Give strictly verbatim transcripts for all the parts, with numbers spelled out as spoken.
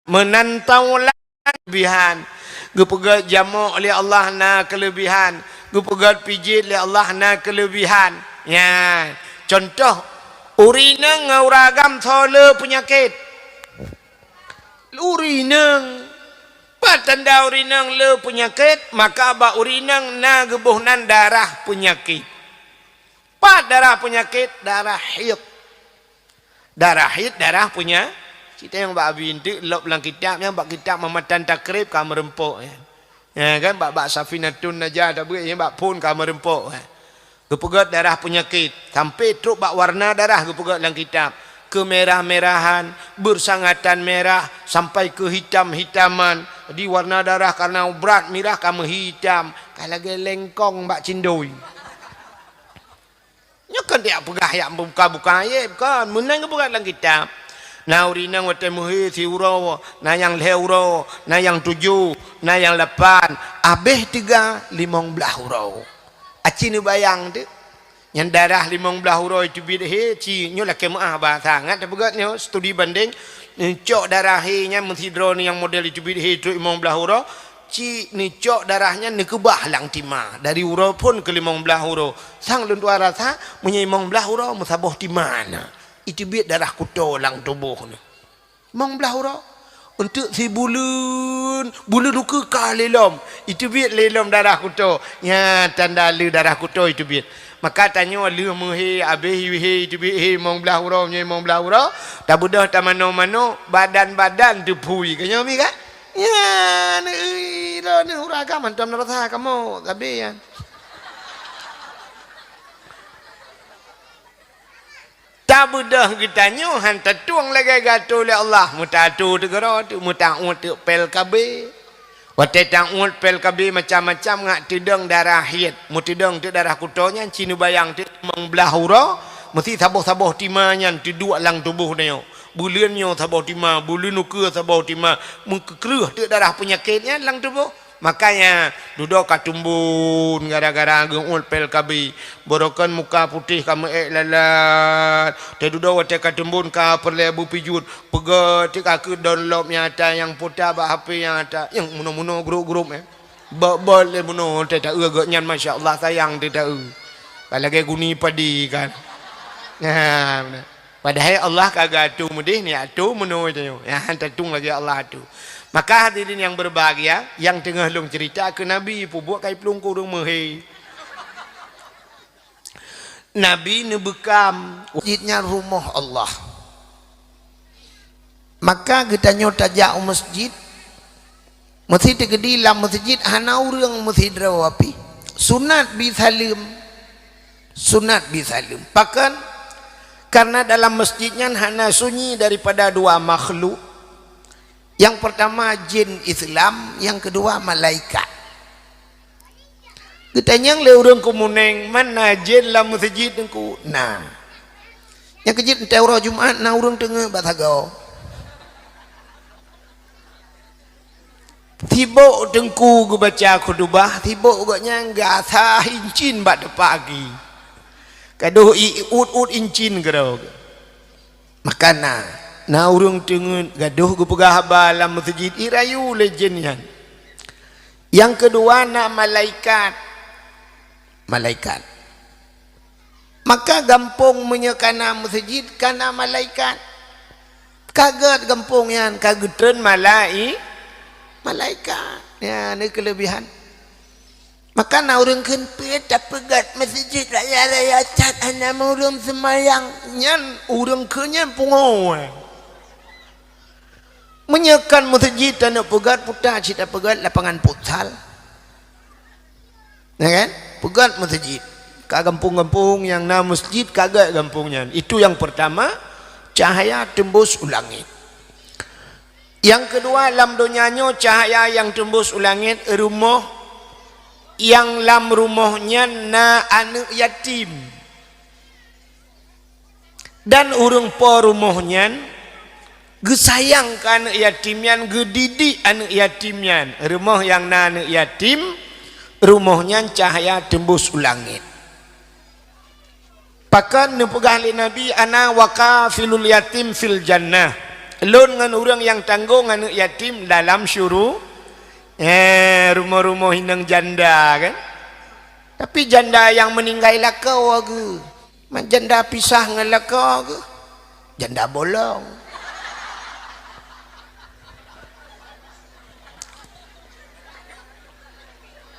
Meunan taulan leubèhan. Geupeugèt jamok lé Allah na keuleubihan. Geupeugèt pijet lé Allah na keuleubihan. Nyan. Contoh, ureueng inong ngon ureueng agam soe le peunyakét. Ureueng inong. Pat tanda ureueng inong le peunyakét, maka bak ureueng inong na geuboh nan darah peunyakét. Pat darah peunyakét, darah haid. Darah haid, darah peunya-, cit tanyong bak abi eunteuk lop lam kitab nyan, bak kitab Mamatan Takrib ka meureumpok nyan. Ya kan, bak, bak Safinatun Najah tabeuet nyan, bak phon ka meureumpok nyan. Geupeugèt darah peunyakét, sampai trok bak warna darah geupeugèt lam kitab. Keumerah-merahan, bersangatan merah, sampai keuhitam-hitaman. Jadi warna darah karena brat mirah ka meuhitam, ka lagèe lengkong bak cindoi. Nyoe kon dak peugah yak buka-buka ayat, kon. Meunan geupeugah lam kitab. Na ureueng inong watèe meuhé siuroe, na nyang lhèe uroe, na nyang tujoh, na nyang lapan, abéh teuga limong blaih uroe. Aci neubayang teuh. Nyan darah limong blaih uroe teubiet hé, ci nyoe lakèe meu'ah bahasa. Ngat tapeugah nyoe studi banding, neucok darah hé nyan meusidroe nyang model teubiet hé trok limong blaih uroe, ci neucok darah nyan neukeubah lam tima, dari uroe phon keu limong blaih uroe. Sang lôn tuan rasa, meunyoe limong blaih uroe meusaboh tima na, iteubiet darah kuto lam tuboh nyoe. Limong blaih uroe. Eunteuk sibuleuen, buleuen ukeue ka lé lom, iteubiet lé lom darah kuto. Nyan tanda le darah kuto iteubiet. Maka tanyoe lheueh meuhé, abéh hé, iteubiet hé limong blaih uroe, meunyoe limong blaih uroe, tabeudôh tamanoe-manoe, badan-badan teuphui. Ka nyoe mi kan? Nyan, ih, droeneuh ureueng agam hantom na rasa kamoe, sabe nyan. Tabeudôh geutanyoe han tatueng lagèe geuatô lé Allah, meutatueng teugeuro teuk, meutauet teuk pèl K B. Watèe tauet pèl K B macam-macam ngat teudong darah haid, meuteudong teuk darah kuto nyan, ci neubayang teuk limong blaih uroe, meusti saboh-saboh tima nyan teuduek lam tuboh nyoe. Buleuen nyoe saboh tima, buleuen ukeue saboh tima, meukeureuh teuk darah peunyakét nyan lam tuboh. Makanya, dudoe ka teumbon gara-gara geu'uet pèl K B. Barokon muka putéh ka meu'èk lalat. Teududoe watèe ka teumbon ka peureulèe beupijuet. Peugèt teuk ka keu download nyang ata nyang puta bak H P nyang ata. Nyang munoe-munoe grup-grup, eh. Bot-bot lé munoe teuh taeu gobnyan, masya Allah, sayang teuh taeu. Ka lagèe guni padi kan. Nah, beuna. Padahai Allah ka geuatô meudeh, ni atô meunoe tanyoe. Nyan han tatueng lagèe Allah atô. Maka hadirin yang berbahagia, nyang teungoh lôn ceurita keu Nabi, peubuet kai plueng keu ureueng meuhé. Nabi neubeukam, masjid nyan rumoh Allah. Maka geutanyoe tajak u masjid, meusti teukeudi lam masjid hana ureueng meusidroe pih. Sunat bi saleuem. Sunat bi saleuem. Pakon? Karena dalam masjid nyan hana sunyi daripada dua makhluk. Yang pertama jin Islam, yang kedua malaikat. Geutanyong lé ureueng Keumuneng, "Man na jén lam meuseujid, Teungku?" "Na." Nyang keujeuet, watèe uroe Jumat na ureueng teungeut bak sagoe. Sibok Teungku geubaca khutubah, sibok gobnyan gasa incin bak teupaki. Gadôh i-, ut-ut incin keudroe. Maka na, na ureueng teungeut gadôh geupeugah haba lam meuseujid, irayu lé jén nyan. Nyang keudua na malaikat. Malaikat. Maka gampông meunyoe ka na meuseujid, ka na malaikat. Ka gèt gampông nyan, ka geutreun malai-, malaikat. Nyan, nyan keuleubihan. Maka na ureueng kheun, "Peue tapeugèt meuseujid raya-raya that hana ureueng seumayang." Nyan ureueng kheun nyan pungo. Meunyoe kon meuseujid taneuk peugèt, peue ta cit tapeugèt lapangan futsal. Ya kan? Peugèt meuseujid. Ka gampông-gampông nyang na meuseujid ka gèt gampông nyan. Itu yang pertama, cahaya tembus u langit. Nyang keudua, lam donya nyoe cahaya nyang teumbus u langét, rumoh nyang lam rumoh nyan na aneuëk yatim. Dan ureuëng po rumoh nyan geusayang keu aneuëk yatim nyan, geudidik aneuëk yatim nyan. Rumoh nyang na aneuëk yatim, rumoh nyan cahya teumbus u langét. Pakon neupeugah lé Nabi, "Ana wa kafilul yatim fil jannah." Lôn ngon ureuëng nyang tanggong aneuëk yatim dalam syuru-, eh, rumoh-rumoh inong janda, kan? Tapi janda nyang meuninggai lakoe geuh. Mak janda pisah ngon lakoe geuh. Janda bolong.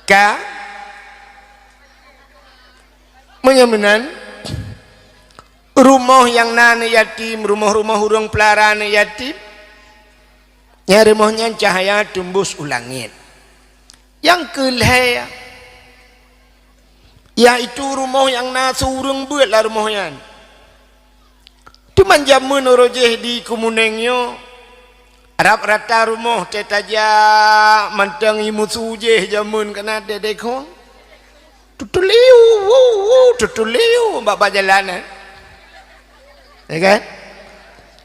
Ka? Meunyoe meunan, rumoh nyang na aneuëk yatim, rumoh-rumoh ureuëng peulara aneuëk yatim, nyang rumoh nyan cahya teumbus u langét. Nyang keu lhée, yaitu rumoh nyang na su ureuëng beuet lam rumoh nyan. Teuma jameun uroe jéh di Keumunéng nyoe, rab rata rumoh teuh tajak mantong ié musu jéh jameun kana dek-dek khong. Tutuliu, wu, wu, tutuliu, bak-bak jalan, eh. Ya kan?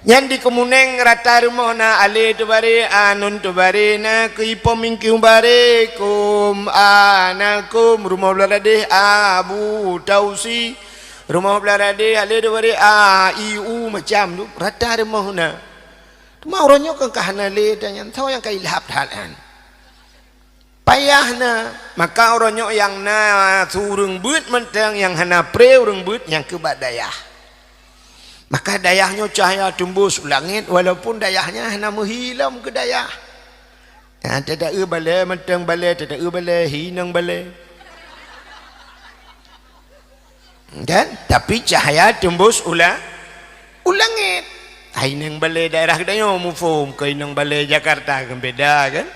Nyan di Keumunéng rata rumoh na alé teubaré, anun teubaré, na keu ipom mingkiu baré, kum, a, na kum, rumoh blah dadeh, a, bu, tausi, rumoh blah dadeh, alé teubaré, a, i, u, macam tu, rata rumoh na. Teuma uroe nyoe kan ka hana lé, dan nyan tho nyang ka ilhab that nyan. Payah na, maka uroe nyoe nyang na su ureuëng beuet mantong nyang hana pré ureuëng beuet nyang keu bak dayah. Maka dayah nyoe cahya teumbus u langét walaupun dayah nyan hana meuhi lom keu dayah. Nyan teudaeu balée mantong balée, teudaeu balée hi nang balée. Kan? Tapi cahya teumbus u la-, u langét. Hai inong balée daerah geutanyoe muphom keu inong balée Jakarta kan beda kan?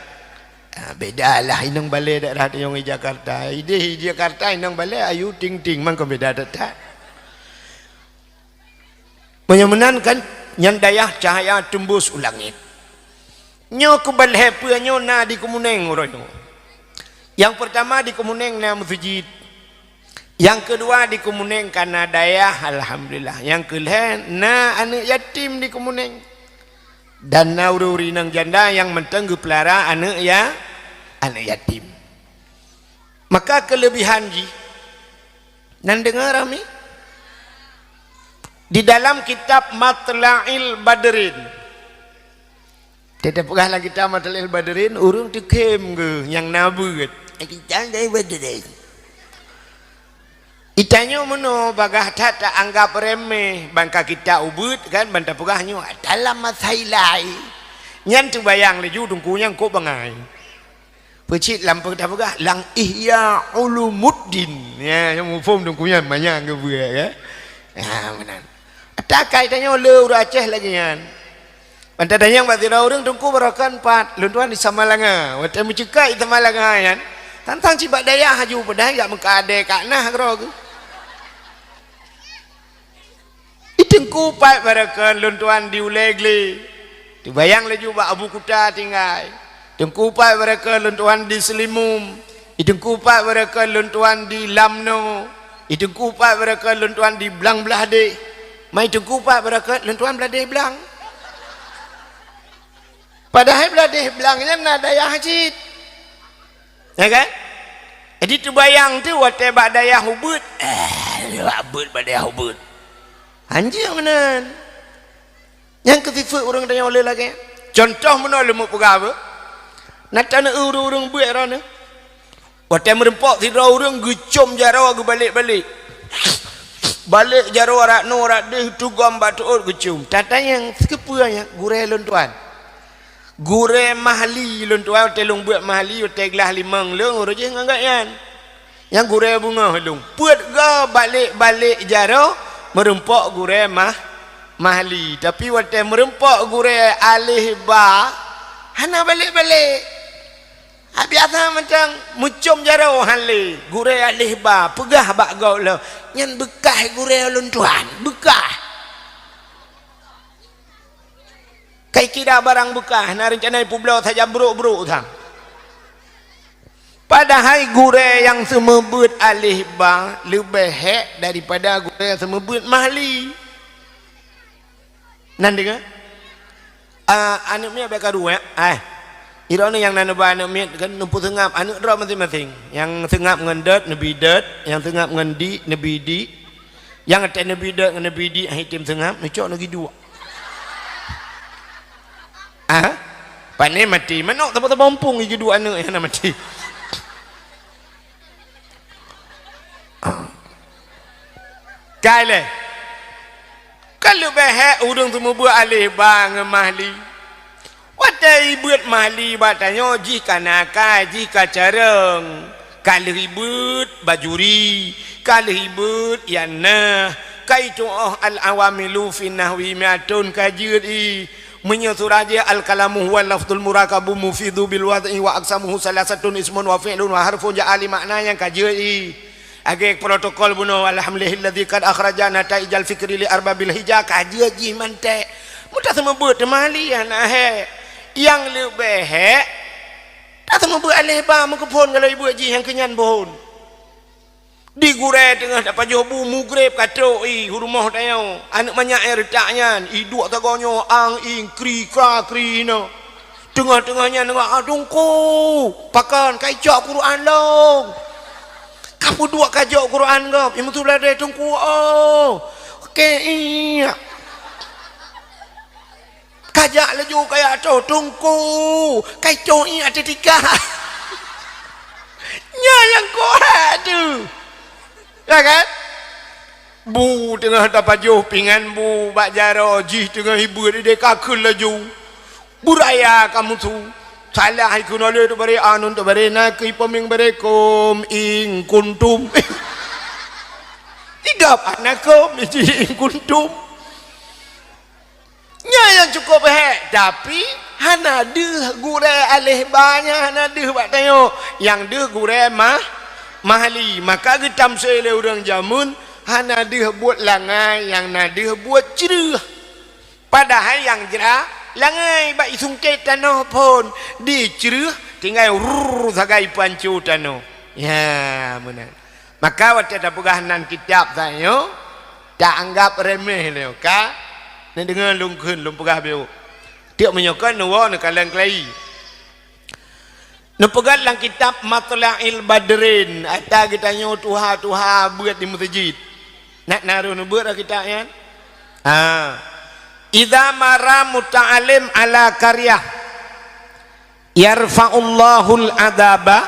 Ha, beda lah inong balée daerah tanyoe ngon Jakarta. Ideh di Jakarta inong balée ayu ting-ting mangko beda that-that. Meunyoe meunan kan, nyan dayah cahya teumbus u langét. Nyoe keubalhée peue nyoe na di Keumunéng uroe nyoe. Nyang peurtama di Keumunéng na meuseujid. Nyang keudua di Keumunéng ka na dayah, alhamdulillah. Nyang keulhée na aneuëk yatim di Keumunéng. Dan na ureuëng-ureuëng inong janda nyang mantong geupeulara aneuëk ya-, aneuëk yatim. Maka keuleubihan jih, nan deungoe ramé? Di dalam kitab Matla'il Badrin, teupeugah lam kitab Matla'il Badrin, ureuëng teukhém geuh nyang na beuet. Kitab dari Badrin. Itanyoe meunoe bagah that taanggab remeh, ban ka kitab ubeuet kan, ban tapeugah nyoe dalam masa ilai. Nyan teubayang laju teungku nyang kok bangai. Peucit lam peugah-peugah lam Ihya Ulumuddin. Ya, nyang muphom teungku nyan manyang geubeuet, ya. Ha, meunan. Takai tanyoe le ureuëng Aceh lagée nyan. Ban tatanyong bak sidroe ureuëng teungku baroekon pat, lôn tuan di Samalanga. Watée meuceukat di Samalanga nyan, tantang cit bak dayah haju padahai jak meukeudée ka nah keudroe geuh. I teungku pat baroekon lôn tuan di Ulée Glé. Teubayang laju bak Abu Kuta tinggai. Teungku pat baroekon lôn tuan di Seulimum. I teungku pat baroekon lôn tuan di Lamno. I teungku pat baroekon lôn tuan di Blang Blahdeh. Ma i teungku pat baroekon lôn tuan Blahdeh Blang. Padahai Blahdeh Blang nyan na dayah cit. Ya kan? Jadi teubayang teuh watée bak dayah ubeuet, eh, bak beuet bak dayah ubeuet. Hanjeuet meunan. Nyang keu sifeuet ureuëng tanyoe le lagée. Contoh meunoe leumo peugah beuh. Na taneuk ureuëng-ureuëng beuet droeneuh. Watée meurumpok sidroe ureuëng geucom jaroe geubalek-balek. Balek jaroe rak noe rak deuh tugom bak teuôt geucom. Tatanyong sikeue peue nyan gurée lôn tuan. Gurée mahli lôn tuan, watée lôn beuet mahli, watée glah limong lôn uroe jih ngon gobnyan. Nyang gurée beungoh lôn. Peuet goe balek-balek jaroe meurumpok gurée mah-, mahli. Tapi watée meurumpok gurée aleh ba, hana balek-balek. Ha, biasa mantong meucom jaroe han lé, gurée aleh ba, peugah bak gob lom, "Nyan beukah gurée lôn tuan, beukah." Kai kira barang beukah, na reuncana ipeubloe sajan brok-brok sang. Padahai gurée nyang seumeubeuet aleh ba leubeh hék daripada gurée nyang seumeubeuet mahli. Nan deungoe? Ah, aneuëk miet bék karu, eh? Ai. Droeneuh nyang na neuba aneuëk miet kan neupeuseungab aneuëk droe maséng-maséng. Nyang seungab ngon dot neubi dot, nyang seungab ngon dik neubi dik. Nyang até neubi dot ngon neubi dik hai tem seungab neucok neugi duek. Ah? Pane maté. Manok teuma-teuma mumpung iji duek aneuk nyang na maté. Kai lé. Ka leubeh hék ureuëng seumeubeuet aléh ba ngon mahli. Watée ibeuet mahli bak tanyoe jih ka nakai, jih ka careueng, ka lheueh ibeuet bajuri, ka lheueh ibeuet ianah, ka itu'oh al-awamilu fi nahwi mi'atun ka jeuet i. Meunyoe surah jih al-kalamu huwa lafzul murakabu mufidu bil wad'i wa aqsamuhu salasatun ismun wa fi'lun wa harfun ja'a li makna nyang ka jeuet i. Lagée protokol bunoe, alhamdulillahilladzi qad akhraja nataijal fikri li arbabil hija ka jeuet jih manték. Meutaseumeubeuet teuma lé hana hék. Nyang leubeh hék, taseumeubeuet aléh ba meukeupon galoi beuet jih nyang keunyan beuhon. Di gurée teungoh tapajoh bu mugreb ka trok i u rumoh tanyoe. Aneuk manyak nyang reutak nyan, iduek sagoe nyoe ang ing kri kra kri hinoe. Teungoh-teungoh nyan deungoe, "Ah, Teungku, pakon ka icok Quran lôn?" Ka peuduek ka jok Quran gob, imeuteuladée, "Teungku, oh, oke, iya." Ka jak laju ka jak toh, "Teungku, ka icok ié ateueh tika." Nyan nyang kok hak tu. Ya kan? Bu teungoh tapajoh pingan bu bak jaroe jih teungoh ibeuet ideh ka kheun laju. Beuraya kamoe su. Salah ikun oleh tu bare anun tu bare na keu ipomeng bare kom ing kuntum. Idap anakom iji ing kuntum. Nyan nyang cukup hék, tapi hana deuh gurée aléh ba nyan hana deuh bak tanyoe. Nyang deuh gurée mah, mahli. Maka geutamsé lé ureuëng jameun hana deuh buet langai nyang na deuh buet creueh. Padahai nyang jra langai bak isungkét tanoh phon dicreueh tinggai rrrr sagai pancu tanoh. Ya, meunan. Maka watée tapeugah nan kitab tanyoe, taanggab remeh lé ka. Neudeungoe lôn kheun, lôn peugah biôh. Tiek meunyoe kon neuwoe neukalon keulayi. Neupeugah lam kitab Matla'il Badrin, ata geutanyoe tuha-tuha beuet di meuseujid. Nak na roh neubeuet lam kitab nyan? Ha. Idza mara muta'allim ala qaryah, yarfa'ullahul adzaba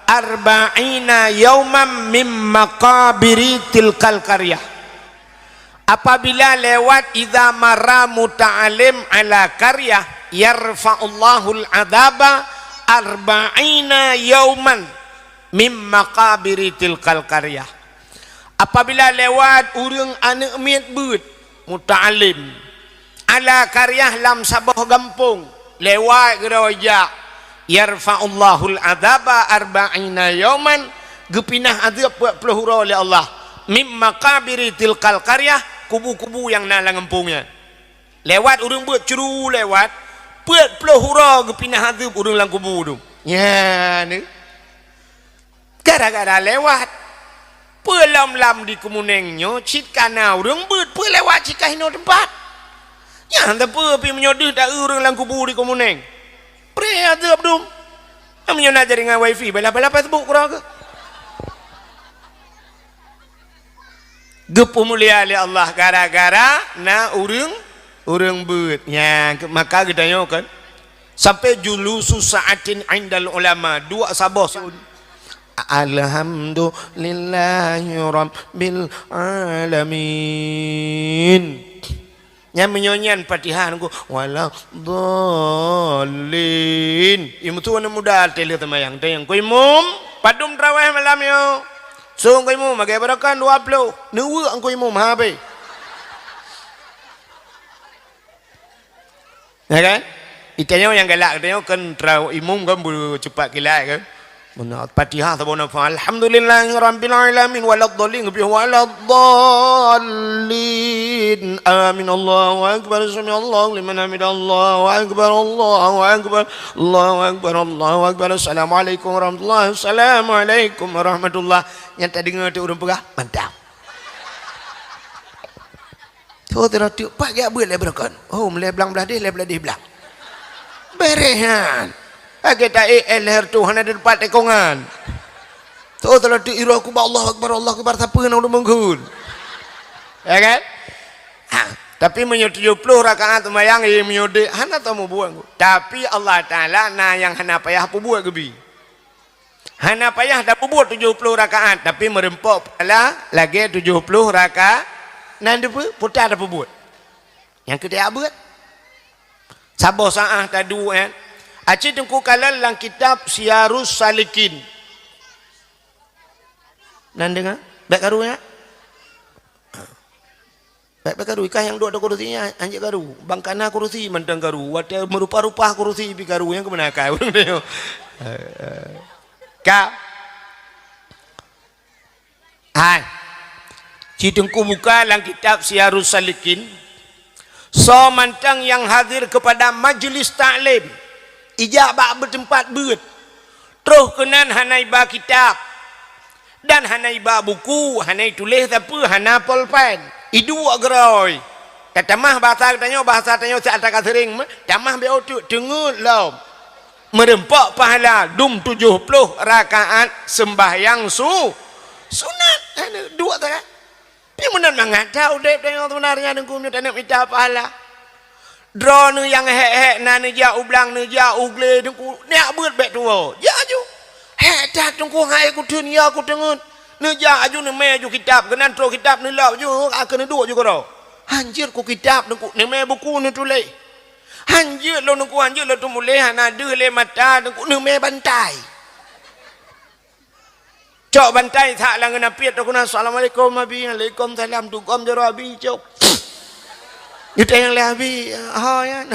arba'ina yauman mim maqabiri tilkal qaryah. Apabila lewat, idza mara muta'allim ala qaryah, yarfa'ullahul adzaba arba'ina yauman mim maqabiri tilkal qaryah. Apabila lewat ureuëng aneuk miet beuet, muta'allim, ala qaryah lam saboh gampông, lewat keudroe jak, yarfa'ullahul adzaba arba'ina yauman, geupinah azeueb peuet ploh uroe lé Allah, mim maqabiri tilkal qaryah, kubu-kubu nyang na lam gampông nyan. Lewat ureuëng beuet curu lewat, peuet ploh uroe geupinah azeueb ureuëng lam kubu tu. Nyan. Gara-gara lewat. Peue lom lam di Keumunéng nyoe cit ka na ureuëng beuet, peue lewat cit ka hinoe teumpat. Nyan teupeu pih meunyoe deuh ta-eu ureuëng lam kubu di Keumunéng. Preh azeueb dum. Meunyoe na jaringan wifi, bala-bala Facebook keudroe keuh. Geupeumulia lé Allah gara-gara na ureuëng, ureuëng beuet. Nyan, maka geutanyoe kan. Sampai julusu sa'atin indal ulama, duek saboh sun. Alhamdulillahi rabbil alamin. Nyan meunyoe nyan Fatihah nunggu waladdallin. Imum tu aneuk muda teuh lheueh teumayang, teuh nyang ku imum, padum traweh malam nyoe. Song ku imum, magai barakan dua ploh. Neuweuk ku imum, ha, be. Ya kan? Itanyoe nyang galak, itanyoe kan trau imum kan beucupat kilat kan. Meunan Fatihah saboh nafah. Alhamdulillahi rabbil alamin waladdallin, geubri waladdallin. Amin. Allahu akbar, sami'allahu liman hamidah. Allahu akbar, Allahu akbar, Allahu akbar, Allahu akbar. Assalamualaikum warahmatullahi, assalamualaikum warahmatullah. Nyang tadeungoe teuh ureuëng peugah, mantap. Tho teuh teuk pat geubeuet lé beureukan. Oh, meulée blang blaih deh, lé blaih deh blang. Beureh nyan. Lagée taék éh leher tu hana di teumpat tekongan. Tho teuh teuk iroh kubah Allahu Akbar, Allahu Akbar, sapeue nyang ureuëng meungkheun. Ya kan? Ha. Tapi meunyoe tujoh ploh rakaat seumayang, eh, meunyoe dek, hana tamubuet. Tapi Allah Taala na nyang hana payah peubuet geubi. Hana payah tapeubuet tujoh ploh rakaat, tapi meureumpok pahala lagée tujoh ploh rakaat. Nan deupe-, puta tapeubuet. Nyang keu tajak beuet. Saboh saát taduek, eh. Aci Teungku kalon lam kitab Siyarus Salikin. Nan deungoe? Bék karu, ya? Bék, bék karu, ikah nyang duek di kurusi nyan, hanjeuet karu. Bang kana kurusi mantong karu. Watée meurupa-rupa kurusi pih karu, nyang keumeuna akai ureuëng nyoe. Ka. Hai. Ci Teungku buka lam kitab Siyarus Salikin. Soe mantong nyang hadir keupada majlis taklim, ijak bak beuteumpat beuet, troh keunan hana iba kitab, dan hana iba buku, hana ituléh sapeue, hana polpen. Iduek geurôi. Tatamah bahasa geutanyoe, bahasa tanyoe siat ka seuring, tamah B O teuk, teungeut lom. Meureumpok pahala dum tujoh ploh rakaat seumbahyang su-, sunat. Hana duek sagai. Pi meunan mangat that udeb tanyoe seubeunarnya Teungku meunyoe taneuk mita pahala. Droeneuh nyang hék-hék na neujak u blang, neujak u glé Teungku, neujak beuet bék tuwoe. Jak aju. Hék that Teungku hai kuteun ya kuteungeut. Neujak aju neumé aju kitab, keunan troh kitab neulop ju, akhé neuduek ju keudroe. Hanjeuet ku kitab Teungku, neumé buku neutuléh. Hanjeuet lôn Teungku, hanjeuet lôn teumuléh, hana deuh lé mata Teungku, neumé bantai. Cok bantai that lam geunap piet, takheun, "Assalamualaikum, Abi." "Waalaikumsalam." Tugom jaroe Abi, cok. Geutanyong lé Abi, "Ho, nyan?"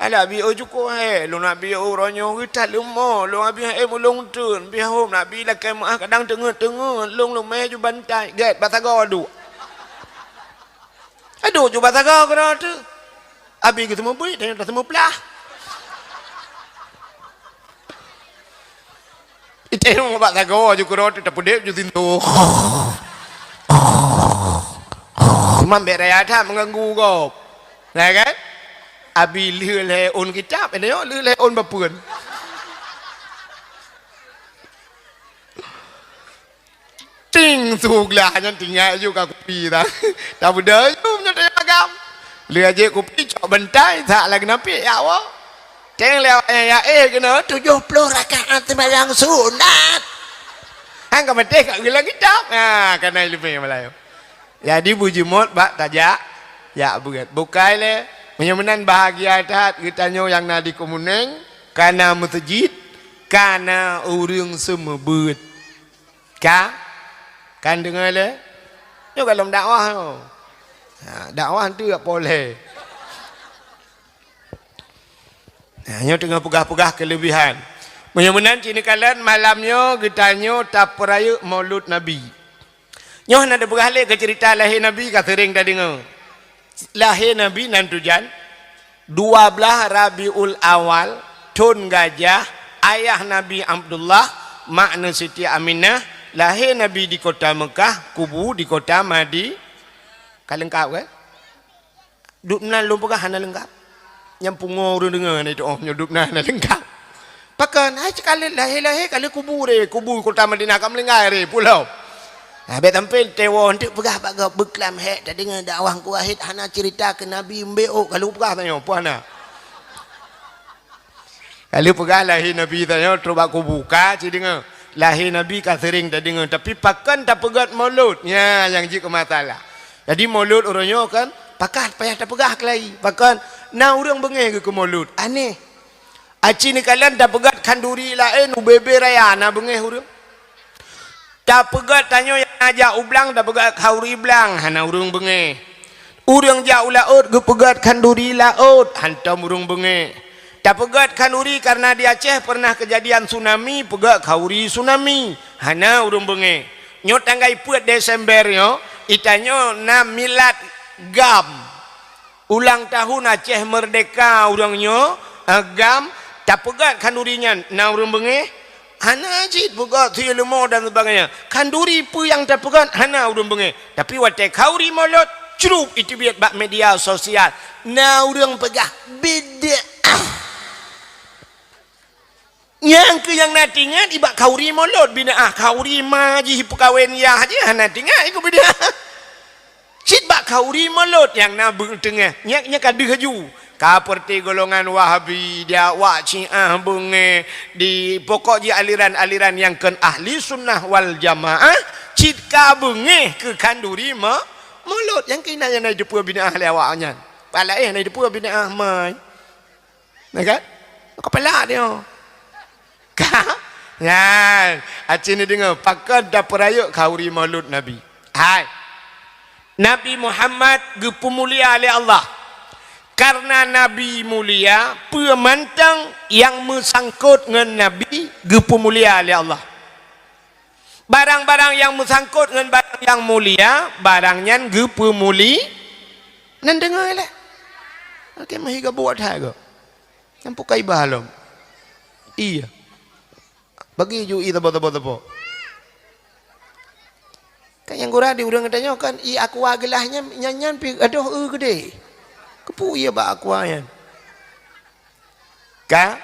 "Alah, Abi, oh, cukôp, eh. Lôn Abi, oh, uroe nyoe geutat leumo. Lôn Abi, eh, mulông teun. Bihom, Abi, lakée meuáh kadang teungeut-teungeut. Lôn leumé ju bantai." Gét, bak sagoe duek. Aduh, ju bak sagoe keudroe teuh. Abi geuseumeubeuet, tanyoe taseumeuplah. Iteuh bak sagoe ju keudroe teuh, tapeudeb ju sintoe. Mambet raya that meuganggu gob. Nah kan? Abi lheueh lhée ôn kitab, tanyoe lheueh lhée ôn bapeuen. Ting, su glah nyan tinggai ju ka kupi dah. Tapeudeuh ju meunyoe tanyong agam. Lheueh jép kupi cok bantai, that lagée geunap piet, ya Allah. Teng lewat nyan, ya, eh, keunoe tujoh ploh rakaat seumayang sunat. Han ka maté ka geulang kitab. Ha, kana ileumé malayo. Jadi beujimot bak tajak, jak beuet. Bukai lé, meunyoe meunan bahagia that geutanyoe nyang na di Keumeuneung, kana meuseujid, kana ureuëng seumeubeuet. Ka? Kan deungoe lé? Nyoe gohlom dakwah nyoe. Ha, dakwah tu dak polé. Ha, nyoe teungoh peugah-peugah keuleubihan. Meunyoe meunan cit neukalon malam nyoe geutanyoe tapeurayeuk Maulud Nabi. Nyoe hana teupeugah lé keu ceurita lahé Nabi ka seuring tadeungoe. Lahé Nabi nan tujan dua blaih Rabiul Awal, thon gajah, ayah Nabi Abdullah, makna Siti Aminah, lahé Nabi di kota Meukah, kubu di kota Madi-, ka leungkab kan? Dubnan lôn peugah hana leungkab. Nyang pungo ureuëng deungoe na itu, oh, nyoe dubnan hana leungkab. Pakon, hai cit ka lheueh lahé-lahé ka lheueh kubu ré, kubu kota Madinah ka meulinggai ré pulo. Ha, bék sampoe teuwoe eunteuk peugah bak gob beuklam hék tadeungoe dakwah Teungku Wahid hana ceurita keu Nabi meubeuk ka lheueh peugah tanyoe, peue hana. Ka lheueh peugah lahé Nabi tanyoe trok bak kubu ka cit deungoe. Lahé Nabi ka seuring tadeungoe, tapi pakon tapeugét Maulud? Nyan nyang jeuet keu masalah. Jadi Maulud uroe nyoe kan pakat payah tapeugah keulai. Pakon na ureuëng beungéh geukeu Maulud? Aneh. Aci neukalon tapeugét khanduri laén ubé-bé raya na beungéh ureuëng. Tapeugét tanyoe nyang na jak u blang tapeugét khanduri blang hana ureuëng beungéh. Ureuëng jak u laôt geupeugét khanduri laôt hántom ureuëng beungéh. Tapeugét khanduri kareuna di Aceh peureunah keujadian tsunami peugét khanduri tsunami hana ureuëng beungéh. Nyoe tanggai peuet Desember nyoe, itanyoe na milad GAM. Ulang tahun Aceh Merdeka ureuëng nyoe, eh, GAM, tapeugét khanduri nyan na ureuëng beungéh? Hana cit peugét sie leumo dan sebagainya. Khanduri peue nyang tapeugét hana ureuëng beungéh. Tapi watée khanduri Maulud, crup iteubiet bak media sosial. Na ureuëng peugah bid'ah. Nyang keuh nyang na tingat ibak khanduri Maulud bid'ah, khanduri ma jih peukawen yah jih hana tingat ikut bid'ah. Cit bak khauri mulod nyang na beuteungoh, nyan, nyan ka deuh laju. Ka peureuti golongan Wahabi, di awak Syiah beungéh, di pokok jih aliran-aliran nyang kon ahli sunnah wal jamaah, cit ka beungéh keu khanduri mu-, mulod. Nyang keunan nyang na jiteupeue bid'ah lé awak nyan. Bak laén na jiteupeue bid'ah mai. Nah kan? Kepala dia. Ka? Nyan. Aci ni deungoe, pakon tapeurayeuk khauri mulod Nabi. Hai. Nabi Muhammad geupeumulia lé Allah. Karena Nabi mulia, peue mantong nyang meusangkot ngon Nabi geupeumulia lé Allah. Barang-barang nyang meusangkot ngon barang nyang mulia, barang nyan geupeumuli-, nan deungoe lé. Oke, meuhi geubuet hai geuh. Nyang pukai bah lom. Iya. Bagi ju i teubo-teubo-teubo. Kan nyang gura di ureuëng geutanyoe kan i aqua geulaih nyan, nyan, nyan pi adoh eu geude. Keupeue iya bak aqua nyan? Ka?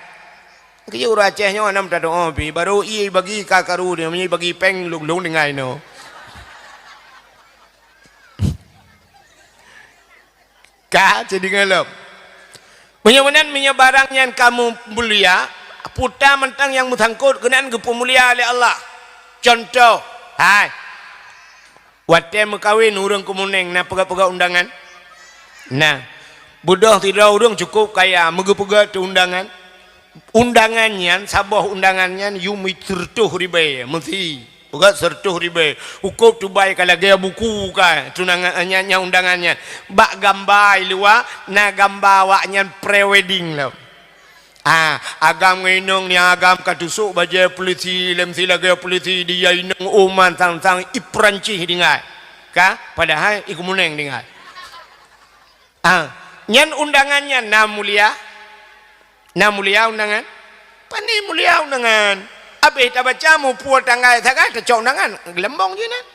Keu ureuëng Aceh nyoe nam tadoe pi, baru i bagi ka karu dia, meunyoe bagi péng lung-lung dengan inoe. Ka, jadi ngalom. Meunyoe meunan, meunyoe barang nyan ka mu-, mulia, puta mantong nyang meusangkot keunan geupeumulia lé Allah. Contoh, hai. Watée meukawen ureuëng keumuneng na peugah-peugah undangan? Na. Beudôh sidroe ureuëng cukup kaya, meugeupeugah teu undangan. Undangan nyan, saboh undangan nyan yum sireutoh ribée, meusi. Peugah sireutoh ribée. Ukôb tubai ka lagée buku ka tunangan nyan, nyan undangan nyan. Bak gamba i luwa, na gamba awak nyan pre-wedding lom. Ah, agam ngon inong ni agam ka tusok bajée polisi, lem si lagée polisi, dia inong uman sang-sang i Peurancih tinggai. Ka, padahai i keumuneng tinggai. Ah, nyan undangan nyan na mulia. Na mulia undangan. Pane mulia undangan. Abéh tabaca mupue tanggai sagai tacok undangan. Geulambong jih nyan.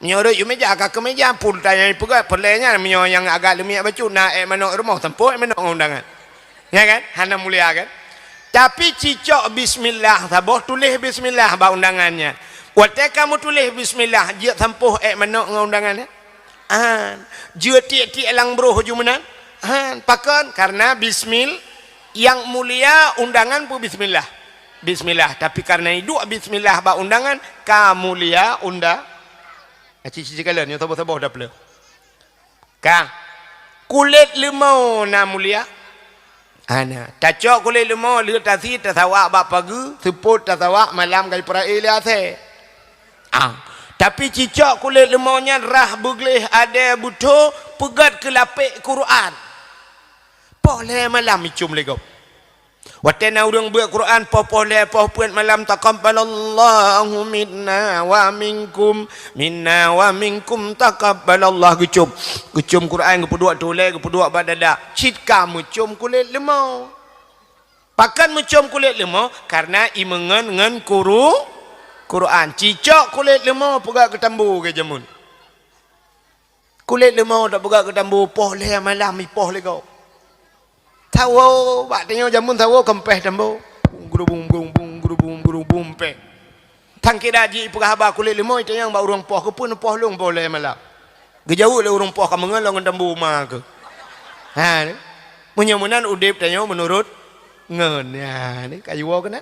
Meunyoe rot yue meja, ka keu meja, pun tanyong peugah, peureulée nyan, meunyoe nyang agak leumiek bacut, na ék manok rumoh, sampôh ék manok ngon undangan. Ya kan? Hana mulia kan? Tapi cicok bismillah, saboh tuléh bismillah bak undangan nyan. Watée ka meutuléh bismillah, jeuet sampôh ék manok ngon undangan nyan? Han. Jeuet tiek-tiek lam broh ju meunan? Han. Pakon? Karena bismil-, nyang mulia undangan pun bismillah. Bismillah. Tapi karena iduek bismillah bak undangan, ka mulia unda-, Aci-ci kalon, nyoe saboh-saboh dapeuleue. Ka. Kulét leumô na mulia? Hana. Tacok kulét leumô, lheueh tasi tasawak bak pageue, seupôt tasawak malam ka jipeurai lé asée. Ah. Tapi cicok kulét leumô nyan rhah beugleh adée beutho peugét keu lapék Quran. Poh lhée malam icum lé gob. Watée na ureuëng beuet Quran poh-poh lhée poh peuet malam, "Taqabbalallahu minna wa minkum, minna wa minkum taqabbalallah," geucom. Geucom Quran geupeuduek tulée, geupeuduek bak dada. Cit ka meucom kulét leumô. Pakon meucom kulét leumô? Karena imeungon ngon kuru-, Quran. Cicok kulét leumô peugah keu tambu geujamun. Kulét leumô tapeugah keu tambu poh lhée malam ipoh lé gob. Sawoe, bak tanyoe jameun sawoe keumpéh tambu. Bung, guru, bung, bung, bung, guru, bung, guru, bung, péh. Tangkira jih ipeugah haba kulét leumô itanyong bak ureuëng poh, keupeue neupoh lôn poh lhée malam. Geujaweueb lé ureuëng poh ka meungon lom ngon tambu ma keuh. Ha, ni. Meunyoe meunan udeb tanyoe meunurot ngon. Ya, ni kayu woe keunan.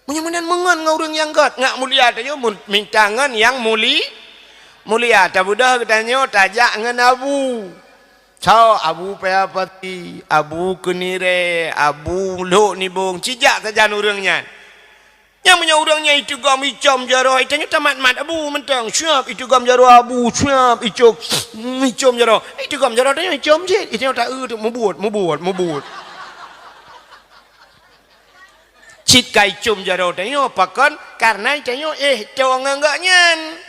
Meunyoe meunan meungon ngon ureuëng nyang gét, ngat mulia tanyoe mun-, minta ngon nyang muli-, mulia. Tabeudôh geutanyoe tajak ngon abu. Soe abu paya pati, abu keunirée, abu lhok nibong, cijak sajan ureuëng nyan. Nyang meunyoe ureuëng nyan iteugom icom jaroe, itanyoe tamat-mat abu mantong. Siap iteugom jaroe abu, siap icom, icom jaroe. Iteugom jaroe tanyoe icom cit, itanyoe ta-eu teuk mubuet, mubuet, mubuet. Cit ka icom jaroe tanyoe, pakon? Karena tanyoe, eh, teuh ngon gobnyan.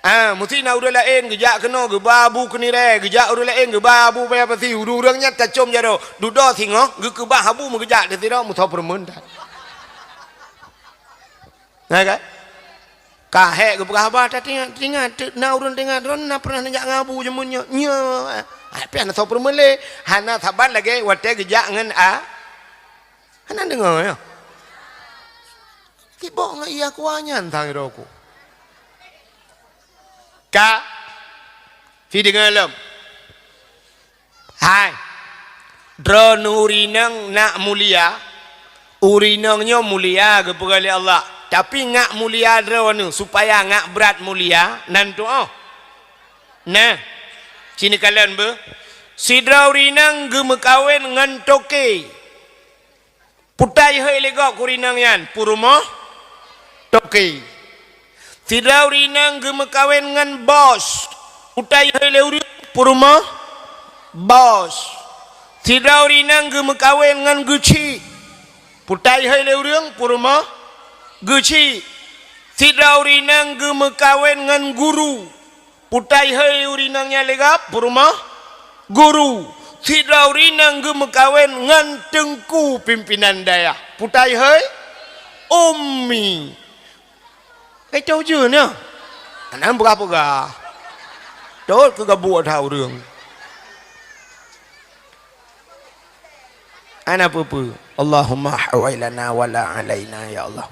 Ah, meusti na ureuëng laén geujak keunoe geuba abu keunirée, geujak ureuëng laén geuba abu paya pasi, ureuëng-ureuëng nyan tacom jaroe, dudoe singoh geukeubah abu meugeujak di sidroe meusoe peureumeun that. Na kan? Ka hék geupeugah haba, tatingat, tingat, na ureuëng tingat, droeneuh na pernah neujak ngon abu jameun nyoe. Nyoe, ah, pian soe peureumeun lé, hana saban lagée watée geujak ngon a-, Hana deungoe, ya? Sibok ngon iya kuah nyan sang droe ku. Ka. Ci deungoe lom. Hai. Droeneuh ureueng inong nak mulia. Ureueng inong nyoe mulia geupeugah lé Allah. Tapi ngak mulia droeneuh supaya ngak brat mulia nan tuoh. Nah, ci neukalon beuh. Sidroe ureueng inong geumeukawen ngon toke. Putai hôi lé gob keu ureueng inong nyan, peurumoh toke. Sidroe ureueng inong geumeukawen ngon bos. Putai hôi lé ureueng, peurumoh bos. Sidroe ureueng inong geumeukawen ngon geuchik. Putai hôi lé ureueng, peurumoh geuchik. Sidroe ureueng inong geumeukawen ngon guru. Putai hôi ureueng inong nyan lé gob, peurumoh guru. Sidroe ureueng inong geumeukawen ngon teungku pimpinan dayah. Putai hôi ummi. Kai cok ujeuen nyoe. Hana peugah-peugah. Tot keu gabuk that ureueng. Hana peue-peue. Allahumma hawai lana wala alaina, ya Allah.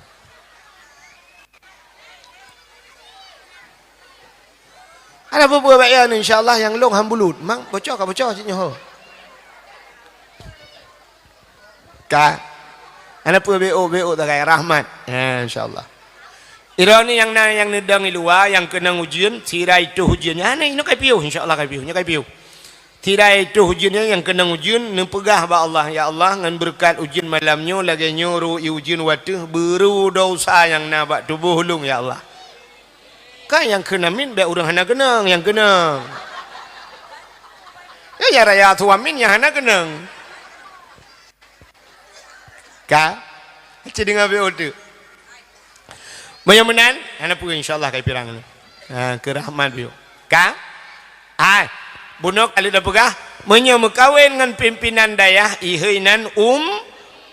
Hana peue-peue, bak nyan, insya Allah nyang lôn han bulut. Mang boco ka boco cit nyoe. Ka. Hana peue, beuk-beuk tagai rahmat. Ya, insya Allah. Droeneuh nyang na nyang neudong i luwa nyang keunong ujeuen, sira itoh ujeuen nyan, hana inoe kai piôh, insya Allah kai piôh, nyoe kai piôh. Sira itoh ujeuen nyan nyang keunong ujeuen, neupeugah bak Allah, "Ya Allah, ngon beureukat ujeuen malam nyoe lagée nyoe ru ie ujeuen u ateueh, beureue desya nyang na bak tuboh ulôn, ya Allah." Ka nyang kheun amin bék ureueng hana keunong, nyang keunong. Ya, ya raya su amin nyang hana keunong. Ka? Ci deungoe beuh teuk. Meunyoe meunan, hana peue, insya Allah kai pirang. Ha, keu rahmat beuh. Ka? Hai, bunoe ka lheueh tapeugah, meunyoe meukawen ngon pimpinan dayah, ihôi nan um,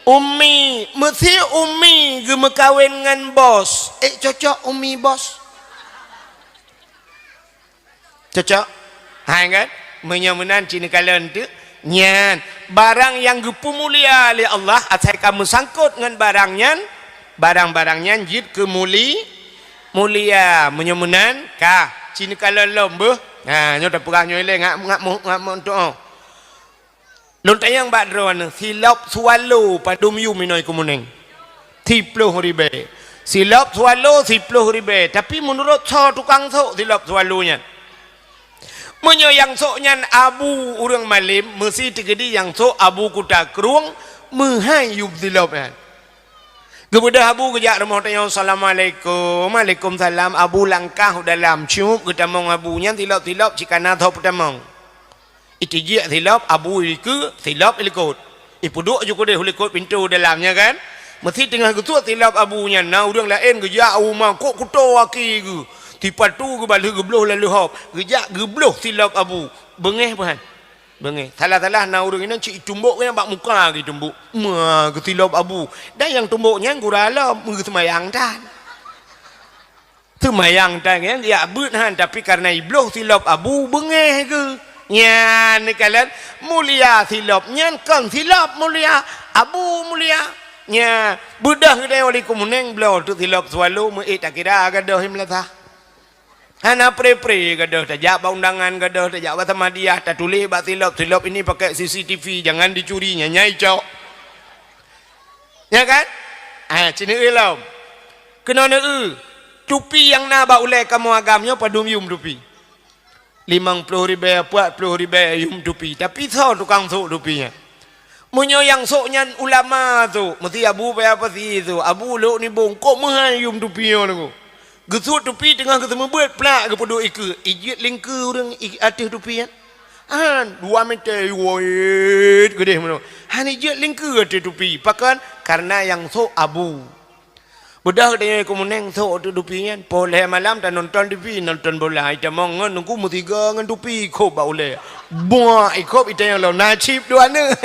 ummi. Meusi ummi geumeukawen ngon bos. Eh, cocok ummi bos. Cocok? Hai kan? Meunyoe meunan ci neukalon teuk, nyan barang nyang geupeumulia lé Allah asai ka meusangkot ngon barang nyan, barang-barang nyan jeuet keu muli-, mulia. Meunyoe meunan, ka ci neukalon lom beuh. Ha, nyoe tapeugah nyoe ilée ngak, ngak mo-, ngak meutuoh. Lôn tanyong bak droeneuh, silop swallow padum yum inoe i Keumeuneung? Siploh ribée. Silop swallow siploh ribée, tapi meunurot soe tukang sôk silop swallow nyan? Meunyoe nyang sôk nyan abu ureueng malem, meusi teukeudi nyang sôk abu kuta krueng meuhai yum silop nyan. Geubeudôh abu geujak rumoh tanyoe, "Assalamualaikum." "Waalaikumsalam." Abu langkah u dalam, cup geutamong abu nyan, silop-silop cit kana tho peutamong. Itijik silop abu ikeue, silop ilikot. Ipeuduek ju keudeh u likot pintoe dalam nyan kan. Meusi teungoh geusuet silop abu nyan, na ureueng laén geujak u ma kok kuto aki geuh. Sipatu geubalheueh geubloh lalu hop. Geujak geubloh silop abu. Beungéh peuhan. Beungéh. Salah-salah na ureueng inong cit itumbok nyan bak muka geutumbok. Ma geusilop abu. Dan nyang tumbok nyan gura lom, geuseumayang tan. Seumayang tan nyan jak beuet han, tapi kareuna ibloh silop abu beungéh geuh. Nyan neukalon mulia silop nyan kon silop mulia, abu mulia. Nya, beudôh geutanyoe di Keumeuneung bloe teuk silop swallow meuék takira gadôh i meulasah. Hana pre-pre gadôh, tajak bak undangan gadôh, tajak bak Samadiyah, tatuléh bak silop, "Silop ini pakai C C T V, jangan dicuri," nyan nyai cok. Nya kan? Ah, ci neueu lom. Keunoe neueu, tupi nyang na bak ulée kamoe agam nyoe padum yum tupi? Limong ploh ribée, peuet ploh ribée yum tupi. Tapi soe tukang sôk tupi nyan? Meunyoe nyang sôk nyan ulama sôk, meusi abu paya pasi sôk, abu lhok nibong, kok meuhai yum tupi nyoe teungku? Geusuet tupi teungoh geuseumeubeuet, plak geupeuduek ikeue, ijeuet lingkeue ureueng i ateueh tupi nyan. Han, dua meter, woit, geudeh meunoe. Han ijeuet lingkeue ateueh tupi, pakon? Kareuna nyang sôk abu. Beudôh geutanyoe i Keumeuneung sôk ateueh tupi nyan, poh lhée malam tanonton T V, nonton bola, itamong ngon teungku meusigoe ngon tupi, ikhôb bak ulée. Buak, ikhôb, itanyong lom, na chip dua neuk.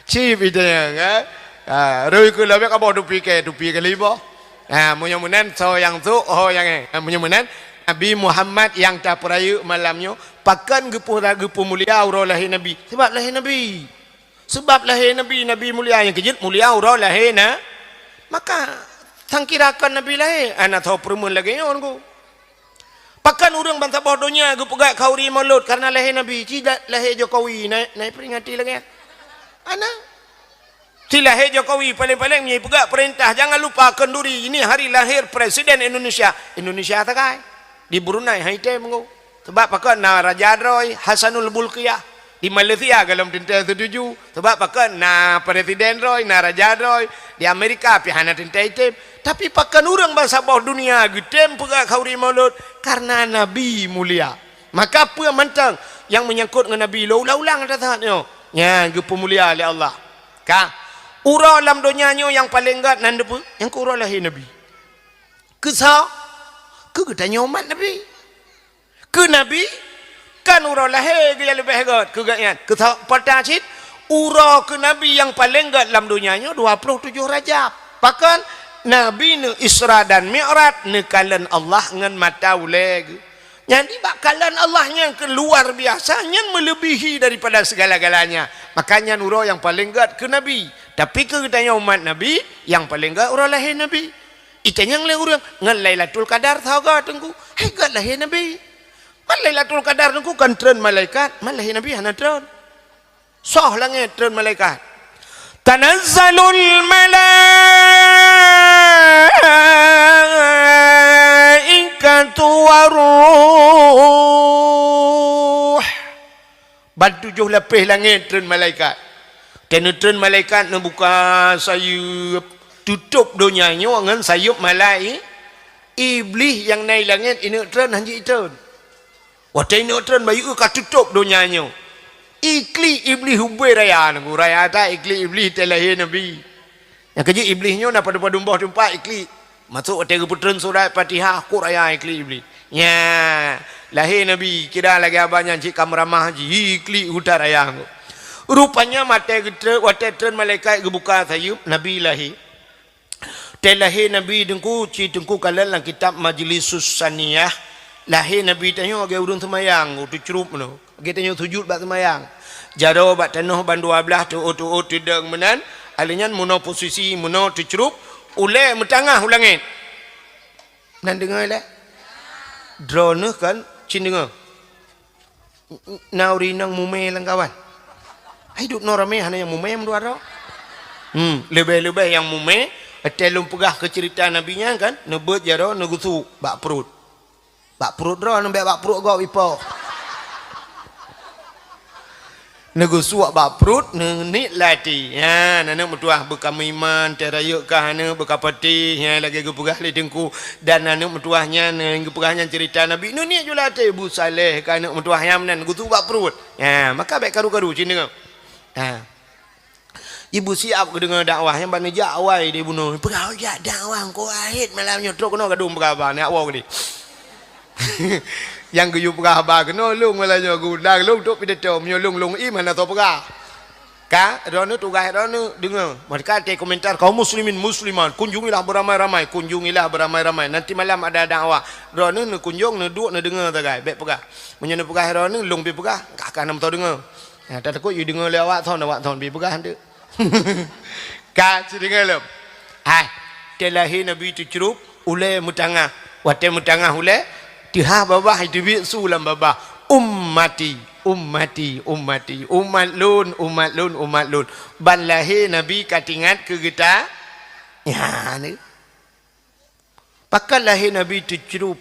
Chip itanyong, kan? Ha, rhoi keu lom, bék kaboh tupi kée, tupi keu lhée boh. Ha, meunyoe meunan, soe nyang sôk, ho nyang éh. Ha, meunyoe meunan, Nabi Muhammad nyang tapeurayeuk malam nyoe, pakon geupeu-, geupeumulia uroe lahé Nabi? Sabab lahé Nabi. Sabab lahé Nabi, Nabi mulia nyang keujeuet mulia uroe lahé na. Maka, sangkira kon Nabi lahé, hana soe peureumeun lagée nyoe teungku. Pakon ureuëng bansaboh donya geupeugah khanduri Maulud karena lahé Nabi? Ci lahé Jokowi na, na peuringati lagée nyan. Hana. Ci lahé Jokowi paléng-paléng meunyoe peugah peurintah, jangan lupa khanduri ini hari lahir Presiden Indonesia. Indonesia sagai. Di Brunei han item ngon. Sebab pakon na raja droe Hasanul Bolkiah. Di Malaysia gohlom teuntée setuju. Sebab pakon na presiden droe, na raja droe. Di Amerika pih hana teuntée item. Tapi pakon ureuëng bansaboh dunia geutem peugah khanduri Maulud karena Nabi mulia. Maka peue mantong nyang meunyangkot ngon Nabi lôn ulang-ulang ata saat nyoe, nyan geupeumulia lé Allah. Ka, uroe lam donya nyoe nyang paléng gét nan dipeue? Nyang keu uroe lahé Nabi. Keu soe? Keu geutanyoe umat Nabi. Keu Nabi, kan uroe lahé geuh nyang leubeh gét keu gobnyan. Keu soe? Peue cit, uroe keu Nabi nyang paléng gét lam donya nyoe dua ploh tujoh Rajab. Pakon? Nabi neu-Isra dan Mi'raj, neukalon Allah ngon mata ulée geuh. Jadi bak kalon Allah nyang keu luar biasa, nyan meulebihi daripada segala-galanya. Maka nyan uroe nyang paléng gét keu Nabi. Tapi keu geutanyoe umat Nabi, nyang paléng gét uroe lahé Nabi. Itanyong lé ureuëng, "Ngon Lailatul Qadar soe gét Teungku?" Hai gét lahé Nabi. Man Lailatul Qadar Teungku kan treun malaikat, man lahé Nabi hana treun. Soh langét treun malaikat. Tanazzalul malaikatu waruh. Ban tujoh lapéh langét treun malaikat. Watée neutreun malaikat neubuka sayeuep, tutôb donya nyoe ngon sayeuep malai-, Iblih nyang na i langét ineuk treun han jeuet treun. Watée ineuk treun bayeue ka tutôb donya nyoe. Iklik Iblih ubé raya nangku, raya that iklik Iblih teu lahé Nabi. Nyang keujeuet Iblih nyoe na padum-padum boh teumpat iklik. Masôk watée geupeutreun surat Fatihah, kok raya iklik Iblih. Nya, lahé Nabi kira lagée abah nyan cit ka meuramah jih, iklik hutan raya nangku. Rupanya watée geutreun, watée treun malaikat geubuka sayeuep, Nabi lahé. Teu lahé Nabi Teungku, ci Teungku kalon lam kitab Majlisus Saniyah, lahé Nabi tanyoe lagée ureuëng seumayang, teucrup meunoe. Lagée tanyoe sujut bak seumayang. Jaroe bak tanoh ban dua blaih teuôt-teuôt teudong meunan, alheuh nyan meunoe posisi meunoe teucrup, ulée meutangah u langét. Nan deungoe lé? Droeneuh kan cit deungoe. Na ureuëng inong mumé lam kawan. Hai duek noe ramé hana nyang mumé meudua droe. Hmm, leubeh-leubeh nyang mumé, watée lôn peugah keu ceurita Nabi nyan kan, neubeuet jaroe neugeusuek bak pruet. Bak pruet droe, neubeuet bak pruet gob ipo. Neugeusuek bak pruet, neuniet lam até. Nyan, aneuëk meutuwah beukameuiman, teu rayeuk kah aneuëk beukapatéh, nyan lagée geupeugah lé Teungku. Dan aneuëk meutuwah nyan, nyang geupeugah nyan ceurita Nabi, neuniet ju lam até, bu saleh keu aneuëk meutuwah nyan meunan, geusuek bak pruet. Ha, maka bék karu-karu cit deungoe. Ha. Ibu siab geudeungoe dakwah, nyang ban neujak awai di bunoe. Peugah jak dakwah, engkau ahét malam nyoe trok keunoe gadong peugah haba, nak woe geude. Nyang geuyue peugah haba keunoe lôn malam nyoe geuundang lôn trok pidato, meunyoe lôn, lôn i mana soe peugah. Ka, droeneuh tugaih droeneuh deungoe. Maka até komentar, "Kaum muslimin muslimat, kunjungilah beramai-ramai, kunjungilah beramai-ramai. Nanti malam ada dakwah." Droeneuh neukunjong, neuduek, neudeungoe sagai, bék peugah. Meunyoe neupeugah droeneuh, lôn pih peugah, ka, ka na meutoe deungoe. Nyan, tatakot yue deungoe lé awak thon, awak thon pih peugah teuk. Ka, ci deungoe lom. Hai, teu lahé Nabi teucrup, ulée meutangah. Watée meutangah ulée, teuhah babah, teubiet su lam babah. "Ummati, ummati, ummati." Umat lôn, umat lôn, umat lôn. Ban lahé Nabi ka teuingat keu geuta. Nyan. Pakon lahé Nabi teucrup?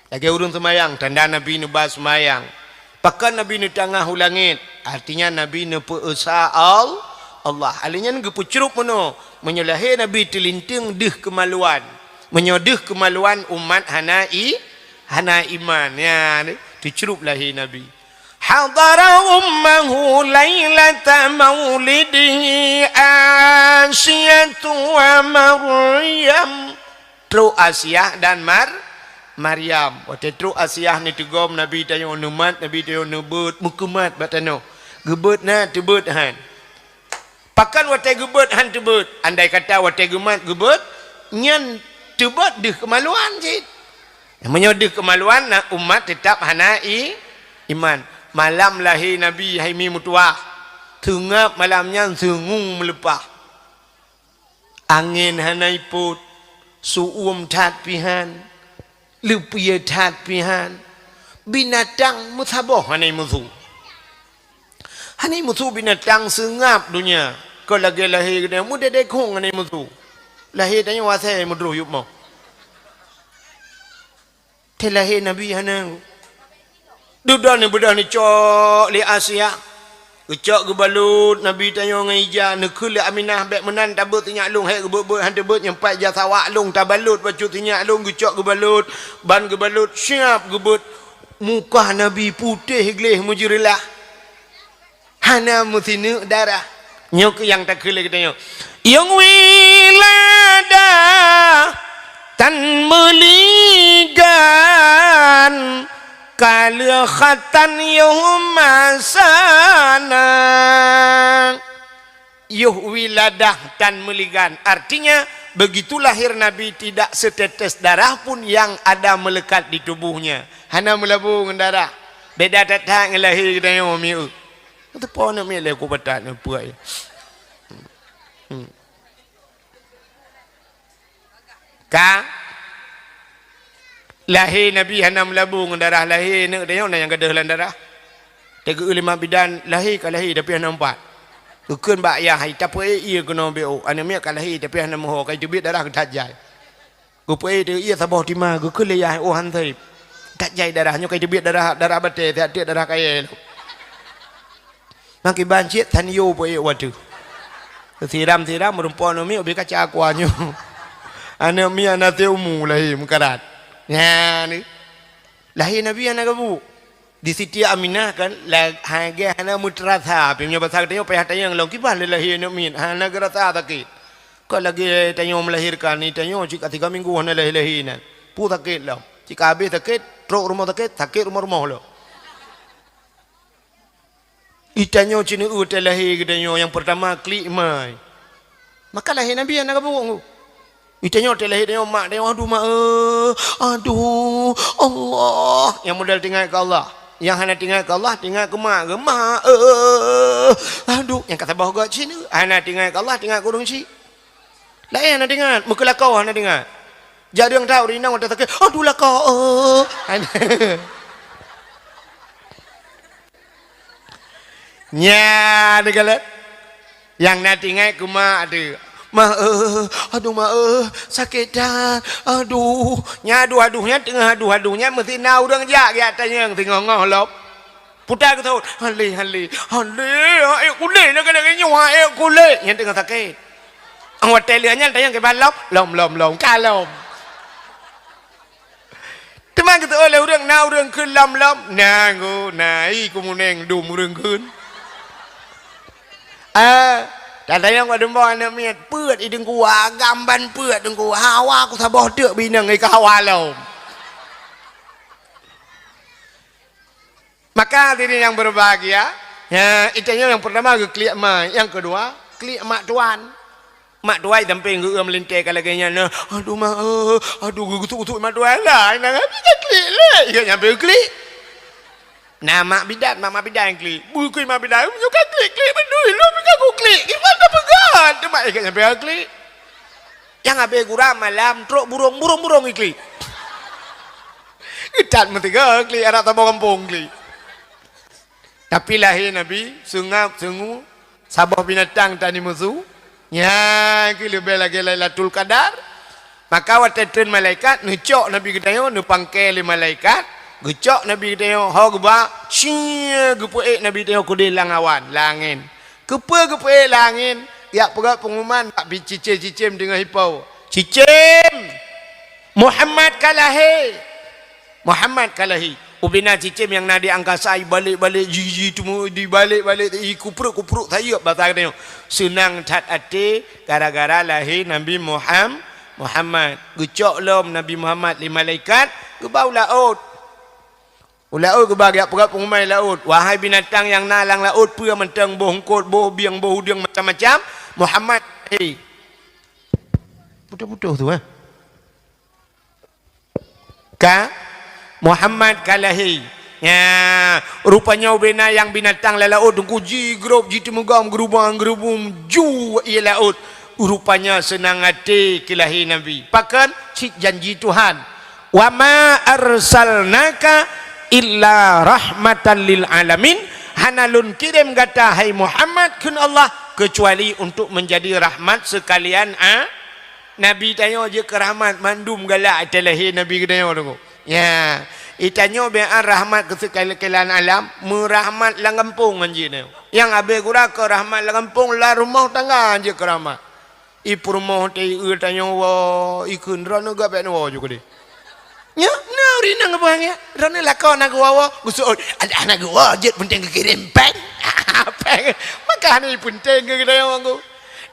Lagée ureuëng seumayang, tanda Nabi neuba seumayang. Pakon Nabi neutangah u langét? Artinya Nabi neupeu-Esa Al-, Allah. Alheuh nyan geupeucrup meunoe. Meunyoe lahé Nabi teulinteung deuh keumaluan. Meunyoe deuh keumaluan, umat hana i-, hana iman. Nyan, teucrup lahé Nabi. Hadara ummahu lailata maulidihi Asiyatu wa Maryam. Trok Asiah dan Mar-, Maryam. Watée trok Asiah neuteugom Nabi tanyoe neumat, Nabi tanyoe neubeuet, meukeumat bak tanoh. Geubeuet na, teubeuet han. Pakon watée geubeuet han teubeuet? Andai kata watée geumat geubeuet, nyan teubeuet deuh keumaluan cit. Meunyoe deuh keumaluan, na umat teutab hana i-, iman. Malam lahé Nabi hai mi meutuwah, seungab malam nyan seungue meuleupah. Angén hana ipot, seu-uem that pih han. Leupie that pihan. Binatang meusaboh hana musu. Hana musu binatang seungab donya. Kon lagée lahé geutanyoe meudedekong hana musu. Lahé tanyoe asai meudroh yup moh. Teuh lahé Nabi hana. Dudoe neubeudôh neucok lé Asia. Geucok geubalot Nabi tanyoe ngon ija, neukheun lé Aminah, "Bék meunan tabeuet sinyak lôn, hék geubeuet-beuet han teubeuet, nyang pat ija sawak lôn tabalot bacut sinyak lôn, geucok geubalot, ban geubalot siab geubeuet." Muka Nabi putéh gleh meujeureulah. Hana meusineuk darah. Nyoe keuh nyang takheun lé geutanyoe. Yôh wiladah tan meuligan, ka lheueh khatan yôh masana. Yôh wiladah tan meuligan. Artinya, begitu lahir Nabi tidak setetes darah pun yang ada melekat di tubuhnya. Hana meulabô ngon darah. Beda that-that ngon lahé geutanyoe mieu. Teupo aneuk miet lé ku batat neupeue. Hmm. Ka lahé Nabi hana meulabô ngon darah, lahé aneuk tanyoe na nyang gadôh lam darah. Teugeu lé mak bidan, lahé ka lahé tapi hana meupat. Geukheun bak yah, "Hai tapeuék ié keunoe beu, aneuk miet ka lahé tapi hana meuho, ka jiteubiet darah geuthat jai." Geupeuék teuh ié saboh tima, geukheun lé yah, "Oh han sép. That jai darah nyoe ka jiteubiet darah, darah batée, siat tiek darah kayée." Makiban cit tan yo peuék watée. Siram-siram meurumpok aneuk miet ubé kaca aqua nyoe. Aneuk miet hana teumu lahé meukarat. Nyan. Lahé Nabi hana gabuk. Di Siti Aminah kan, la-, lagée hana meuteurasa, pih meunyoe basa geutanyoe payah tanyong lom, kiban lé lahé aneuk miet, hana geurasa sakét. Kon lagée tanyoe meulahirkan, ni tanyoe cit ka tiga minggu hana lahé-lahé nan. Peue sakét lom. Cit ka habéh sakét, trok rumoh sakét, sakét rumoh-rumoh lom. Di tanyoe cit neueu teuh lahé geutanyoe nyang peurtama klik mai. Maka lahé Nabi hana gabuk. Di tanyoe teuh lahé tanyoe mak tanyoe, "Aduh mak, eh, aduh, Allah." Nyang model teuingat keu Allah. Nyang hana teuingat keu Allah, teuingat keu mak, "Mak, eh, aduh." Nyang ka saboh göt cit, hana teuingat keu Allah, teuingat keu ureueng chik. Laén hana teuingat, meukeulakoe hana teuingat. Jak deueng that ureueng inong watée sakét, "Aduh lakoe, eh." Nyan teuh galak. Nyang na teuingat keu mak teuh. "Mak, eh, aduh mak, eh, sakét that. Aduh." Nyan aduh-aduh nyan teungoh aduh-aduh nyan meusti na ureueng jak geutanyong teungoh-ngoh lom. Puta geuthot, "Hale, hale, hale, ék kulét lagée-lagée nyoe, ék kulét." Nyan teungoh sakét. Watée lheueh nyan tanyong kiban lom, lom, lom, lom, ka lom. Teuma geuteu'oh lé ureueng, na ureueng kheun lom-lom, na go, na i kumuneng dum ureueng kheun. Ah, tatanyong bak dumba aneuk miet, peuet i deungku, agam ban peuet deungku, hawa ku saboh teuk bineng i ka hawa lom. Maka hadirin yang berbahagia, ya, itu yang pertama geuklik ma, yang kedua, klik mak tuan. Mak tuai sampéng geu-eu meulintée ka lagée nyan, "Aduh mak, eh, aduh," geugusuk-gusuk mak tuai. Lah, nyan ka klik lé, ingat nyang pih klik. Nah, mak bidan, mak, mak bidan klik. Bukui mak bidan, "Nyoe ka klik-klik beudui, lôn pih ka kuklik. Kiban ka peugah?" Teuma ingat nyang pih klik. Nyang habéh gura malam trok burong, burong-burong iklik. Geutat meuteugah klik, adak saboh gampông klik. Tapi lahé Nabi, seungab, seungu, saboh binatang tani musu, nyan keuh leubeh lagée Lailatul Qadar. Maka watée treun malaikat, neucok Nabi geutanyoe, neupangke lé malaikat, geucok Nabi geutanyoe, ho geuba, cie, geupeuék Nabi geutanyoe keudeh lam awan, lam angén. Keupeue geupeuék lam angén? Jak peugah peungumuman bak cicém-cicém teungoh ipo. "Cicém! Muhammad ka lahé! Muhammad ka lahé!" Ubena cicém nyang na di angkasa ibalek-balek, ji, ji, teuma ibalek-balek, ikupruk-kupruk sayeuep basa geutanyoe. Seunang that até gara-gara lahé Nabi Muham-, Muhammad. Geucok lom Nabi Muhammad lé malaikat, geuba u laôt. U laôt geuba geujak peugah peungumuman laôt, "Wahai binatang nyang na lam laôt, peue mantong boh eungkôt, boh bieng, boh udeueng macam-macam, Muhammad lahé." Putôh-putôh tu, eh. Ka? Muhammad ka lahé. Nya, rupanya ubena nyang binatang lam laôt teungku jigrob, jiteumugom, geurubong-geurubong, ju ie laôt. Rupanya seunang até keu lahé Nabi. Pakon? Cit janji Tuhan. "Wa ma arsalnaka illa rahmatan lil alamin." Hana lôn kirém gata, hai Muhammad, kheun Allah, keucuali untuk menjadi rahmat sekalian a-, Nabi tanyoe jeuet keu rahmat mandum galak teuh lahé Nabi geutanyoe teungku. Ya, itanyoe bian rahmat keu sekalian alam, meurahmat lam gampông ngon jih nyoe. Nyang abéh gura keu rahmat lam gampông, lam rumoh tangga jeuet keu rahmat. I peurumoh teuh i eu tanyoe woe, i kheun droeneuh gak bék neuwoe ju keudeh. Nyoe, nyoe ureueng inong geupeugah nyan, droeneuh lakoe na geuwoe-woe, geuseuôt, "Adak hana geuwoe jeuet, peunteng geukirém péng." Péng, maka hana peunteng keu geutanyoe ngon geuh.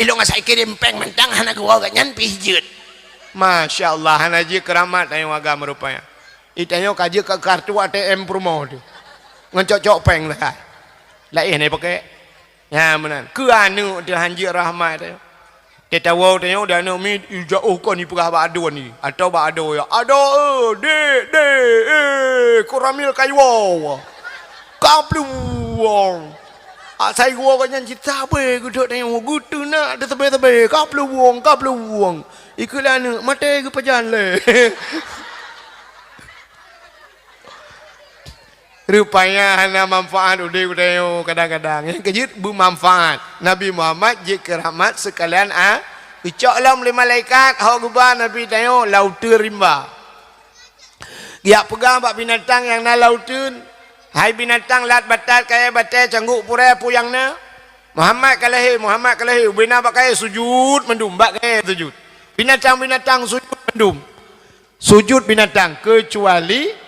Ilôn asai kirém péng mantong hana geuwoe gobnyan pih jeuet. Masya Allah, hana jeuet keu rahmat tanyoe agam rupanya. I tanyoe ka jeuet keu kartu A T M peurumoh teuh. Ngon cok-cok péng sagai. Laén hana pakai. Nyan meunan. Keu aneuk teuh han jeuet rahmat teuh. Teuh tawoe tanyoe di aneuk miet, i jaoh kon ipeugah bak adoe ni. Atawa bak adoe ya. "Adoe, eh, dek, dek, eh, Koramil ka iwoe." Ka plueng. Asai geuwoe gobnyan cit sabe geuduek tanyoe, geuteunak teuh sabe-sabe. Ka plueng, ka plueng. I kheun lé aneuk, "Maté geupajan lé." Rupanya hana manfaat udeb geutanyoe kadang-kadang. Nyang keujeuet beumanfaat. Nabi Muhammad jeuet keu rahmat sekalian a-, geucok lom lé malaikat, hok geuba Nabi tanyoe lam uteuen rimba. Geujak peugah bak binatang nyang na lam uteuen, "Hai binatang lat batat, kayèe batèe, cangguk purèe, peue nyang na?" "Muhammad ka lahé, Muhammad ka lahé." Ubé na bak kayèe sujut mandum, bak kayèe sujut. Binatang-binatang sujut mandum. Sujut binatang, keucuali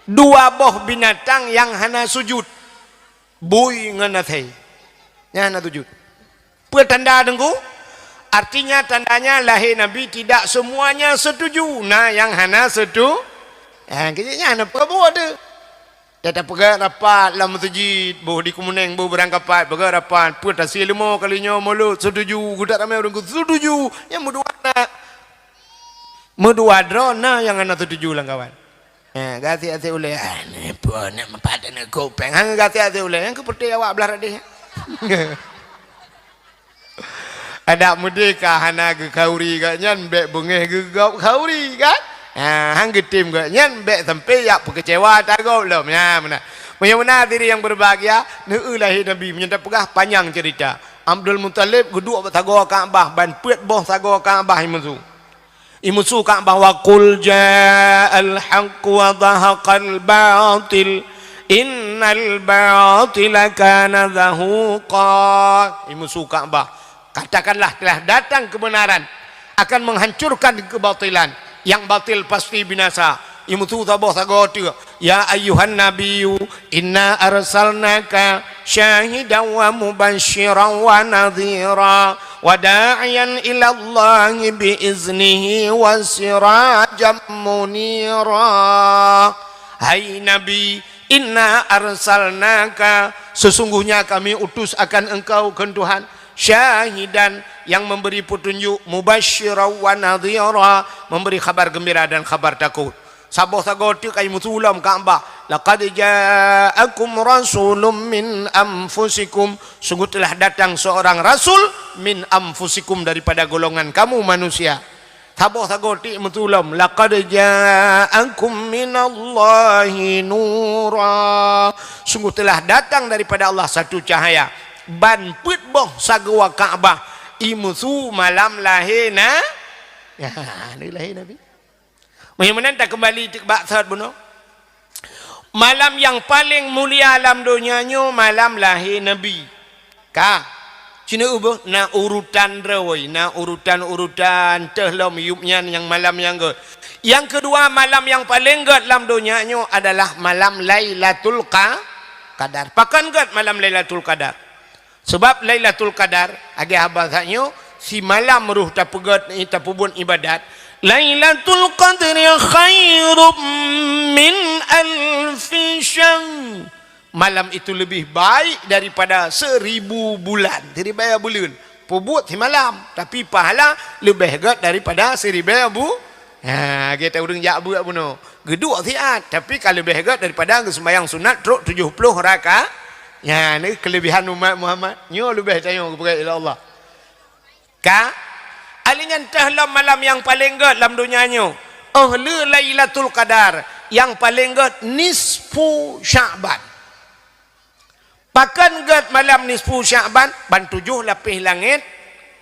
dua boh binatang nyang hana sujut, bui ngon asèe. Nyan hana sujut. Peue tanda teungku? Artinya tandanya lahé Nabi tidak semuanya setuju. Na nyang hana setu-, eh, keu nyan hana peue buet teuh. Teutab peugah rapat lam meuseujid, boh di Keumeunéng, boh Beurangkapat, peugah rapat, peue tasie leumo kali nyoe mulod setuju, geudak ramé ureueng setuju, nyang meudua na. Meudua droe na nyang hana setuju lam kawan. Eh, gasien-gasien ulèe, "Ah, ni peue nak meupat neuk kupeng?" Hana gasien-gasien ulèe, nyang keupeuteh awak blah radeh. Adak meudeh ka hana geukhauri gobnyan, bèk beungèh geugop khauri, kan? Ha, han geutem gobnyan, bèk sampai jak peukeucewa tagop lom. Nyan meunan. Meunyoe meunan hadirin yang berbahagia, neueu lahé Nabi, meunyoe tapeugah panyang ceurita. Abdul Muthalib geuduek bak sagoe Ka'bah, ban peuet boh sagoe Ka'bah imusu. Imusu Ka'bah, "Wa qul ja'al haqq wa zahaqal batil, innal batila kana zahuqa." Imusu Ka'bah, "Katakanlah telah datang kebenaran, akan menghancurkan kebatilan. Yang batil pasti binasa." Imusu saboh sagoe teuk, "Ya ayyuhan nabiyyu, inna arsalnaka syahidan wa mubasysyiran wa nadhira, wa da'iyan ilallahi bi iznihi wa sirajan munira." Hai Nabi, inna arsalnaka, sesungguhnya kami utus akan engkau, kheun Tuhan, syahidan, yang memberi petunjuk, mubasysyiran wa nadhira, memberi khabar gembira dan khabar takut. Saboh sagoe teuk ka imusu lom Ka'bah. "Laqad ja'akum rasulun min anfusikum." Sungguh telah datang seorang rasul min anfusikum, daripada golongan kamu manusia. Saboh sagoe teuk imusu lom. "Laqad ja'akum minallahi nura." Sungguh telah datang daripada Allah satu cahaya. Ban peuet boh sagoe Ka'bah imusu malam lahé na-, ya, ni lahé Nabi. Meunyoe meunan takeumbali teuk bak sot bunoe. Malam nyang paleng mulia lam donya nyoe malam lahé Nabi. Ka. Cina ubah na urutan droe, na urutan-urutan teuh lom yup nyan nyang malam nyang gèt. Nyang keudua, malam nyang paleng gèt lam donya nyoe adalah malam Lailatul Qa-, Qadar. Pakon gèt malam Lailatul Qadar? Sabab Lailatul Qadar, lagèe haba that nyoe, simalam roh tapeugèt, tapeubuet ibadat. "Lailatul Qadri khairum min alfi syahr." Malam itu lebih baik daripada seribu bulan. Seribu bulan. Peubuet simalam, tapi pahala leubeh gèt daripada seribu bu-, Ha, lagèe ureueng jak beuet bunoe. Geuduek siat, tapi ka leubeh gèt daripada geuseumbahyang sunat trok tujoh ploh raka-, nyan keulebihan umat Muhammad. Nyoe leubeh tanyoe geupeugèt lé Allah. Ka? Alèh nyan teuh lom malam nyang paleng gèt lam donya nyoe. Oh lé Lailatul Qadar, nyang paleng gét nisfu Sya'ban. Pakon gét malam nisfu Sya'ban? Ban tujoh lapéh langét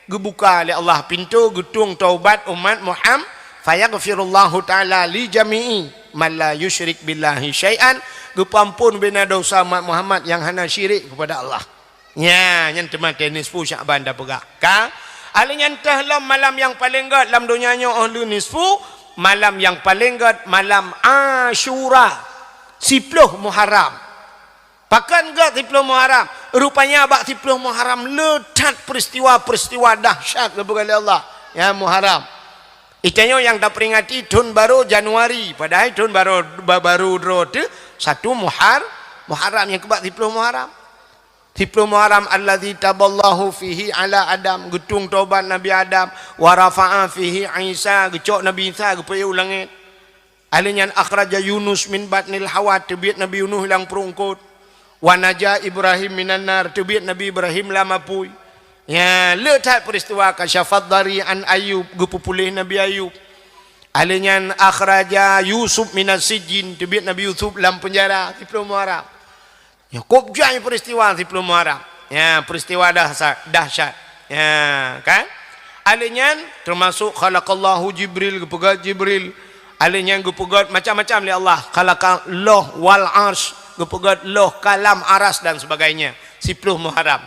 geubuka lé Allah pintoe geutueng taubat umat Muhammad, fayaghfirullahu ta'ala li jami'i man la yusyrik billahi syai'an, geupeuamphon beuna desya umat Muhammad nyang hana syirik keupada Allah. Nya, nyan teuma teuh nisfu Sya'ban tapeugah. Ka? Alheuh nyan teuh lom malam nyang paleng gét lam donya nyoe oh lé nisfu, malam nyang paleng gét malam Asyura, siploh Muharram. Pakon gét siploh Muharram? Rupanya bak siploh Muharram le that peristiwa-peristiwa dahsyat geupeugah lé Allah. Ya, Muharram. Itanyoe nyang taperingati thon barô Januari, padahai thon barô, ba-, barô droe teuh satu Muhar-, Muharram nyang keubak siploh Muharram. Siploh Muharram, allazi taballahu fihi ala Adam, geutueng taubat Nabi Adam, wa rafa'a fihi Isa, geucok Nabi Isa geupeuék u langét. Alheuh nyan akhraja Yunus min batnil hawa, teubiet Nabi Yunus lam pruet eungkôt. Wa naja Ibrahim minan nar, teubiet Nabi Ibrahim lam apui. Ya, le that peristiwa kasyafad dari an Ayub, geupeupuléh Nabi Ayub. Alheuh nyan akhraja Yusuf minas sijjin, teubiet Nabi Yusuf lam peunjara, siploh Muharram. Ya, kôb jai peristiwa siploh Muharram. Ya, peristiwa dahsyat, dahsyat. Ya, kan? Alheuh nyan teumasok khalaqallahu Jibril, geupeugét Jibril. Alheuh nyan geupeugét macam-macam lé Allah. Khalaqa loh wal arsy, geupeugét loh kalam aras dan sebagainya. Siploh Muharram.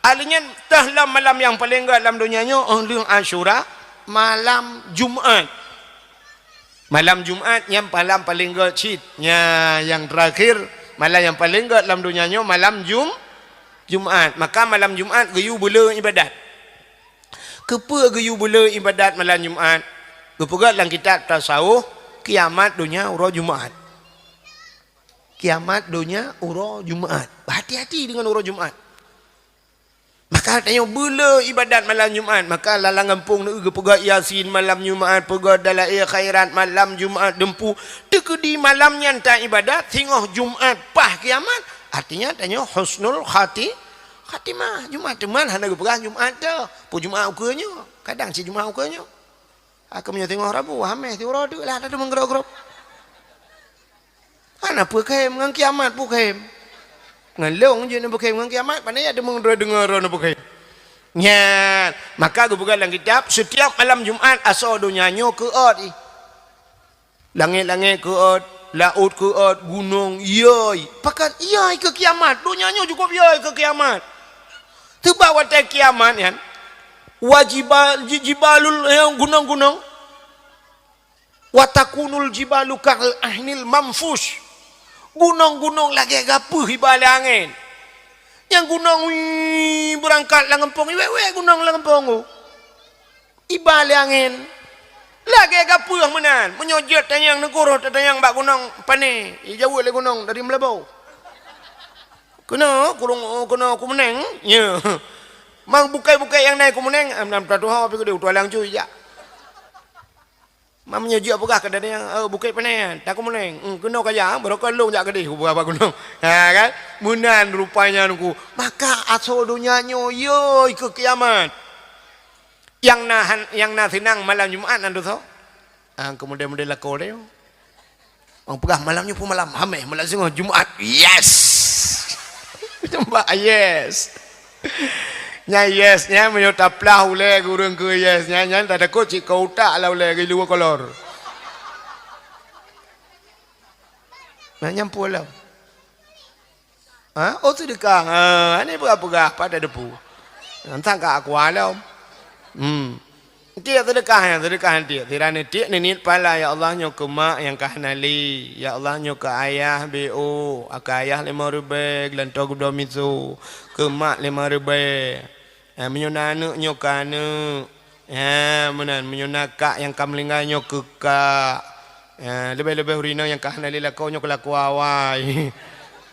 Alheuh nyan teuh lam malam nyang paleng gét lam donya nyoe, oh lé Asyura, malam Jumat. Malam Jumat nyan malam paleng gét cit. Nya, nyang terakhir, malam nyang paleng gét lam donya nyoe malam Jum-, Jumat. Maka malam Jumat geuyue beulé ibadat. Keupeue geuyue beulé ibadat malam Jumat? Geupeugét lam kitab tasawuf, kiamat donya uroe Jumat. Kiamat donya uroe Jumat. Hati-hati deungon uroe Jumat. Maka tanyoe beulé ibadat malam Jumat. Maka lam gampông neueu geupeugét Yasin malam Jumat, peugét Dalail Khairat malam Jumat, deumpu. Teukeudi malam nyan ta ibadat, singoh Jumat paih kiamat. Artinya tanyoe husnul khati-, khatimah. Jumat teuma hana geupeugah Jumat teuh. Peue Jumat ukeue nyoe? Kadang cit Jumat ukeue nyoe. Aku meunyoe singoh Rabu, Hameh siuroe teuk lah, dah deungon grop-grop. Hana peue khem, ngon kiamat peue khem. Ngon lôn jeuet neupeukhem ngon kiamat, pane ya deungon droe deungon droe neupeukhem. Nyan, maka geupeugah lam kitab, setiap malam Jumat asoe donya nyoe keuôt ih. Langét-langét keuôt, laôt keuôt, gunong iyoi. Pakon iyoi keu kiamat, donya nyoe cukup iyoi keu kiamat. Teuma watée kiamat nyan, wajibal, ji-, jibalul, eh, gunong-gunong. Wa takunul jibalu kal ahnil manfush. Gunong-gunong lagée gapeuh iba lé angén. Nyang gunong wii beurangkat lam gampông, iwék-wék gunong lam gampông. Iba lé angén. Lagée gapeuh meunan. Meunyoe jeuet tanyong neuguroh tatanyong bak gunong pane, ijaweueb lé gunong dari Meulaboh. Keunoe kurong, keunoe Kumeuneng. Nya. Mang bukée-bukée nyang na i Kumeuneng, am, nam tatuha pi keudeh utua lang cui jak. Mam nyoe jiak peugah keu datang, "Eh, Bukét Panai, takeumuleng." Hmm, keunoe ka jak, barô ka lôn jak keudeh, kupeugah bak gunong. Ha, kan? Meunan rupanya nungku. Maka asoe donya nyoe, yoi, keu kiamat. Nyang na han-, nyang na seunang malam Jumat nan dosa. Ah, keumudian-mudian lakoe lé. Orang peugah malam nyoe pun malam Hameh, malam singoh Jumat. Yes! Tembak yes. Nyan yes, nyan meunyoe taplah ulée ureuëng keu yes, nyan, nyan tatakot cit keu utak lah ulée geuh luwa kolor. Nah, nyan peue lom. Ha? Oh, seudeukah. Ha, aneuk peugah-peugah pada depu. Nyan sang ka aku lom. Hmm. Tiek seudeukah nyan, seudeukah nyan tiek. Sira nitiek niniet pala, "Ya Allah, nyoe keu mak nyang ka hana lé. Ya Allah, nyoe keu ayah B O, keu ayah limong ribée, geulantoe geudoe miso. Keu mak limong ribée. Eh, meunyoe na aneuëk, nyoe keu aneuëk. Eh, meunan, meunyoe na kak nyang ka meuninggai, nyoe keu kak. Eh, leubeh-leubeh ureuëng inong nyang ka hana lé lakoe, nyoe keu lakoe awai."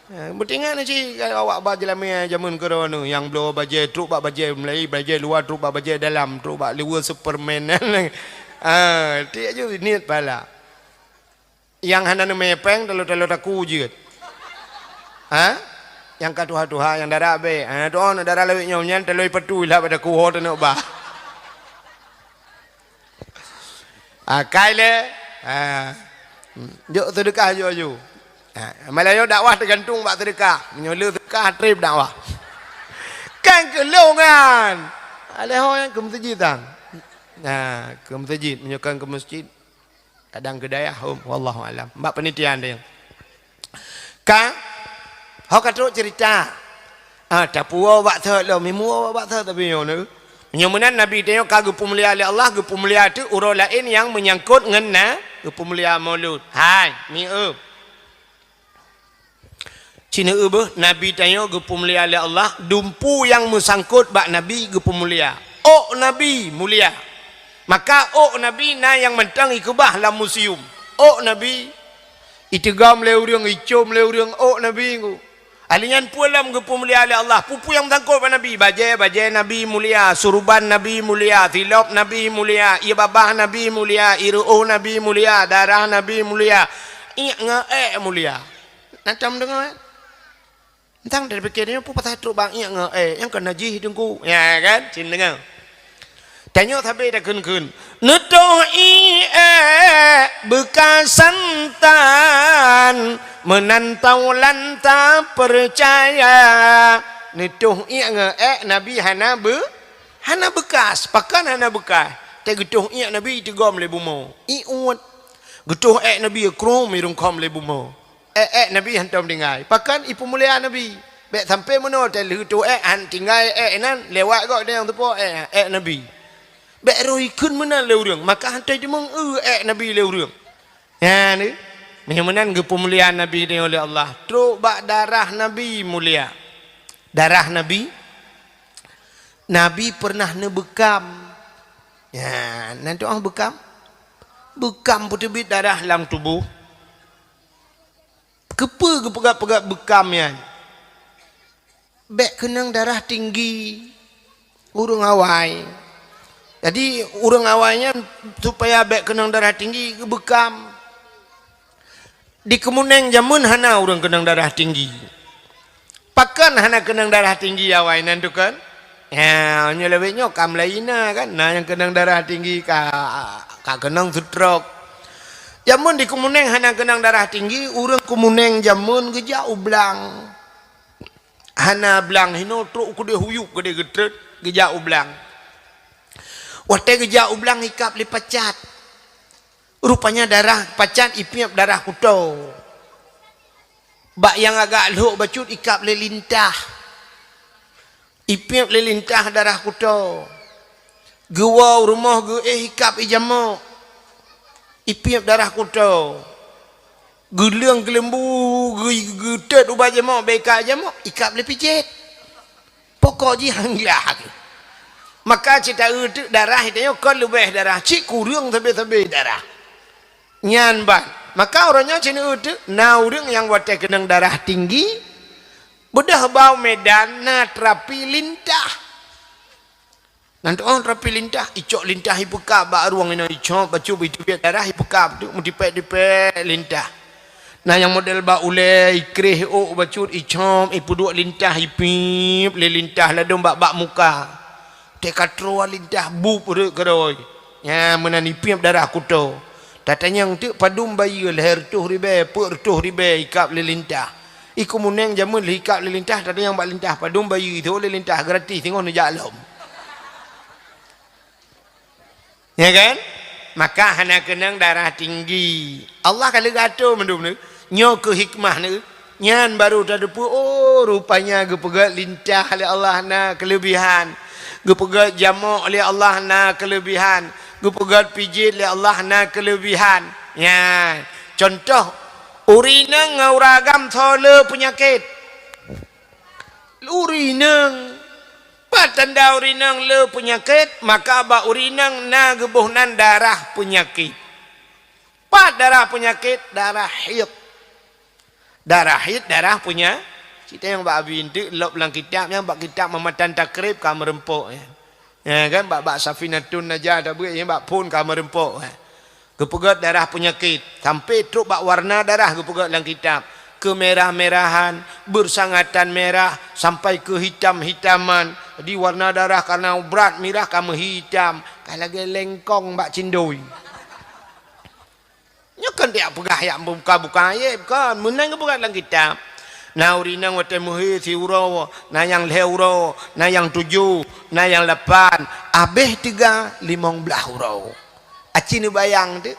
Eh, beutingat na cit awak ba jeulamé jameun keudroe nyoe, nyang bloe bajée trok bak bajée meulai, bajée luwa trok bak bajée dalam, trok bak luwa Superman. Ah, tiek ju niet pala. Nyang hana neumé péng, talo-talo taku jeuet. Ha? Nyang ka tuha-tuha, nyang dara abée. Ha, tu oh, dara lawét nyoe nyan, talo ipatui lah pada kuho teuneuk bah. Akai lé. Ha. Hmm. Jok seudeukah aju-aju. Ha. Malah nyoe dakwah teugantung bak seudeukah. Meunyoe le seudeukah, treb dakwah. Kan keu lôn kan. Alèh ho nyang keu meuseujid tan. Ha, keu meuseujid. Meunyoe kan keu meuseujid, kadang keu dayah, hom. Wallahu alam. Bak panitia nyan. Ka, ho ka trok ceurita. Ah, tapuwoe bak thot lom, imuwoe bak thot tapi nyoe neu. Meunyoe meunan Nabi tanyoe ka geupeumulia lé Allah, geupeumulia teuk uroe laén nyang meunyangkot ngon na, geupeumulia Maulud. Hai, mieu. Ci neu beuh, Nabi tanyoe geupeumulia lé Allah, dumpu nyang meusangkot bak Nabi geupeumulia. Ôk Nabi mulia. Maka ôk Nabi na nyang mantong ikeubah lam museum. Ôk Nabi iteugom lé ureuëng, icom lé ureuëng ôk Nabi ngu. Ahli nyan peue lom geupeumulia lé Allah. Peue-peue nyang meusangkot bak Nabi. Bajée, bajée Nabi mulia. Suruban Nabi mulia. Silop Nabi mulia. Ié babah Nabi mulia. Ié reuôh Nabi mulia. Darah Nabi mulia. Iék ngon ék mulia. Na tom deungoe? Entang dari pikir nyoe peue pasal trok bak iék ngon ék. Nyang keu najih teungku. Ya kan? Cin deungoe. Tanyoe sabe takheun-kheun, neutoh ié ék beukasan tan, meunan taulan tapeucaya. Neutoh iék ngon ék Nabi hana beu-, hana beukas. Pakon hana beukas? Tageutoh iék Nabi iteugom lé bumoe. Ié uet. Geutoh ék Nabi krueng irungkhom lé bumoe. Ék-ék Nabi hantom tinggai. Pakon ipeumulia Nabi. Bék sampai meunoe teuh lheueh toh ék han tinggai ék nan lewat gok dayang teupo ék, ék Nabi. Bék roh ikheun meunan lé ureuëng, maka hantom jimeueu ék Nabi lé ureuëng. Nyan, meunyoe meunan geupeumulia Nabi nyoe lé Allah. Trok bak darah Nabi mulia. Darah Nabi, Nabi pernah neubeukam. Nyan, nan tu ah beukam. Beukam peuteubiet darah lam tuboh. Keupeue geupeugah-peugah beukam nyan? Bék keunong darah tinggi ureuëng awai. Jadi, ureuëng awai nyan supaya bék keunong darah tinggi, geubeukam. Di Keumeunéng jameun hana ureuëng keunong darah tinggi. Pakon hana keunong darah tinggi awai nan tu kan? Ya, nyoe lawét nyoe ka mulai na kan, na nyang keunong darah tinggi ka, ka keunong stroke. Jameun di Keumeunéng hana keunong darah tinggi, ureuëng Keumeunéng jameun geujak u blang. Hana blang hinoe trok keudeh huyup keudeh geutrek geujak u blang. Watée geujak u blang ikab lé pacat. Rupanya darah pacat ipiep darah kuto. Bak nyang agak lhok bacut ikab lé lintah. Ipiep lé lintah darah kuto. Geuwoe u rumoh geuéh ikab ijamok. Ipiep darah kuto. Geuleueng geuleumbu geu-, geutet ubat jamok, béka jamok, ikab lé pijet. Pokok jih han glah. Maka cit taeu teuk darah tanyoe kon leubeh darah, cit kureueng sabe-sabe darah. Nyan ban. Maka uroe nyoe cit neueu teuk na ureuëng nyang watée keunong darah tinggi, beudôh bak u Medan na terapi lintah. Nan teu'oh terapi lintah, icok lintah ipeukab bak rueng inoe, icok bacut iteubiet darah ipeukab teuk meutipék-tipék lintah. Na nyang model bak ulée, ikréh ôk bacut, icom, ipeuduek lintah, ipiep lé lintah ladôm bak, bak muka. Teuka troe lintah bup rhot keudroe. Nyan meunan ipiep darah kuto. Tatanyong teuk padum bayeue lhée reutôh ribée, peuet reutôh ribée ikab lé lintah. I Keumeunéng jameun lheuh ikab lé lintah, tatanyong bak lintah padum bayeue, ithô lé lintah gratis, singoh neujak lom. Ya kan? Maka hana keunong darah tinggi. Allah ka lheueh geuatoe mandum nyoe. Nyoe keuh hikmah nyoe. Nyan baru tateupeue, oh, rupanya geupeugét lintah lé Allah na keuleubihan. Geupeugét jamok lé Allah na keuleubihan. Geupeugét pijet lé Allah na keuleubihan. Nyan. Contoh, ureuëng inong ngon ureuëng agam soe le peunyakét. Ureuëng inong. Pat tanda ureuëng inong le peunyakét, maka bak ureuëng inong na geuboh nan darah peunyakét. Pat darah peunyakét, darah haid. Darah haid, darah punya-, cit nyang bak abi enteuk lop lam kitab nyan, bak kitab Mamatan Takrib ka meureumpok nyan. Ya kan, bak, bak Safinatun Najah tabeuet nyan bak phon ka meureumpok nyan. Geupeugét darah peunyakét, sampai trok bak warna darah geupeugét lam kitab. Keumerah-merahan, bersangatan merah, sampai keuhitam-hitaman. Jadi warna darah karena brat mirah ka meuhitam, ka lagée lengkong bak cindoi. Kon tajak peugah jak buka-buka aéb, kon. Meunan geupeugah lam kitab. Na ureuëng inong watée meuhé siuroe, na nyang lhée uroe, na nyang tujoh, na nyang lapan, abéh teuga limong blaih uroe. Aci neubayang teuk.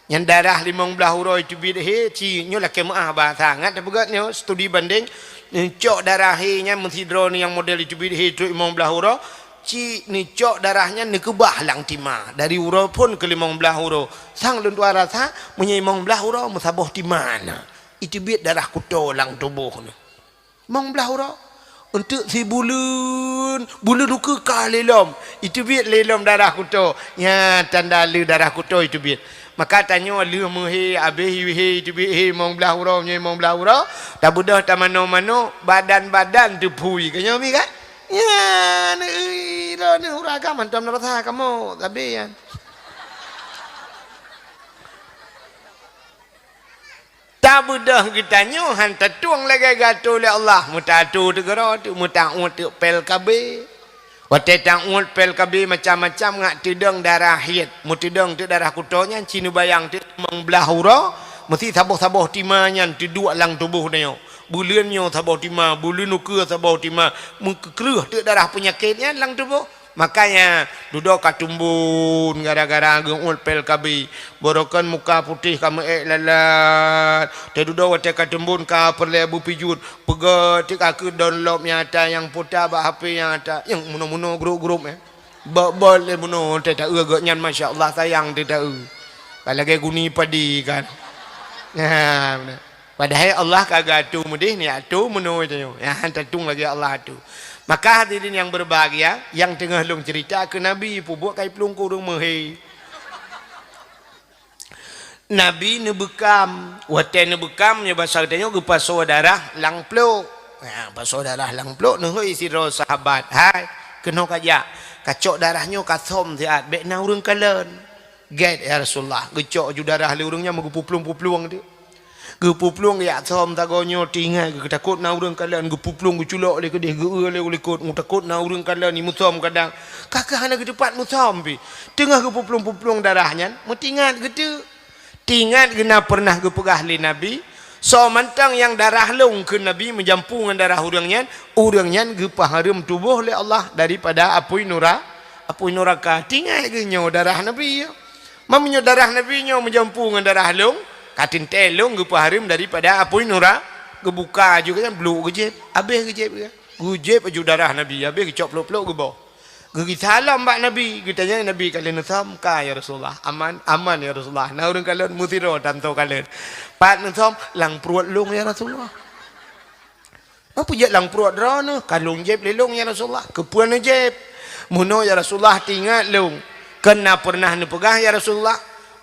Nyang darah limong blaih uroe teubiet hé, ci nyoe lakée meuáh bahasa. Ngat tapeugét nyoe studi bandeng, neucok darah hé nyan meusidroe nyang model teubiet hé trok limong blaih uroe, ci neucok darah nyan neukeubah lam tima. Dari uroe phon keu limong blaih uroe. Sang lôn tuan rasa, meunyoe limong blaih uroe meusaboh tima na. Iteubiet darah kuto lam tuboh nyoe. Limong blaih uroe. Eunteuk sibuleuen, buleuen ukeue ka lé lom. Iteubiet lé lom darah kuto. Nyan tanda le darah kuto iteubiet. Maka tanyoe lheueh meuhé, abéh hé iteubiet hé limong blaih uroe, nyoe limong blaih uroe. Tabeudôh tamanoe-manoe, badan-badan teuphui. Ka nyoe mi kan? Nyan, ih, droeneuh ureuëng agam hantom na rasa kamoe, sabé nyan. Tabeudôh geutanyoe han tatueng lagée geuatô lé Allah, meutatu teugeuro teuk, meutaôt teuk P L K B. Watée taôt P L K B macam-macam ngat teudong darah hiet, meuteudong teuk darah kuto nyan ci neubayang teuk limong blaih uroe, meusi saboh-saboh tima nyan teuduek lam tuboh tanyoe. Buleuen nyoe saboh tima, buleuen ukeue saboh tima, meukeureuh teuk darah peunyakét nyan lam tuboh. Makanya dudoe ka teumbon gara-gara geuôt P L K B. Borokan muka putéh ka meuék lalat. Teududoe watée ka teumbon ka peureulée beupijuet. Peugah teuk ka keu download nyang ata nyang puta bak H P nyang ata. Nyang munoe-munoe grup-grup, eh. Bot-bot lé munoe teuh taeu geuh nyan, masya Allah, sayang teuh taeu. Ka lagée guni padi kan. Nah, beuna. Padahai Allah ka geuatô meudeh, ni atô meunoe tanyoe. Nyan han tatueng lagée Allah atô. Maka hadirin yang berbahagia, nyang teungoh lôn cerita keu Nabi, peubuet kai plueng keu ureuëng meuhé. Nabi neubeukam. Watée neubeukam, nyoe basa geutanyoe geupasoe darah lam plôk. Ha, pasoe darah lam plôk, neuhôi sidroe sahabat, "Hai, keunoe kajak, kacok darah nyoe kasöm siat, bék na ureuëng kalon." "Gét, ya Rasulullah." Geucok ju darah lé ureuëng nyan meugeupuplueng-puplueng teuk. Geupuplueng jak söm sagoe nyoe, teuingat geuh takot na ureuëng kalon, geupuplueng geuculok lé keudeh, geu-eu lé u likot, takot na ureuëng kalon, imeusöm kadang. Ka keuh hana geuteupat meusöm pih. Teungoh geupuplueng-puplueng darah nyan, meuteuingat geuteuk. Teuingat geuh na peureunah geupeugah lé Nabi, "Soe mantong nyang darah lôn kheun Nabi meujampu ngon darah ureuëng nyan, ureuëng nyan geupeuhareuem tuboh lé Allah daripada apui nura-, apui nuraka." Teuingat geuh nyoe darah Nabi nyoe. Meunyoe darah Nabi nyoe meujampu ngon darah lôn, ka teuntée lôn geupeuhareuem daripada apui nura-, geubuka aju geuh nyan, blok geujieb, habéh geujieb geuh. Geujieb aju darah Nabi, habéh geucok plôk-plôk geuboh. Geugisa lom bak Nabi, geutanyong Nabi, "Ka lheueh neusöm?" "Ka, ya Rasulullah." "Aman?" "Aman, ya Rasulullah." "Na ureuëng kalon?" "Meusidroe tanto kalon." "Pat neusöm?" "Lam pruet lôn, ya Rasulullah." "Peue jeuet lam pruet droeneuh?" "Ka lôn jieb lé lôn, ya Rasulullah." "Keupeue neujieb?" "Meunoe, ya Rasulullah, teuingat lôn, kheun na peureunah neupeugah, ya Rasulullah,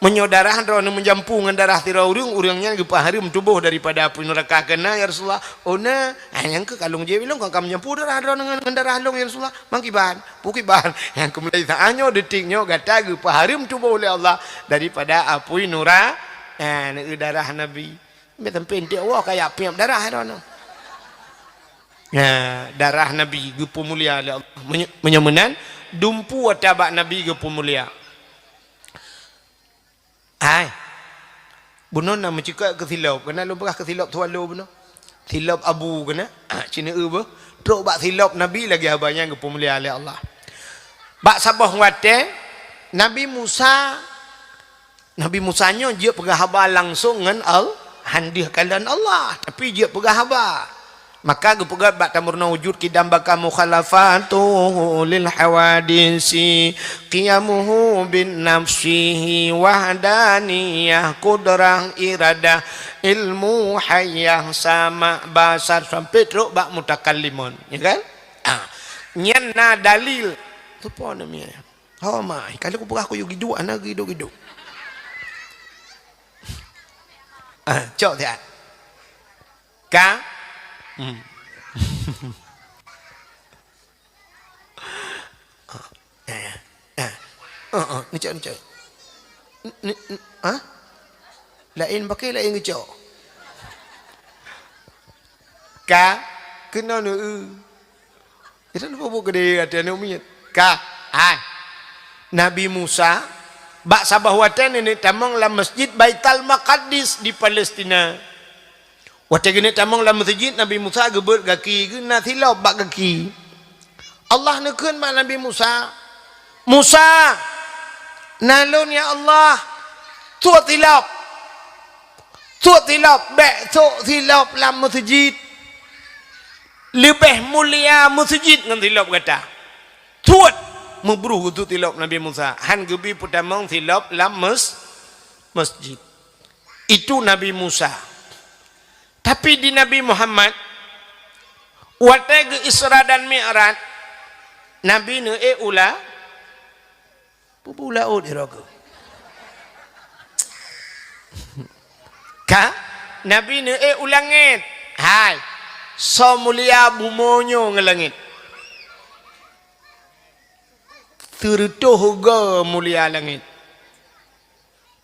meunyoe darah droeneuh meujampu ngon darah sidroe ureuëng, ureuëng nyan geupeuhareuem tuboh daripada apui nuraka, kheun na, ya Rasulullah." "Oh na, ah, nyang keuh ka lôn jieb lé lôn, kon ka meujampu darah droeneuh ngon, ngon darah lôn, ya Rasulullah." "Mangkiban?" "Peue kiban?" "Nyang keuh mulai saát nyoe, detik nyoe, gata geupeuhareuem tuboh lé Allah daripada apui nura-, ah, neueu darah Nabi." Sampai-sampai enteuk woe kajak piep darah droeneuh. Nah, darah Nabi geupeumulia lé Allah. Meunyo-, meunyoe meunan, dumpeue ata bak Nabi geupeumulia. Hai. Bunoe na meucukot keu silop, keunan lôn peugah keu silop Swallow bunoe. Silop abu keunan, ah, ci neueu beuh. Trok bak silop Nabi lagée haba nyan geupeumulia lé Allah. Bak saboh watée, Nabi Musa Nabi Musa nyoe jeuet peugah haba langsong ngon Al-, han deuh kalon Allah, tapi jeuet peugah haba. Maka geupeugah bak tameurunoe wujud qidam baqa mukhalafatuhu lil hawadisi, qiyamuhu bin nafsihi wahdaniyah, qudrah, iradah, ilmu, hayah, sama, basar, sampai trok bak mutakallimun, ya kan? Ah, nyan na dalil. Tu po namanya. Ho mai, kalau kupeugah kuyue giduk, hana giduk-giduk. Ah, cok siat. Ka? Hmm. Ah, ah. Ah, ah, ngecok, ngecok. N-, n-, n-, ah? Laén pakai, laén ngecok. Ka? Keunoe neueu. Kita lupa buat gede hati aneuk miet. Ka? Hai. Nabi Musa Bak saboh watée neuneuk tamong lam Masjid Baitul Maqdis di Palestina. Watée geuneuk tamong lam meuseujid, Nabi Musa geubeuet gaki geuh, na silop bak gaki. Allah neukheun bak Nabi Musa, "Musa, na lôn ya Allah, sôk silop. Sôk silop, bék sôk silop lam meuseujid. Leubeh mulia meuseujid ngon silop gata." Sôk! Meubruh geusôk silop Nabi Musa, han geubi peutamong silop lam mes-, masjid. Itu Nabi Musa. Tapi di Nabi Muhammad, watée geu Isra dan Mi'raj, Nabi neuék u la-, peue u laôt di roh keuh. Ka? Nabi neuék u langét. Hai, soe mulia bumoe nyoe ngon langét? Sireutôh goe mulia langét.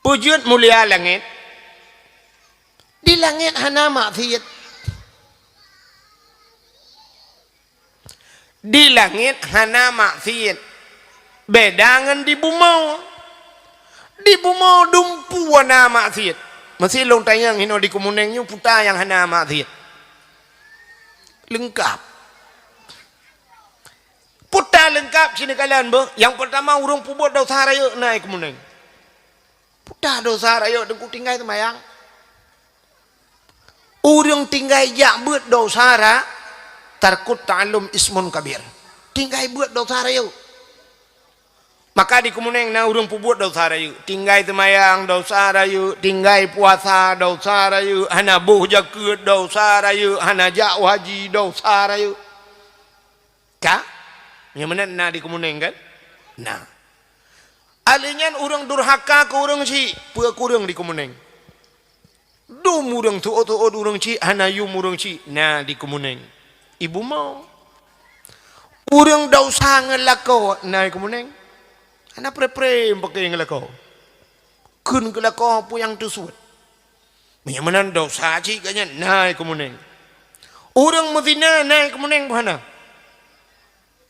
Peue jeuet mulia langét? Di langét hana maksiet. Di langét hana maksiet. Beda ngon di bumoe. Di bumoe dumpeue na maksiet. Meusé lôn tanyong inoe di Keumeuneung nyoe, peue ta nyang hana maksiet? Leungkap. Peue ta leungkap sineukala beuh. Nyang peurtama, ureuëng peubuet desya rayeuk na i Keumeuneung. Peue ta desya rayeuk, Teungku, tinggai seumayang. Ureuëng tinggai jak beuet desya ra-, tarkut ta'allum ismun kabir. Tinggai beuet desya rayeuk. Maka di Keumeuneung na ureuëng peubuet desya rayeuk. Tinggai seumayang desya rayeuk, tinggai puasa desya rayeuk, hana boh jakeuet desya rayeuk, hana jak haji desya rayeuk. Ka? Nyang meunan na di Keumeuneung kan? Na. Alèh nyan ureuëng durhaka keu ureuëng chik, peue kureueng di Keumeuneung. Dum ureuëng tuôt-tuôt ureuëng chik, hana yum ureuëng chik, na di Keumeuneung. I bumoe. Ureuëng desya ngon lakoe, na i Keumeuneung. Hana pre-pre meupaké ngon lakoe. Kheun keu lakoe peue nyang teusuet. Meunyoe meunan desya cit gobnyan na i Keumeuneung. Ureuëng meuzina na i Keumeuneung peue hana?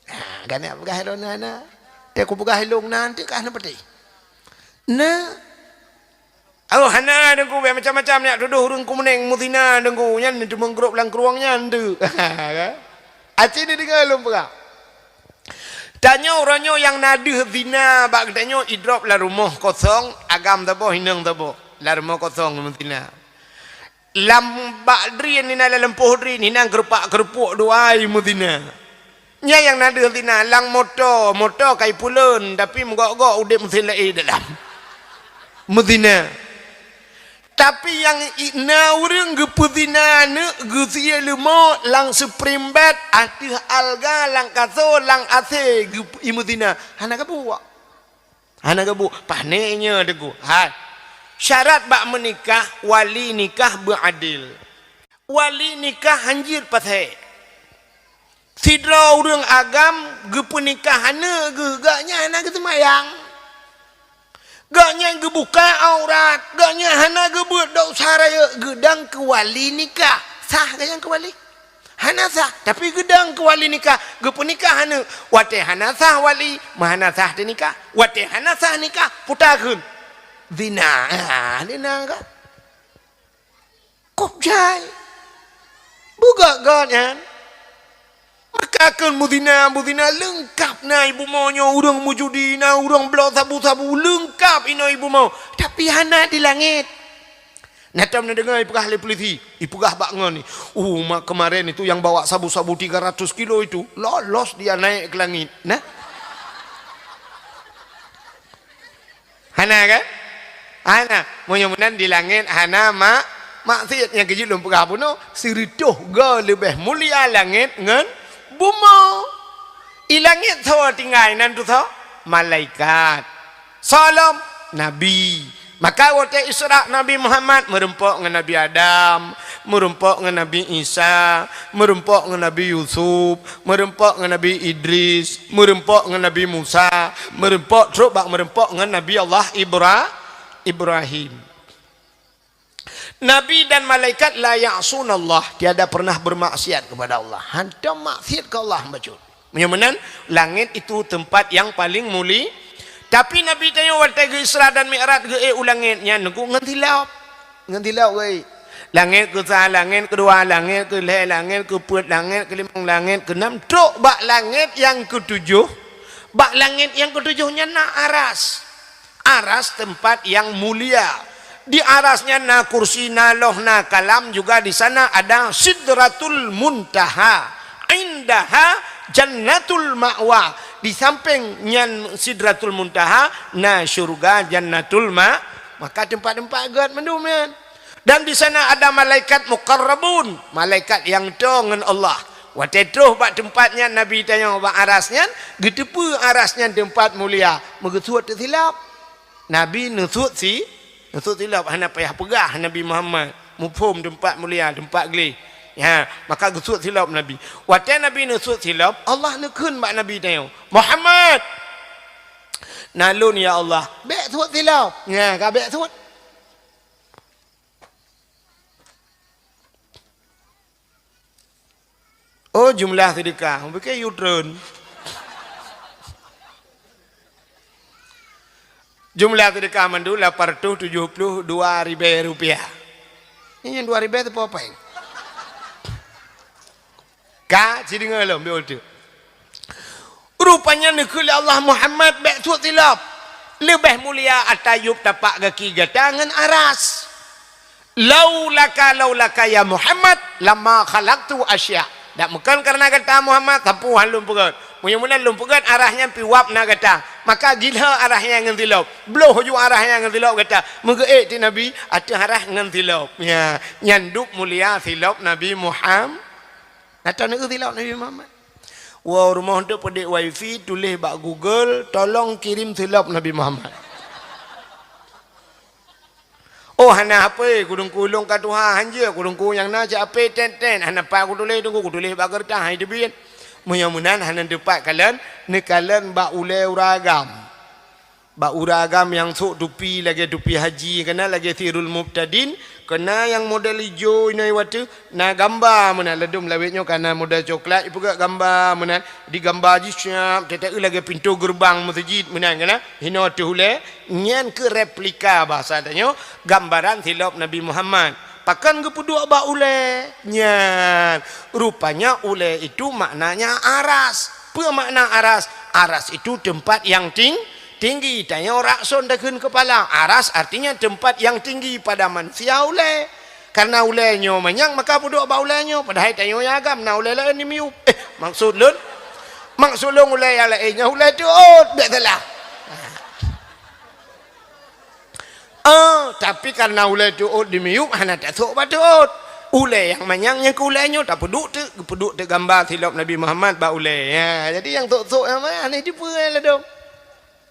Ha, gobnyan peugah lôn na, na. Teuh kupeugah lôn na, teuh ka hana peutéh. Na. Oh, hana, Teungku, bék macam-macam nyak tudoh ureuëng Keumeuneung meuzina, Teungku. Nyan teumeugrôp lam krueng nyan teuh. Aci ni deungoe lôn peugah. Tanyoe uroe nyoe nyang na deuh zina bak geutanyoe idrop lam rumoh kosong, agam saboh, inong saboh, lam rumoh kosong meuzina. Lam bak drien inan, lam lampôh drien inan, keurupak-keurupuek dua i meuzina. Nyan nyang na deuh zina, lam moto, moto ka ipuleuen, tapi meugok-gok udeb meusén laén dalam. Meuzina. Tapi nyang i-, na ureuëng geupeuzina aneuk geusie leumô lam spring bed ateueh alga lam kasô lam asé geup-, imeuzina, hana geubuet. Hana geubuet. Pané nyoe Teungku. Hai. Syarat bak meunikah, wali nikah beuadil. Wali nikah hanjeuet pasék. Sidroe ureuëng agam geupeunikah aneuk geuh, gobnyan hana geuseumayang. Gobnyan geubuka aurat, gobnyan hana geubeuet desya rayeuk, geudong keu wali nikah. Sah gobnyan keu wali? Hana sah, tapi geudong keu wali nikah, geupeunikah aneuk. Watée hana sah wali, meuhana sah teunikah. Watée hana sah nikah, peue takheun? Zina. Ah, zina kan? Kôb jai. Beugét-gét nyan. Maka kheun meuzina, meuzina leungkap na i bumoe nyoe, ureuëng meujudi na, ureuëng bloe sabu-sabu, leungkap inoe i bumoe. Tapi hana di langét. Na tom neudeungoe ipeugah lé polisi, ipeugah bak ngon ni, "Uh, ma-, kemarin itu yang bawa sabu-sabu tiga ratus kilo itu, lolos dia naik ke langit." Nah. Hana kan? Hana. Meunyoe meunan di langét hana mak-, maksiet. Nyang keujeuet lôn peugah bunoe, sireutôh goe leubeh mulia langét ngon bumoe. I langét soe tinggai nan tu soe? Malaikat. Soe lom? Nabi. Maka watée Isra Nabi Muhammad meurumpok ngon Nabi Adam, meurumpok ngon Nabi Isa, meurumpok ngon Nabi Yusuf, meurumpok ngon Nabi Idris, meurumpok ngon Nabi Musa, meurumpok trok bak meurumpok ngon Nabi Allah Ibra-, Ibrahim. Nabi dan malaikat la ya'sunallah, tiada pernah bermaksiat kepada Allah. Hantom maksiat keu Allah bacut. Meunyoe meunan, langét itu tempat yang paling muli-, Tapi Nabi tanyoe watée geu-Isra dan Mi'raj geuék u langét nyan Teungku ngon silop. Ngon silop geuék. Langét keusa, langét keudua, langét keulhée, langét keupeuet, langét keulimong, langét keunam, trok bak langét nyang keutujoh. Bak langét nyang keutujoh nyan na aras. Aras teumpat nyang mulia. Di aras nyan na kursi, na loh, na kalam, juga di sana ada Sidratul Muntaha. Indaha Jannatul Ma'wa. Di samping nyan Sidratul Muntaha na syurga Jannatul Ma-, maka teumpat-teumpat gét mandum nyan. Dan di sana ada malaikat muqarrabun, malaikat nyang toe ngon Allah. Watée troh bak teumpat nyan Nabi tanyoe bak aras nyan, geuteupeue aras nyan teumpat mulia, meugeusuet teusilop. Nabi neusuet si-, neusuet silop, hana payah peugah Nabi Muhammad. Muphom teumpat mulia, teumpat gleh. Ha, maka geusuet silop Nabi. Watée Nabi neusuet silop, Allah neukheun bak Nabi tanyoe, "Muhammad, na lôn ya Allah." Bék suet silop. Nya, ka bék suet. Oh, jumlah seudeukah. Mungkin U-turn. Jumlah seudeukah mandum lapan ratus tujoh puluh dua ribée rupiah. Nyan dua ribée teupeu péng. Ka, sideungoe lom, beutôi. Rupanya neukheun lé Allah, "Muhammad, bék suet silop. Leubeh mulia ata yup tapak gaki gata ngon aras." "Laulaka, laulaka ya Muhammad, lama khalaqtu asya." Dak meukon kareuna gata Muhammad, sapeue han lôn peugét. Meunyoe meunan lôn peugét, arah nyan pih wab na gata. Maka gila arah nyan ngon silop. Bloh ju arah nyan ngon silop gata. Meugeuék ti Nabi, ateueh arah ngon silop. Ya, nyan dub mulia silop Nabi Muhammad. Atau neu silop Nabi Muhammad. Woe rumoh tu peudek wifi, tuléh bak Google, "Tolong kirim silop Nabi Muhammad." Oh, hana hapé, kudungku lôn ka tuha, hanjeuet kudungku nyang na cit hapé tét-tét, hana pat kutuléh, dungku kutuléh bak keureutah, hai teubiet. Meunyoe meunan hana teupat kalon, neukalon bak ulée ureueng agam. Bak ureueng agam nyang sôk tupi lagée tupi haji, keunan lagée Sirul Mubtadin, keunan nyang model ijo inoe watée, na gamba meunan, ladôm lawét nyoe ka na model coklat, ipeugét gamba meunan, di gamba jih siap, teuta lagée pintoe geureubang meuseujid meunan, keunan, hinoe ateueh ulée, nyan keuh replika bahasa tanyoe, gambaran silop Nabi Muhammad. Pakon geupeuduek bak ulée? Nyan, rupanya ulée itu maknanya aras. Peue makna aras? Aras itu tempat yang ting-, tinggi. Tanyoe rakson takheun keupala. Aras artinya tempat yang tinggi pada manusia ulée. Karena ulée nyoe manyang, maka peuduek bak ulée nyoe. Padahai tanyoe nyang agam na ulée laén di miyueb. Eh, maksud lôn, maksud lôn ulée nyang laén nyoe ulée teuôt, bék salah. Ah, tapi karena ulée teuôt di miyueb hana tasôk bak teuôt. Ulée nyang manyang nyang keu ulée nyoe tapeuduek teuk, geupeuduek teuk gamba silop Nabi Muhammad bak ulée. Ya, jadi nyang sôk-sôk nyang manyang hana jipeue ladôm.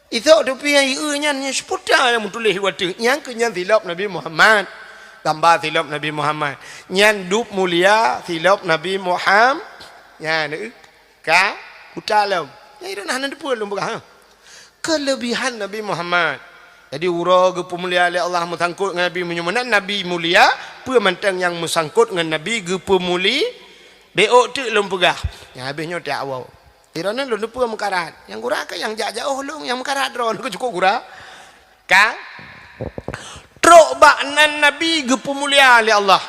Isôk tupi nyang ié nyan, nyan seuputa nyang meutuléh watée. Nyang keu nyan silop Nabi Muhammad. Gamba silop Nabi Muhammad. Nyan dub mulia silop Nabi Muhammad. Nyan, eh, ka, uta lom. Nyan iron hana teupeue lôn peugah, ha. Keulebihan Nabi Muhammad. Jadi, uroe geupeumulia lé Allah meusangkot ngon Nabi, meunyoe meunan Nabi mulia, peue mantong nyang meusangkot ngon Nabi geupeumuli-, bék teuk lôn peugah. Nyang habéh nyoe tiak woe. Droeneuh lôn teupeue meukarat. Nyang gura ka nyang jak jaoh lôn, nyang meukarat droeneuh ka cukôp gura. Ka? Trok bak nan Nabi geupeumulia lé Allah.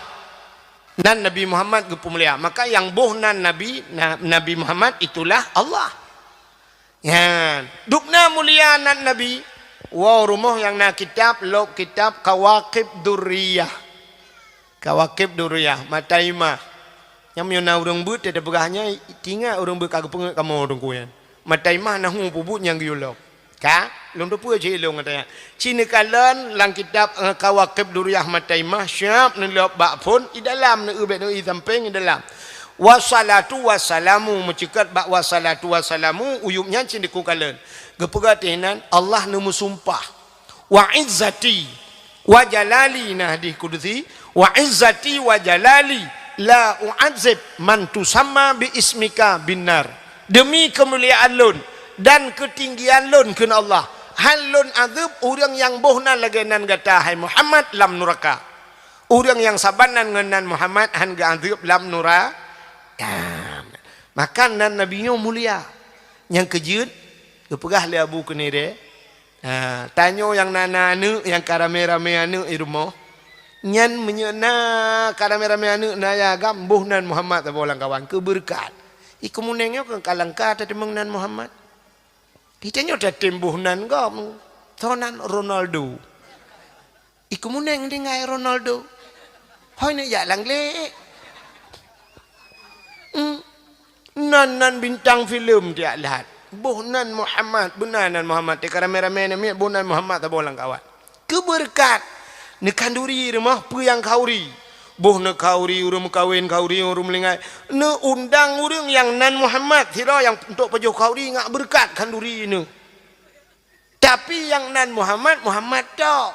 Nan Nabi Muhammad geupeumulia. Maka nyang boh nan Nabi, na-, Nabi Muhammad itulah Allah. Nyan. Dubna mulia nan Nabi. Woe rumoh nyang na kitab, lok kitab Kawakib Durriyah. Kawakib Durriyah, mata imah. Nyang meunyoe na ureuëng beuet teupeugah nyan, tingat ureuëng beuet ka geupeungeut kamoe teungku nyan. Mata imah na hu peubuet nyang geuyue lom. Ka? Lôn teupeue cit ilôn gata nyan. Ci neukalon lam kitab, eh, Kawakib Durriyah mata imah, siap neulop bak phon, i dalam neu-eu bék neu-eu i sampéng i dalam. Wassalatu wassalamu, meuceukat bak wassalatu wassalamu, uyueb nyan ci neukalon. Geupeugah teuh nan, Allah neumeusumpah. "Wa izzati wa jalali," na hadih kudusi, "Wa izzati wa jalali la u'adzib man tusamma bi ismika binnar." Demi keumuliaan lôn dan keutinggian lôn, kheun Allah, hán lôn azeueb ureuëng nyang boh nan lagée nan gata, hai Muhammad, lam nuraka. Ureuëng nyang saban nan ngon nan Muhammad hán geuazeueb lam nura-, maka nan Nabi nyoe mulia. Nyang keujeuet, geupeugah lé Abu Keunirée, Ha, tanyoe nyang na, na aneuk, nyang ka ramé-ramé aneuk di rumoh. Nyan meunyoe na ka ramé-ramé aneuk na yah agam, boh nan Muhammad saboh lam kawan, keu beureukat. Ih, keumuneng nyoe ka langka tateumeung nan Muhammad. Geutanyoe tatem boh nan gob, soe nan Ronaldo. Ih, keumuneng tinggai Ronaldo. Hôi neuk jak lam glé. Hmm. Nan, nan bintang filem tiak lhat. Boh nan Muhammad, beuna nan Muhammad. Teuka ramé-ramé namiet boh nan Muhammad saboh lam kawan. Keu beureukat. Neukhanduri rumoh peue nyang khanduri. Boh neukhanduri ureuëng meukawen, khanduri ureuëng meulinggai. Neuundang ureuëng nyang nan Muhammad sidroe nyang untuk pajoh khanduri ngat beureukat khanduri neu. Tapi nyang nan Muhammad, Muhammad tok.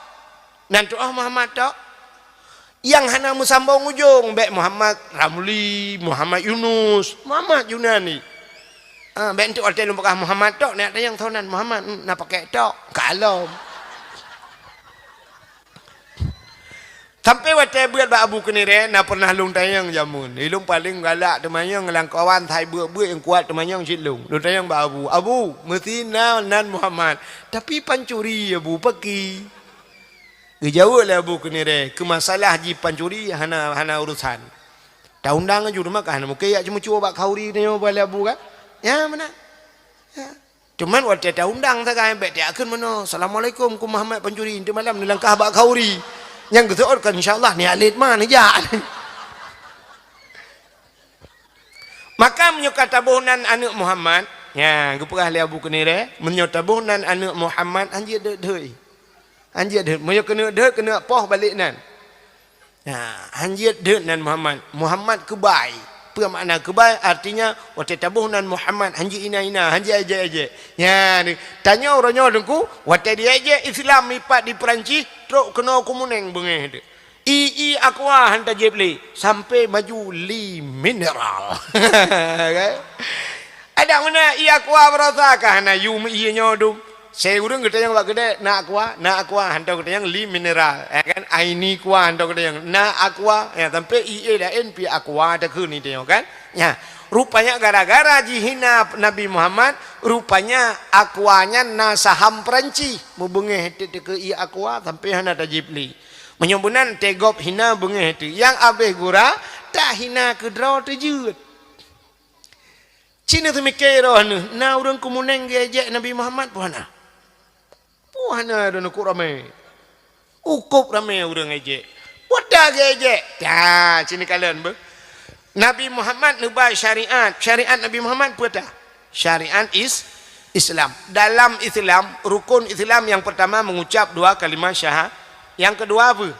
Nan tuoh Muhammad tok. Nyang hana meusambong ujong, bék Muhammad Ramli, Muhammad Yunus, Muhammad Junani. Ah, bék enteuk watée lôn peugah Muhammad tok, neuk tanyong soe nan Muhammad, hmm, na pakék tok, kalom. Sampai watée beuet bak Abu Keunirée, na pernah lôn tanyong jameun. Ilôn paleng galak teumanyong lam kawan sai beuet-beuet nyang kuat teumanyong cit lôn. Lôn tanyong bak Abu, "Abu, meusti na nan Muhammad, tapi pancuri Abu, paki?" Geujaweueb lé Abu Keunirée, keu masalah jih pancuri hana, hana urusan. Taundang laju teuma ka hana mungken jak ceumeucue bak khanduri tanyoe bak lé Abu kan? Ya, meunan. Ya. Cuman watée taundang sagai bék tajak kheun meunoe, "Assalamualaikum, ku Muhammad pancuri, enteuk malam neulangkah bak khanduri." Nyang geuseuôt kan, "Insya Allah, ni alet ma neujak." Maka meunyoe ka taboh nan aneuk Muhammad, nya geupeugah lé Abu Keunirée, meunyoe taboh nan aneuk Muhammad, hanjeuet deuet-deuet. Hanjeuet deuet. Meunyoe keuneuk deuet, keuneuk poh balek nan. Nah, hanjeuet deuet nan Muhammad. Muhammad keubai. Peue makna keubai? Artinya, watée taboh nan Muhammad, hanjeuet hina-hina, hanjeuet ejek-ejek. Nya, tanyoe uroe nyoe Teungku, watée diejek Islam ipat di Perancis, trok keunoe keumuneng beungéh teuh. I, i aqua han tajieb lé, sampai maju li mineral. Kan? Adak meunan i aqua barosa ka hana yum ié nyoe dum. Sei ureuëng geutanyong bak keudè, "Na aqua?" "Na aqua," hantom geutanyong li mineral. Eh kan? "Aini aqua," hantom geutanyong, "Na aqua." Ya, sampai ié laén pi aqua takheun itanyong kan? Ya. Rupanya gara-gara jihina Nabi Muhammad, rupanya aqua nyan na saham Perancis. Mubeungéh teuh keu i aqua sampai hana tajieb lé. Meunyoe meunan teugob hina beungéh teuh. Nyang abéh gura, tahina keudroe teujeuet. Ci neuseumiké roh neuh, na ureuëng keumuneng geuejek Nabi Muhammad peue hana? Peue hana droeneuh kok ramé? Ukôb ramé ureuëng ejek. Peue ta geuejek? Ta, ci neukalon beuh. Nabi Muhammad neuba syariat. Syariat Nabi Muhammad peue ta? Syariat is-, Islam. Dalam Islam, rukun Islam yang pertama mengucap dua kalimah syaha-, yang kedua apa?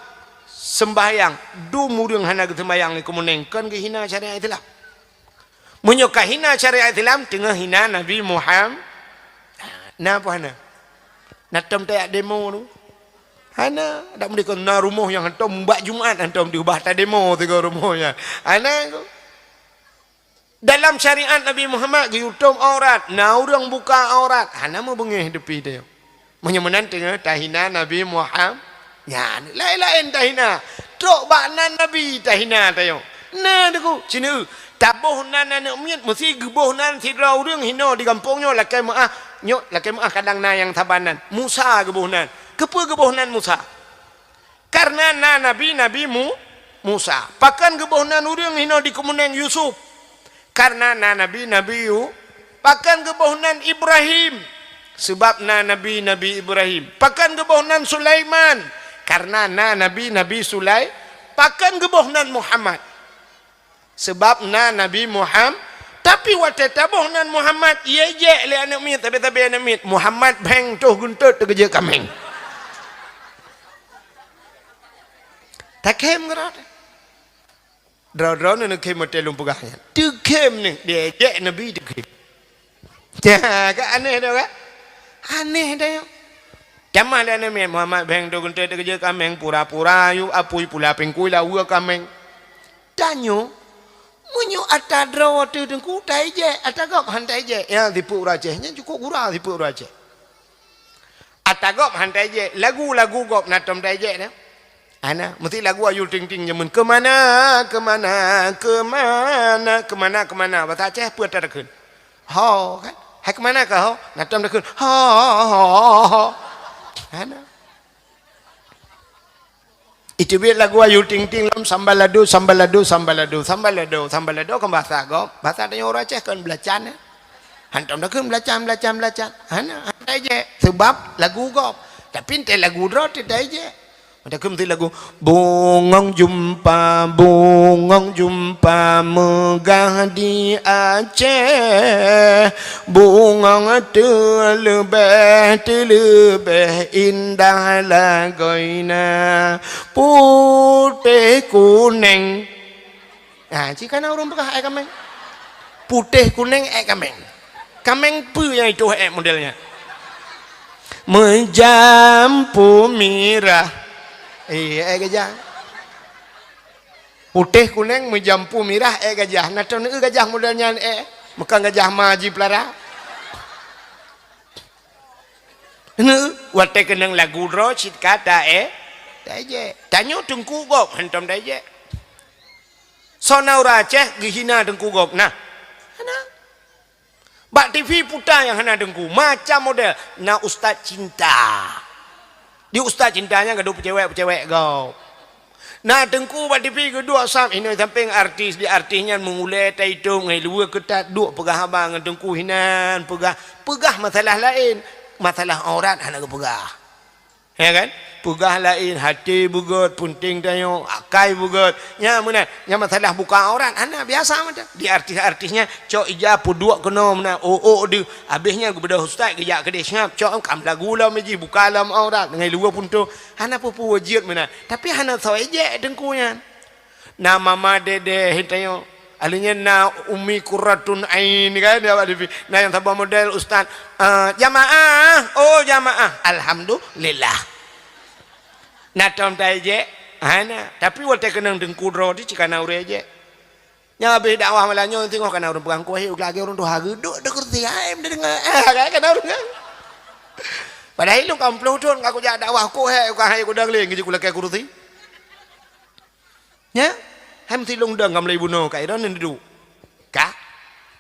Sembahyang. Dum ureuëng hana geuseumbahyang keumuneng kon geuhina syariat Islam. Meunyoe ka hina syariat Islam, teungoh hina Nabi Muhammad. Na peue hana? Na tom tajak demo tu? Hana. Dak meudeh kon na rumoh nyang hantom bak Jumat hantom diubah tademo sigoe rumoh nyan. Hana ko. Dalam syariat Nabi Muhammad geuyue tom aurat, na ureuëng buka aurat, hana mubeungéh teuh pi teuh. Meunyoe meunan teungoh tahina Nabi Muhammad, nyan laén-laén tahina. Trok bak nan Nabi tahina tanyoe. Na Teungku, ci neueu, taboh nan aneuk miet meusti geuboh nan sidroe ureuëng hinoe di gampông nyoe lakée meuáh, nyoe lakée meuáh kadang na nyang saban nan. Musa geuboh nan. Keupeue geuboh nan Musa? Kareuna na nabi, Nabi Mu-, Musa. Pakon geuboh nan ureuëng hinoe di keumuneng Yusuf? Kareuna na nabi, Nabi Yu-, pakon geuboh nan Ibrahim? Seubab na nabi, Nabi Ibrahim. Pakon geuboh nan Sulaiman? Kareuna na nabi, Nabi Sulai-, pakon geuboh nan Muhammad? Seubab na Nabi Muham-, tapi watée taboh nan Muhammad, ijek lé aneuk miet, sabe-sabe aneuk miet, Muhammad beng toh geuntot teukeujeuet kaméng. Takhém keurot. Droe-droe neuneuk khém watée lôn peugah nyan. Teukhém nyoe, diejek Nabi teukhém. Ka aneh dah kan? Aneh dah nyoe. Tamah lé aneuk miet, Muhammad beng toh geuntot teukeujeuet kaméng, pura-pura yue apui pula pingkui lawa kaméng. Tanyoe, meunyoe atra droe teuh Teungku taijek, atra gob han taijek. Ya, sipeuet ureuëng Aceh. Nyan cukôp gura sipeuet ureuëng Aceh. Atra gob han taijek, lagu-lagu gob na tom taijek dah. Hana, meusti lagu Ayu Ting Ting jameun, "Keumana, keumana, keumana, keumana, keumana." Basa Aceh peue atra takheun? Ho, kan? Hai keumana kah ho? Na tom takheun, "Ho, ho, ho, ho, ho." Hana. Iteubiet lagu Ayu Ting Ting lom, sambalado, sambalado, sambalado, sambalado, sambalado, kan bahasa gob. Bahasa tanyoe ureueng Aceh kan belacan, eh. Hantom dah kan belacan, belacan, belacan. Hana, hana ijek. Sebab lagu gob. Tapi entah lagu droe teuh ijek. Ada keu meuti lagu, "Bungong jumpa, bungong jumpa meugah di Aceh. Bungong teuleubeh, teuleubeh indah lagoina. Putéh kuneng." Ha, ci kana ureueng peugah ék kaméng. Putéh kuneng ék kaméng. Kaméng peue nyang ituh ék model nyan? Meujampu mirah. Eh, ék gajah. Putéh kuneng meujampu mirah ék gajah. Na teuh neu gajah model nyan ék. Meukan gajah ma jipeulara. Neu, watée keunong lagu droe cit ka ta ék. Ta ijek. Tanyoe teungku gob hantom ta ijek. Soe na ureueng Aceh geuhina teungku gob? Nah. Hana. Bak T V puta nyang hana teungku, macam model. Na ustaz cinta. Di ustaz cinta nyan gadoh peucewek-peucewek gob. Na teungku bak T V geuduek sam, inoe sampéng artis, di artis nyan meungulée taitong ngon luweue keutat duek peugah haba ngon teungku hinan, peugah, peugah masalah laén. Masalah aurat hana geupeugah. Ya kan? Peugah laén, até beugét, peunteng tanyoe, akai beugét. Nya meunan, nya masalah buka aurat, hana biasa mantong. Di artis-artis nyan, cok ija peuduek keunoe meunan, ôk-ôk deuh. Abéh nyan geubeudôh ustaz, geujak keudeh seungab, cok kam lagu lom jih, buka lom aurat, ngon luweue puntông. Hana peue-peue jeuet meunan. Tapi hana soe ijek teungku nyan. Na mama Dede tanyoe. Ahli nyan na Umi Qurratun Ain kan, ya, Pak Devi. Na nyang saboh model ustaz, eh, "Jamaah, oh jamaah, alhamdulillah." Na tom ta ijek? Hana. Tapi watée keunong teungku droe teuh cit kana ureueng ijek. Nyang habéh dakwah malam nyoe singoh kana ureueng peugah, "Keuh lagée ureueng tuha geuduek di kursi, hai meudeungoe." Eh, kana ureueng. Padahai lôn ka ploh thon ka kujak dakwah, keuh hai, keuh hai kudang lé, ngeujak kulakée kursi. Nya? Hai meusilong dong ka meulai bunoe ka, droeneuh duek. Ka?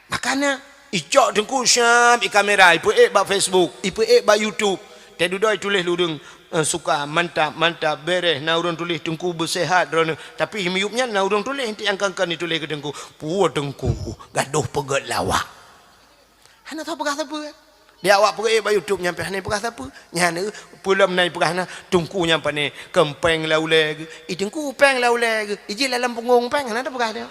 Makana, icok teungku siab i kamera, ipeuék bak Facebook, ipeuék bak YouTube. Teududoe ituléh lé ureueng, eh, suka, mantap, mantap, béréh, na ureueng tuléh teungku beuséhat droeneuh. Tapi miyueb nyan na ureueng tuléh, inti nyang kon-kon ituléh keu teungku. Puwoe teungku, gadoh peugét lawak. Hana tapeugah sapeue. Di awak peuék bak YouTube nyan pih hana peugah sapeue. Nyan, eh, peue lom na ipeugah na, teungku nyan pane, keu péng lam ulée geuh. I teungku péng lam ulée geuh. Ijih lam punggong péng, hana tapeugah dia.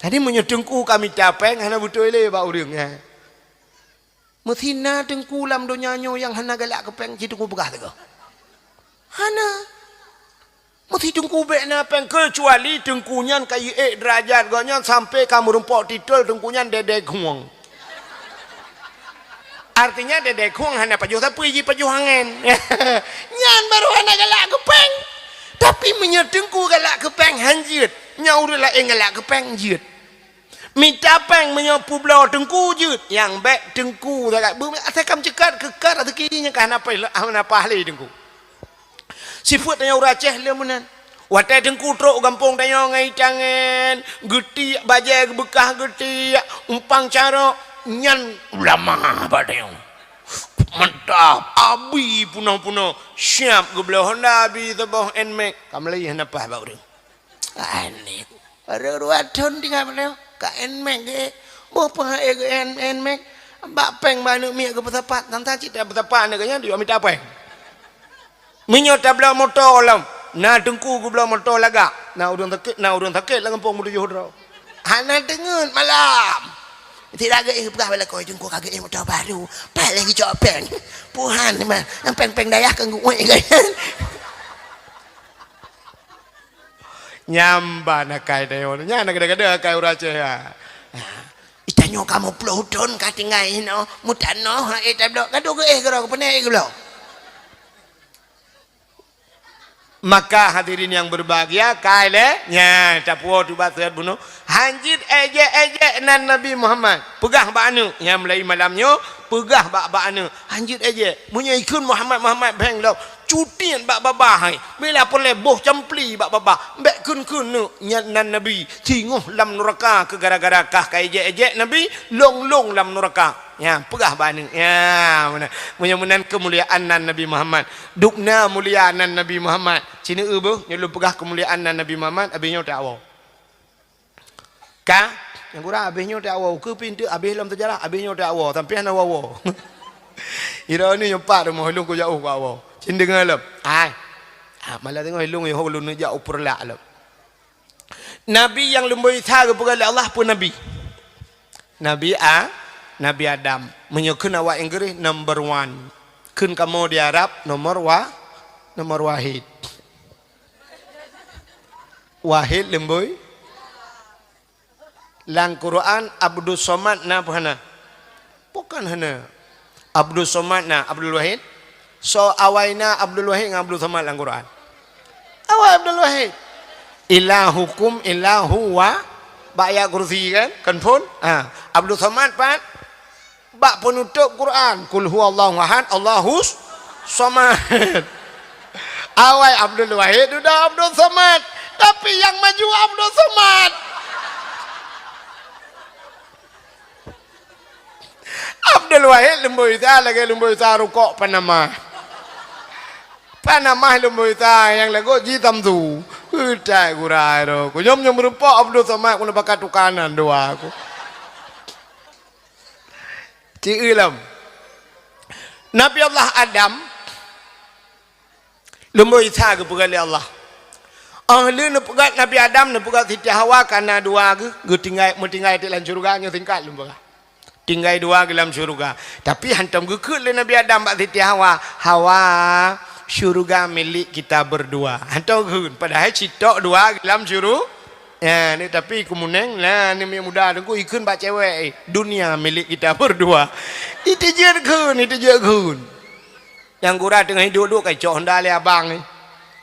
Jadi meunyoe teungku ka mita péng, hana beutôi lé bak ureueng, ya. Meusi na teungku lam donya nyoe nyang hana galak keu péng, ci teungku peugah sigoe. Hana. Meusi teungku bék na péng, keucuali teungku nyan ka jiék deurajat gobnyan sampai ka meurumpok titel teungku nyan Dede Khueng. Artinya Dede Khueng hana pajoh sapeue, jipajoh angén. Nyan baru hana galak keu péng. Tapi meunyoe teungku galak keu péng, han jeuet. Nyan ureueng laén galak keu péng, jeuet. Mita péng meunyoe peubloe teungku jeuet, nyang bék teungku sagai. Beu-, asai ka meuceukat keu ka raseuki nyang ka hana paih, hana paih lé teungku. Sifeuet tanyoe ureueng Aceh lé meunan. Watée teungku trok u gampông tanyoe ngon itangen, geutiek bajée geubeukah geutiek, umpang carok, nyan ulama bak tanyoe. Mantap, abi punoh-punoh, siab geubloe honda abi saboh Nmax, ka meulayeue hana paih bak ureueng. Aneh. Baru dua thon tinggai bak nyoe, ka Nmax geuék. Boh peuhai geuék Nmax. Bak péng bak aneuk miet geupeusapat, tang-tang cit tapeusapat aneuk geuh nyan, dijak mita péng. Meunyoe tabloe moto lom, na teungku geubloe moto lagak, na ureueng sakét, na ureueng sakét lam gampông meutujoh droe. Hana teungeut malam. Tidak geuék peugah bak lakoe, "Teungku ka geuék moto baru, paléng geucok péng." Puhan mah, nyang péng-péng dayah kan geuék kan. Nyan ban akai tanyoe. Nyan na kadang-kadang akai ureueng Aceh, ya. Ha. Itanyoe ka meuploh thon ka tinggai inoe, meutanoh, ha, eh, tabloe, gadoh geuéh keudroe, keupeue na ék geubloe. Maka hadirin yang berbahagia, kai lé, nya, tapuwoe tubat seuhat bunoe. Hanjeuet ejek-ejek nan Nabi Muhammad. Peugah bak aneuk, nyang mulai malam nyoe, peugah bak, bak aneuk. Hanjeuet ejek. Meunyoe ikheun Muhammad, Muhammad bheng lom, cutiet bak babah hai. Bila peureulée boh campli bak babah. Bék kheun-kheun neuk nyan nan Nabi. Singoh lam nuraka keu gara-gara kah ka ejek-ejek Nabi, long-long lam nuraka. Nyan, peugah bak aneuk. Nyan, meunan. Meunyoe meunan keumuliaan nan Nabi Muhammad. Dubna mulia nan Nabi Muhammad. Ci neueu beuh, nyoe lôn peugah keumuliaan nan Nabi Muhammad, abéh nyoe tawoe. Ka? Nyang kurang abéh nyoe tawoe. Keu pintoe abéh lom seujarah, abéh nyoe tawoe. Sampoe hana woe-woe. Droeneuh nyoe pat rumoh lôn kujak u ku awoe. Cit deungoe lom. Hai. Ah, malah teungoh lôn yoh lôn jak u Peureulak lom. Nabi nyang lumbôi sa geupeugah lé Allah peue nabi? Nabi A-, Nabi Adam. Meunyoe kheun awak Inggris, number one. Kheun kamoe di Arab, nomor wa-, nomor wahid. Wahid lumbôi. Lam Quran, Abdus Somad na peue hana? Bukan hana. Abdus Somad na, Abdul Wahid. Soe awai na Abdul Wahid ngon Abdul Somad lam Quran? Awai Abdul Wahid. Ilahukum ilahu wa-, bak ayat kursi kan? Kan phon? Ha. Abdul Somad pat? Bak peunutôp Quran, "Qul huwallahu ahad, Allahus somad." Awai Abdul Wahid udah Abdul Somad, tapi nyang maju Abdul Somad. Abdul Wahid lumbôi sa lagée lumbôi sa rukok Panama. Panama lumbôi sa nyang lagot ji Samsu. Utai gura ro. Kunyom nyom rumpok Abdul Somad keuneuk bakat tukanan dua ku. Ci eu lom. Nabi Allah Adam lumbôi sa geupeugah lé Allah. Oh lheueh neupeugah Nabi Adam, neupeugah Siti Hawa, ka na dua geuh, geutinggai, meutinggai teuk lam syeuruga, nyoe singkat lôn peugah. Tinggai dua geuh lam syeuruga. Tapi hantom geukheun lé Nabi Adam bak Siti Hawa, "Hawa, syeuruga milik kita berdua." Hantom geukheun, padahai citok dua geuh lam syeuruga. Ya, ni tapi keumuneng, nah, ni miet muda teungku ikheun bak cewek, eh, "Dunia milik kita berdua." Itu jeuet kheun, itu jeuet kheun. Nyang gura teungoh duek-duek ka icok honda lé abang, eh.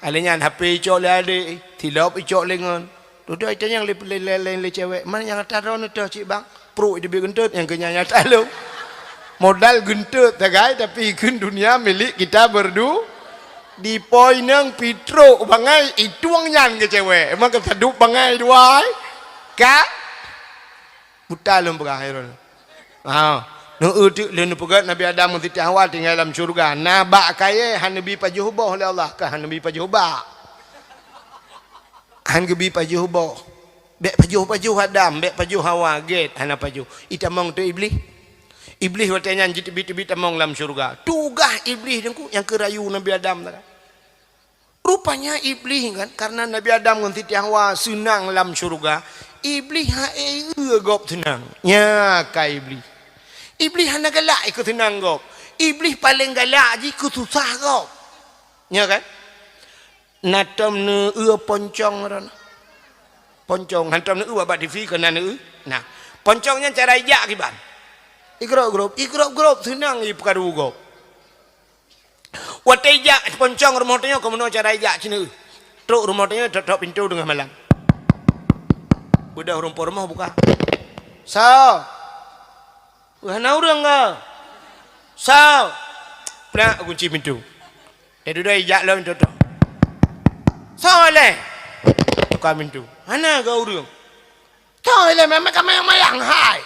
Alé nyan H P icok lé adék, eh. Silop icok lé ngon. Dudoe itanyong lé, lé, lé, lé, lé cewek, "Man nyang ata droeneuh toh cit bang?" Pruek iteubiet geunteut, nyang keu nyan nyata lom. Modal geunteut sagai, tapi ikheun dunia milik kita berdu-, dipoinong pitrok bangai, itueng nyan keu cewek. Emang keu sadup bangai dua, eh? Ka? Buta lôn peugah, hai droeneuh. Ha. Neueu teuk lheueh neupeugah Nabi Adam ngon Siti Hawa tinggai lam syeuruga. Na bak kayée hana neubi pajoh boh lé Allah, ka hana neubi pajoh bak. Han geubi pajoh boh. Bék pajoh-pajoh Adam, bék pajoh Hawa, gét hana pajoh. Itamong teuk Iblih. Iblih watée nyan jiteubiet-teubiet tamong lam syeuruga. Tugaih Iblih teungku nyang keu rayu Nabi Adam teuka. Rupanya Iblih kan, karena Nabi Adam ngon Siti Hawa seunang lam syeuruga, Iblih hana eu gob seunang. Nya ka Iblih. Iblih hana galak keu seunang gob. Iblih paleng galak jih keu susah gob. Nya kan? Na tom neueu poncong ron. Poncong, hantom neueu bak T V keu na neueu. Nah, poncong nyan cara ijak kiban. Igrop-grop, igrop-grop, seunang ipeukaru gob. Watée ijak poncong rumoh tanyoe, keumeunyoe cara ijak ci neueu. Trok rumoh tanyoe, tok-tok pintoe teungoh malam. Beudôh ureuëng po rumoh buka. Soe? Wah, na ureuëng ka? Soe? Plak, kunci pintoe. Dia dudoe ijak lom tok-tok. Soe lé? Buka pintoe. Hana ka ureuëng. Soe lé, memang ka mayang-mayang hai.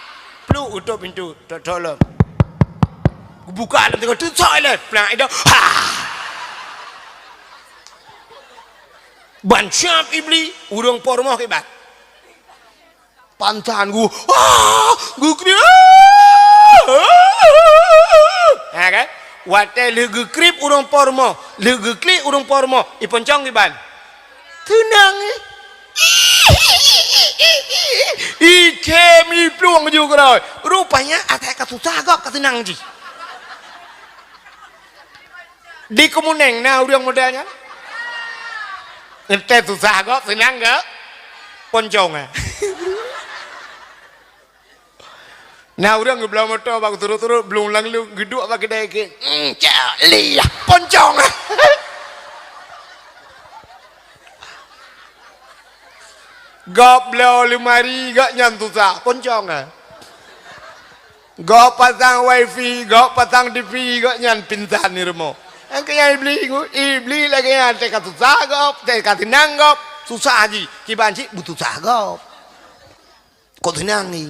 Pluk, utok pintoe, tok-tok lom. Buka lom tengok tu, soe lé? Plak, ida. Ha! Ban siap Iblih, ureuëng po rumoh kiban. Pantan gu, ah, geukriek. Ha kan? Watée lheueh geukriek ureuëng po rumoh, lheueh geukriek ureuëng po rumoh, iponcong kiban. Seunang, eh. Ikhem iplueng ju keudroe. Rupanya asai ka susah gob ka seunang jih. Di Kemuneng na ureuëng model nyan? Entah susah gob, seunang gob. Poncong, eh. Na ureuëng geubloe moto bak surot-surot, blong lam lu, geuduek bak keudai keu, "Hmm, cak liah, poncong." Gob bloe leumari, gobnyan susah, poncong, eh. Gob pasang wifi, gob pasang TV, gobnyan pingsan di rumoh. Nyang keu nyan Iblih, Iblih lagèe nyan, teuka susah gob, teuka seunang gob, susah jih, kiban cit beususah gob. Kok seunang ni?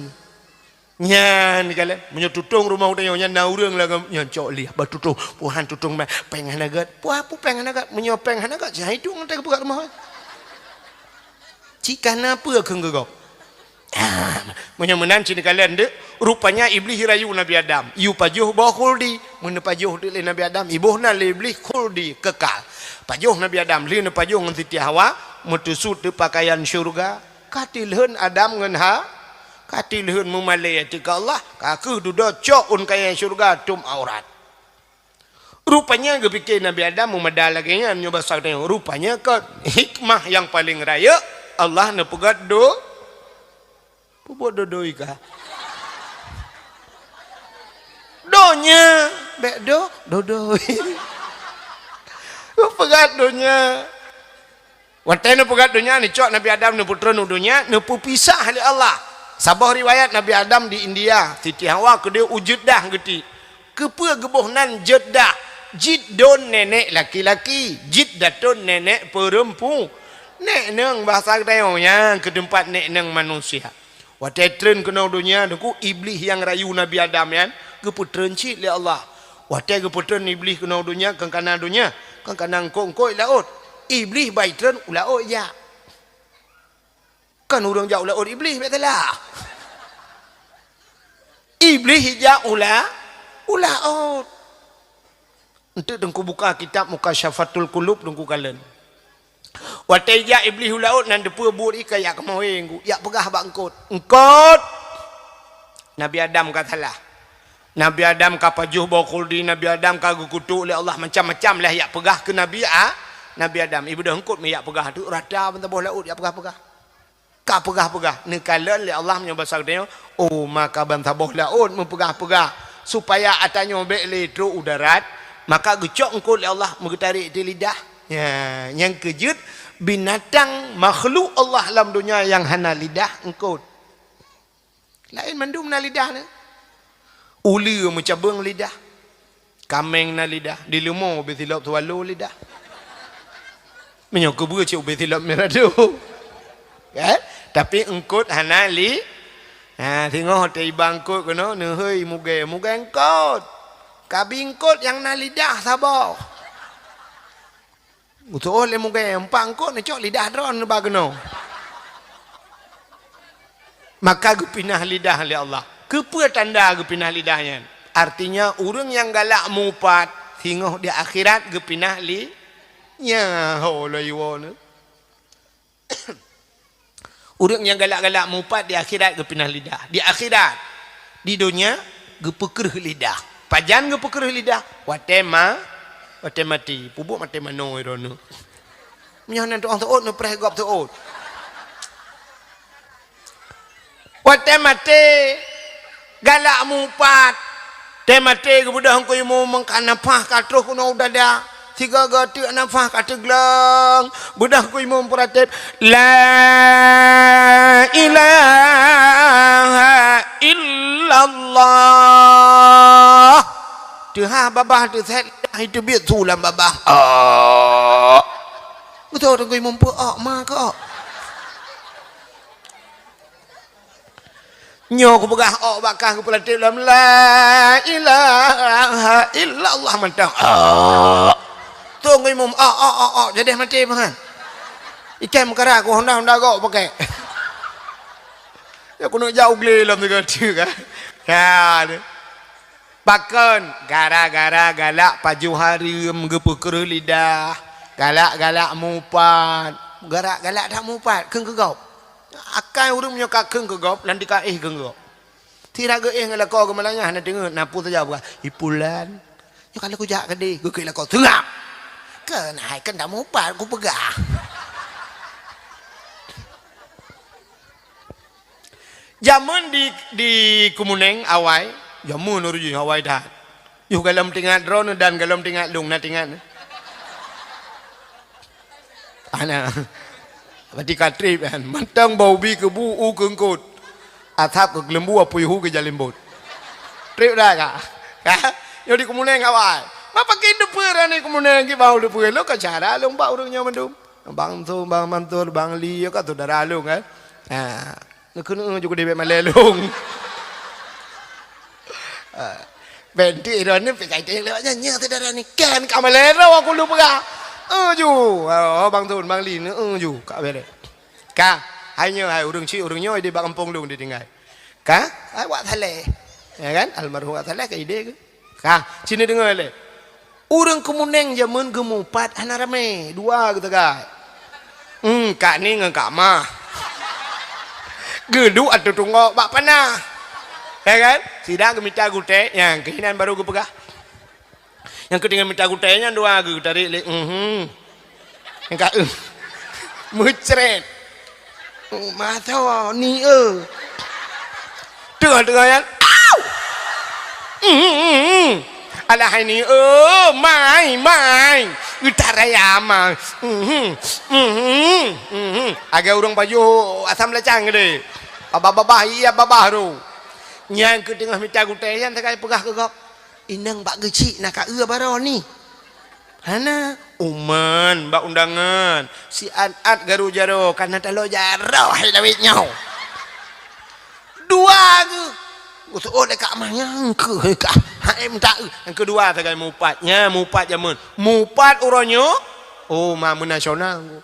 Nyan kalon, meunyoe tutong rumoh geutanyoe nyan na ureueng lam, nyan cok lé, ba tutong, peue han tutong mah, péng hana gèt. Peue, peue péng hana gèt? Meunyoe péng hana gèt, siat hidong teuka peugöt rumoh. Cit ka na peue kheun keu gob. Ah, meunyoe meunan cit neukalon deuh, rupanya Iblih rayu Nabi Adam. Yue pajoh boh khuldi, meuneupajoh teuk lé Nabi Adam, iboh nan lé Iblih khuldi kekal. Pajoh Nabi Adam, lheueh neupajoh ngon Siti Hawa, meuteusut teuk pakaian syeuruga. Ka tilheun Adam ngon Ha, ka tilheun meumalèe ateueh keu Allah, ka kheueh dudoe cok ôn kayèe syeuruga tom aurat. Rupanya geupike Nabi Adam meumada lagèe nyan nyoe basa geutanyoe. Rupanya kon hikmah nyang paleng rayeuk Allah neupeugöt do-, peubuet dodoi ka. Donya, bèk do-, dodoi. Neupeugöt donya. Watèe neupeugöt donya, neucok Nabi Adam neupeutreun u donya, neupeupisah lé Allah. Saboh riwayat Nabi Adam di India, Siti Hawa keudéh u Jeddah geuti. Keupeue geuboh nan Jeddah? Jiddon nènèk laki-laki, Jiddatun nènèk peurempu-, nèk neng bahasa geutanyoe nyan keu teumpat nèk neng manusia. Watèe treun keunoe donya, Teungku, Iblih nyang rayu Nabi Adam nyan, geupeutreun cit lé Allah. Watèe geupeutreun Iblih keunoe donya, kon kana donya, kon kana eungkôt-eungkôt laôt. Iblih ban treun u laôt jak. Kon ureueng jak u laôt Iblih, bèk salah. Iblih jak u la-, u laôt. Enteuk Teungku buka kitab Mukasyafatul Qulub, Teungku kalon. Watèe jak Iblih u laôt nan teupeue buet ikan, jak keumoe, jak peugah bak eungkôt. Eungkôt! Nabi Adam ka salah. Nabi Adam ka pajoh boh khuldi, Nabi Adam ka geukutok lé Allah macam-macam lah jak peugah keu Nabi A-, Nabi Adam. Ibeudôh eungkôt meuyak peugah teuk rata ban saboh laôt jak peugah-peugah. Ka peugah-peugah, neukalon lé Allah meunyoe basa geutanyoe, oh, maka ban saboh laôt meupeugah-peugah, supaya ata nyoe bèk lé trok u darat, maka geucok eungkôt lé Allah meugeutarek di lidah. Ya, nyang keujeuet binatang makhluk Allah lam donya nyang hana lidah eungkôt. Laén mandum na lidah nyan. Uleue meucabeueng lidah. Kaméng na lidah, di leumo ubé silop swallow lidah. Meunyoe keubeue cit ubé silop mirado. Kan? Tapi eungkôt hana li-, ha, singoh watèe iba eungkôt keunoe, neuhôi mugée, mugée eungkôt. Kabi eungkôt nyang na lidah saboh. Geutu'oh lé mugée, empat eungkôt neucok lidah droeneuh ba keunoe. Maka geupinah lidah lé Allah. Keupeue tanda geupinah lidah nyan? Artinya, ureueng nyang galak mupat, singoh di akhirat geupinah li-, nyan ho lôn iwoe nyoe. Ureueng nyang galak-galak mupat di akhirat geupinah lidah. Di akhirat. Di donya geupeukreuh lidah. Pajan geupeukreuh lidah? Watèe ma-, watèe maté. Peubuet maté manoe droeneuh. Meunyoe na tu'oh seuôt, neupreh gob seuôt. Watèe maté, galak mupat. Watèe maté geubeudôh Teungku Imum, meuka nafah ka troh keunoe u dada. Sigoe-goe teuk nafah ka teugleng. Beudôh Teungku Imum peuratéb, "La ilaha illallah." Teuhah babah teusét, teubiet su lam babah. Oh. Beutôi Teungku Imum peuok ma kok. Nyoe kupeugah ôk bak kah geupeulatéb lom, "La ilaha illallah," mantong. Ah. Tông imum, "Ôk, ôk, ôk, ôk," jadeh maté meuhan. Ikan meukara ku honda-honda gok pakai. Ya, keuneuk jak u glé lom sigoe teuk kan. Ya, tu. Pakon? Gara-gara galak pajoh hareuem geupeukreuh lidah, galak-galak mupat. Galak-galak that mupat, kheun keu gob. Akai ureueng meunyoe ka kheun keu gob, lam tika éh kheun keu gob. Sira geuéh ngon lakoe geumeulanyah, na teungeut, na peue saja peugah, "Ipulan, nyoe ka lheueh kujak keudeh," geukheun lakoe, "Seungab!" Kheun hai, kheun that mupat kupeugah. Jameun di, di Keumeunéng awai, jameun ureueng jih awai that. Yoh golom teuingat droeneuh dan golom teuingat lôn, na teuingat? Hana. Bati ka treb kan. Mantong bak ubi keu bu u keu eungkot. Asab keu keuleumbu apui hu keu jalembot. Treb dah ka? Ka? Nyoe di Keumuleng awai. Ma pakon teupeue rani Keumuleng kibau teupeue. Lôn ka syedara lôn bak ureueng nyoe mandum. Bang Su, Bang Mansur, Bang Li, ka syedara lôn kan. Ha. Neukeuneuk ju keudeh bèk malèe lôn. Ah, bèk droeneuh pih ka iteng lewat nyan, nyan syedara ni kan ka malèe droe aku lôn peugah. Eh, ju. Oh, Bang Tun, Bang Li, eh, ju. Ka bèrèh. Ka, hai nyoe, hai ureueng chik, ureueng nyoe ideh bak gampông lôn ditinggai. Ka, hai Wak Saleh. Ya kan? Almarhum Wak Saleh ka ideh keu? Ka, sini deungoe lé. Ureueng Keumuleng jameun geumupat hana ramé, dua geusagai. Hmm, Kak Ni ngon Kak Mah. Geuduek ateueh tunggok bak panah. Ya kan? Sida geumita gutèe, nyang keuh inan baru geupeugah. Nyang keuh tinggai mita gutèe nyan dua geutarek lé, mhm. Nyang ka, eh. Meucret. Masa ni, eh. Tengah-tengah nyan. Au! Mhm. Alah hai ni, eh, mai, mai. Utak raya mai. Mhm. Mhm. Mhm. Agak ureueng pajoh asam lacang gede. Babah-babah, iya babah tu. Nyang keuh teungoh mita gutèe nyan sagai peugah keu gob. Inong bak geuchik na ka eu baroe ni. Hana, uman bak undangan, siat-at garu jaroe, ka na taloe jaroe hai lawét nyoe. Dua geuh. Geutu'oh lé Kak Mah nyang keuh ka. Hai mita eu. Nyang keudua sagai mupat. Nya mupat jameun. Mupat uroe nyoe. Oh, ma meunasional.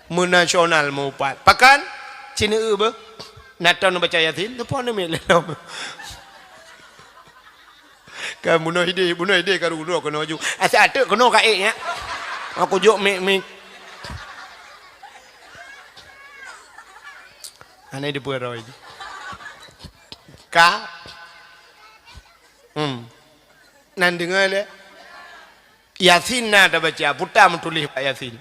Meunasional mupat. Pakon? Cina eu beuh. Na tom neubaca Yasin, teupon neumiet lé lom. Ka bunoe ideh, bunoe ideh ka rudoe keunoe ju. Asai ateuk keunoe ka ék nyan. Aku jok mik-mik. Hana dipeuroi. Ka. Hmm. Nan deungoe lé. Yasin na tabaca, peue ta meutuléh bak Yasin.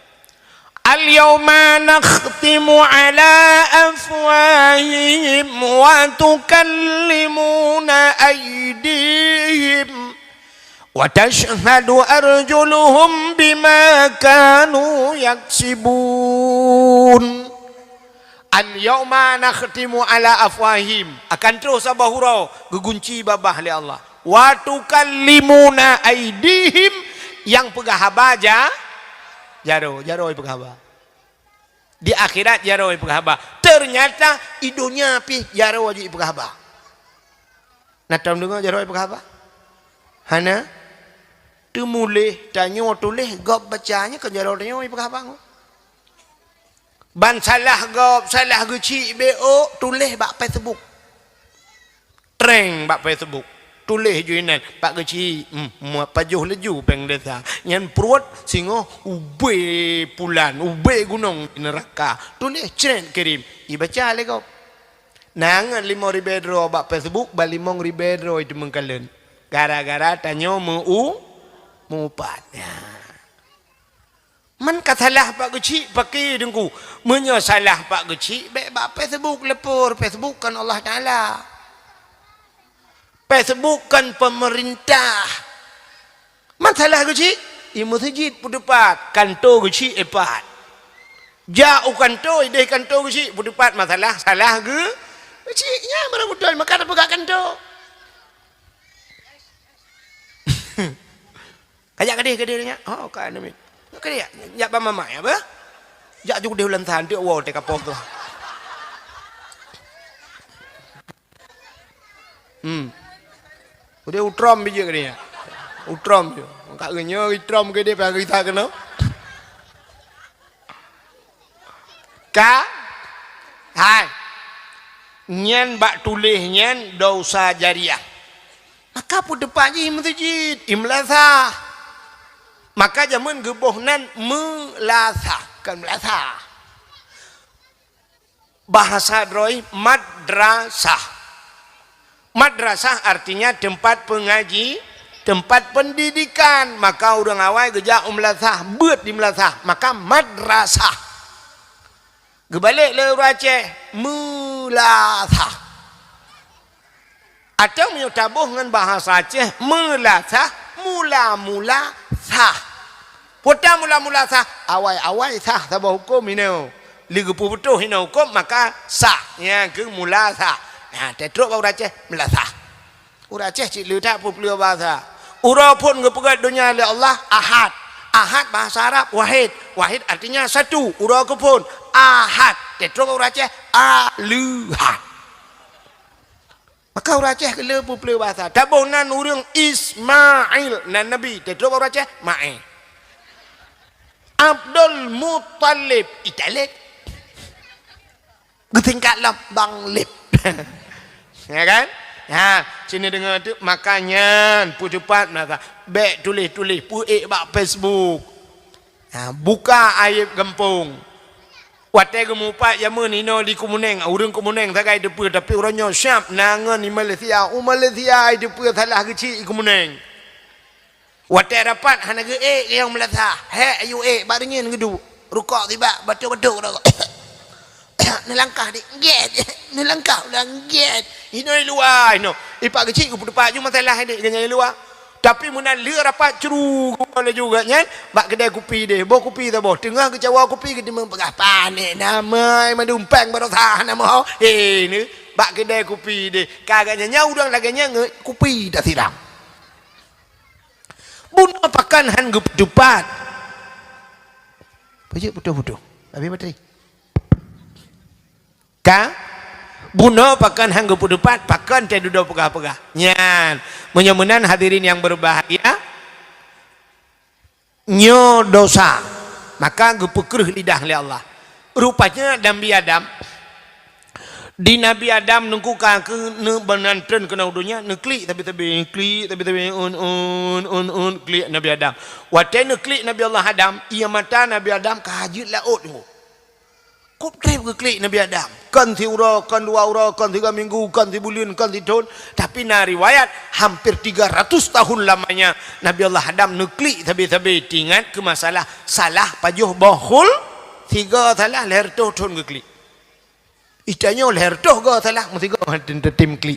Al-yauma nakhtimu ala afwahihim wa tukallimuna aydihim wa tashhadu arjuluhum bima kanu yaksibun. Al-yauma nakhtimu ala afwahihim, akan troh saboh uroe geugunci babah lé Allah. Wa tukallimuna aydihim, nyang peugah haba ja-, jaroe, jaroe peugah haba. Di akhirat jaroe peugah haba. Ternyata i donya pih jaroe jih peugah haba. Na tom deungoe jaroe peugah haba? Hana? Teumuléh tanyoe tuléh gob baca nyoe kon jaroe tanyoe peugah haba ngon. Ban salah gob, salah geuchik beuh tuléh bak Facebook. Treng bak Facebook. Tuléh ju inan bak geuchik, hmm, mua pajoh laju péng desa. Nyan pruet singoh ubé pulan, ubé gunong di neuraka. Tuléh cret kirim, ibaca lé gob. Na ngon limong ribèe droe bak Facebook, ban limong ribèe droe teumeung kalon. Gara-gara tanyoe meu-, meuupat. Ya. Man ka salah bak geuchik pakè Teungku. Meunyoe salah bak geuchik, bèk bak Facebook leupor. Facebook kon Allah Taala. Facebook kon pemerintah. Man salah geuchik, i meuseujid peuteupat, kanto geuchik ipat. Jak u kanto, ideh kanto geuchik peuteupat masalah, salah geu-, geuchik. Nyan baru beutôi, maka tapeugah kanto. Kajak keudeh, keudeh nyan. Oh, ka namiet. Keudeh, jak bak mamak ya, bah? Jak ju keudeh ulan san, tiek woe teuka poh tu. Hmm. Udeh utrom biji keudeh nyan. Utrom je. Ka nyoe itrom keudeh, payah geusa keunoe. Ka? Hai. Nyan bak tuléh nyan dosa jariah. Maka peuteupat jih meuseujid, i meulasah. Maka jameun geuboh nan meulasah, kon meulasah. Bahasa droe madrasah. Madrasah artinya tempat pengaji, tempat pendidikan. Maka ureuëng awai geujak u meulasah, beuet di meulasah. Maka madrasah. Geubalek lé ureuëng Aceh, meulasah. Atau meunyoe taboh ngon bahasa Aceh, meulasah, mula-mula sah. Peue ta mula-mula sah, awai-awai sah saboh huköm inoe. Lé geupeubeutôh hinoe hukôm, maka sah. Nyang keu mula sah. Ha, teutrok bak ureueng Aceh, meulasah. Ureueng Aceh cit le that peue-peue bahasa. Uroe phon geupeugah donya lé Allah, Ahad. Ahad bahasa Arab, wahid. Wahid artinya satu. Uroe keu phon, Ahad. Teutrok bak ureueng Aceh, Aleuhad. Maka ureueng Aceh keu le peue-peue bahasa. Taboh nan ureueng Ismail, nan nabi. Teutrok bak ureueng Aceh, Maé. Abdul Muttalib, Italib. Geutingkat lom Bang Lib. Ya kan? Ha, sini deungoe tu, maka nyan peuteupat masa. Bèk tuléh-tuléh, peuék bak Facebook. Ha, buka aib gampông. Watèe geumupat jameun inoe di Keumeunéng, ureueng Keumeunéng sagai teupeue, tapi uroe nyoe siap na ngon i Malaysia. U Malaysia ai teupeue salah geuchik i Keumeunéng. Watèe rapat hana geuék nyang meulasah. Hék, ayue ék, bak reunyeun geuduek. Rukok sibak, batuk-batuk rukok. Neulangkah dek, gét. Neulangkah ulang, gét. Hinoe luwa hinoe. Ipak geuchik geupeuteupat ju masalah dek geunyang luwa. Tapi meunan lheueh rapat cru geuh laju geuh nyan bak keudè kupi deh. Boh kupi saboh. Teungoh geucawa kupi geuteumeung peugah panéh namai madumpang barosa nama. He ni bak keudè kupi deh. Ka geuh nyan nyan ureueng lagèe nyan ngon kupi tasiram. Bunoe pakon han geupeuteupat. Pajak putôh-putôh. Habis baterai. Ka? Bunoe pakon han geupeuteupat, pakon teududoe peugah-peugah. Nyan. Meunyoe meunan hadirin yang berbahagia, nyoe dosa. Maka geupeukreuh lidah lé Allah. Rupanya Nabi Adam Di Nabi Adam neungku ka keu neu-, beunantreun keunoe donya, neuklik sabe-sabe, klik sabe-sabe, un, un, un, un, klik Nabi Adam. Watèe neuklik Nabi Allah Adam, ié mata Nabi Adam ka jeuet laôt teungku. Kop trép geuklik Nabi Adam. Kon siuroe, kon dua uroe, kon siga minggu, kon sibuleuen, kon sithôn. Tapi na riwayat, hampir tiga ratus tahun lamanya Nabi Allah Adam neuklik sabe-sabe teuingat keu masalah salah pajoh boh khul, siga salah lhèe reutôh thôn geuklik. Itanyoe lhèe reutôh go salah, meusigoe tem, tem klik.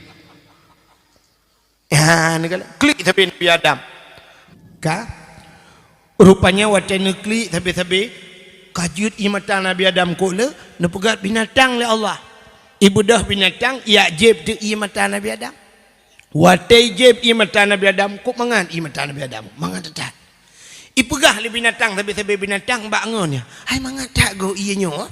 Ha, neugalak. Klik sabe Nabi Adam. Ka? Rupanya watèe neuklik sabe-sabe, ka jeuet ié mata Nabi Adam kok le, neupeugöt binatang lé Allah. Ibeudôh binatang, ijak jieb teuk ié mata Nabi Adam. Watèe jieb ié mata Nabi Adam, kok mangat ié mata Nabi Adam, mangat that-that. Ipeugah lé binatang sabe-sabe binatang bak ngon nyan, "Hai mangat that goh ié nyoe?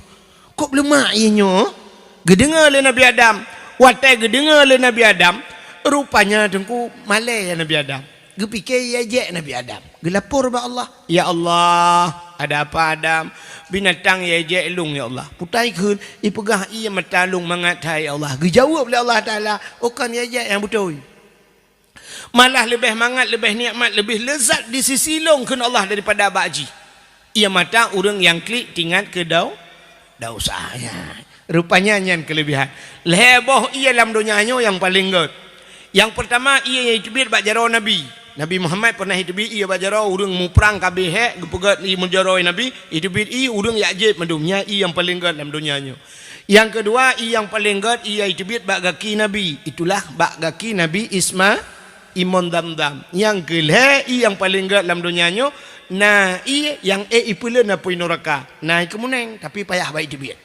Kok beuleumak ié nyoe?" Geudeungö lé Nabi Adam. Watèe geudeungö lé Nabi Adam, rupanya teungku malèe Nabi Adam. Geupike ijak jieb Nabi Adam. Geulapor bak Allah, "Ya Allah, ada apa Adam? Binatang ijak jieb lôn ya Allah." Putai kheun, ipeugah ié mata lôn mangat that ya Allah. Geujaweueb lé Allah Taala, "Oh kon ijak jieb nyang beutôi." Malah leubeh mangat, leubeh nikmat, leubeh leuzat di sisi lôn kheun Allah daripada bak jih. Ié mata ureueng nyang klik teuingat keu dau-, dosa. Ya. Rupanya nyan keuleubehan. Lhèe boh ié lam donya nyoe nyang paleng göt. Nyang peurtama ié nyang iteubiet bak jaroe Nabi. Nabi Muhammad pernah iteubiet ié bak jaroe ureueng muprang ka abéh hék geupeugöt ié meujaroe Nabi, iteubiet ié ureueng ijak jieb mandum. Nyan ié nyang paleng göt lam donya nyoe. Nyang keudua, ié nyang paleng göt ié iteubiet bak gaki Nabi. Itulah bak gaki Nabi Isma-, Imon Dam-Dam. Nyang keulhèe, ié nyang paleng göt lam donya nyoe, na ié nyang ék ipeuleuen apui nuraka. Na i Keumeunéng, tapi payah bak iteubiet.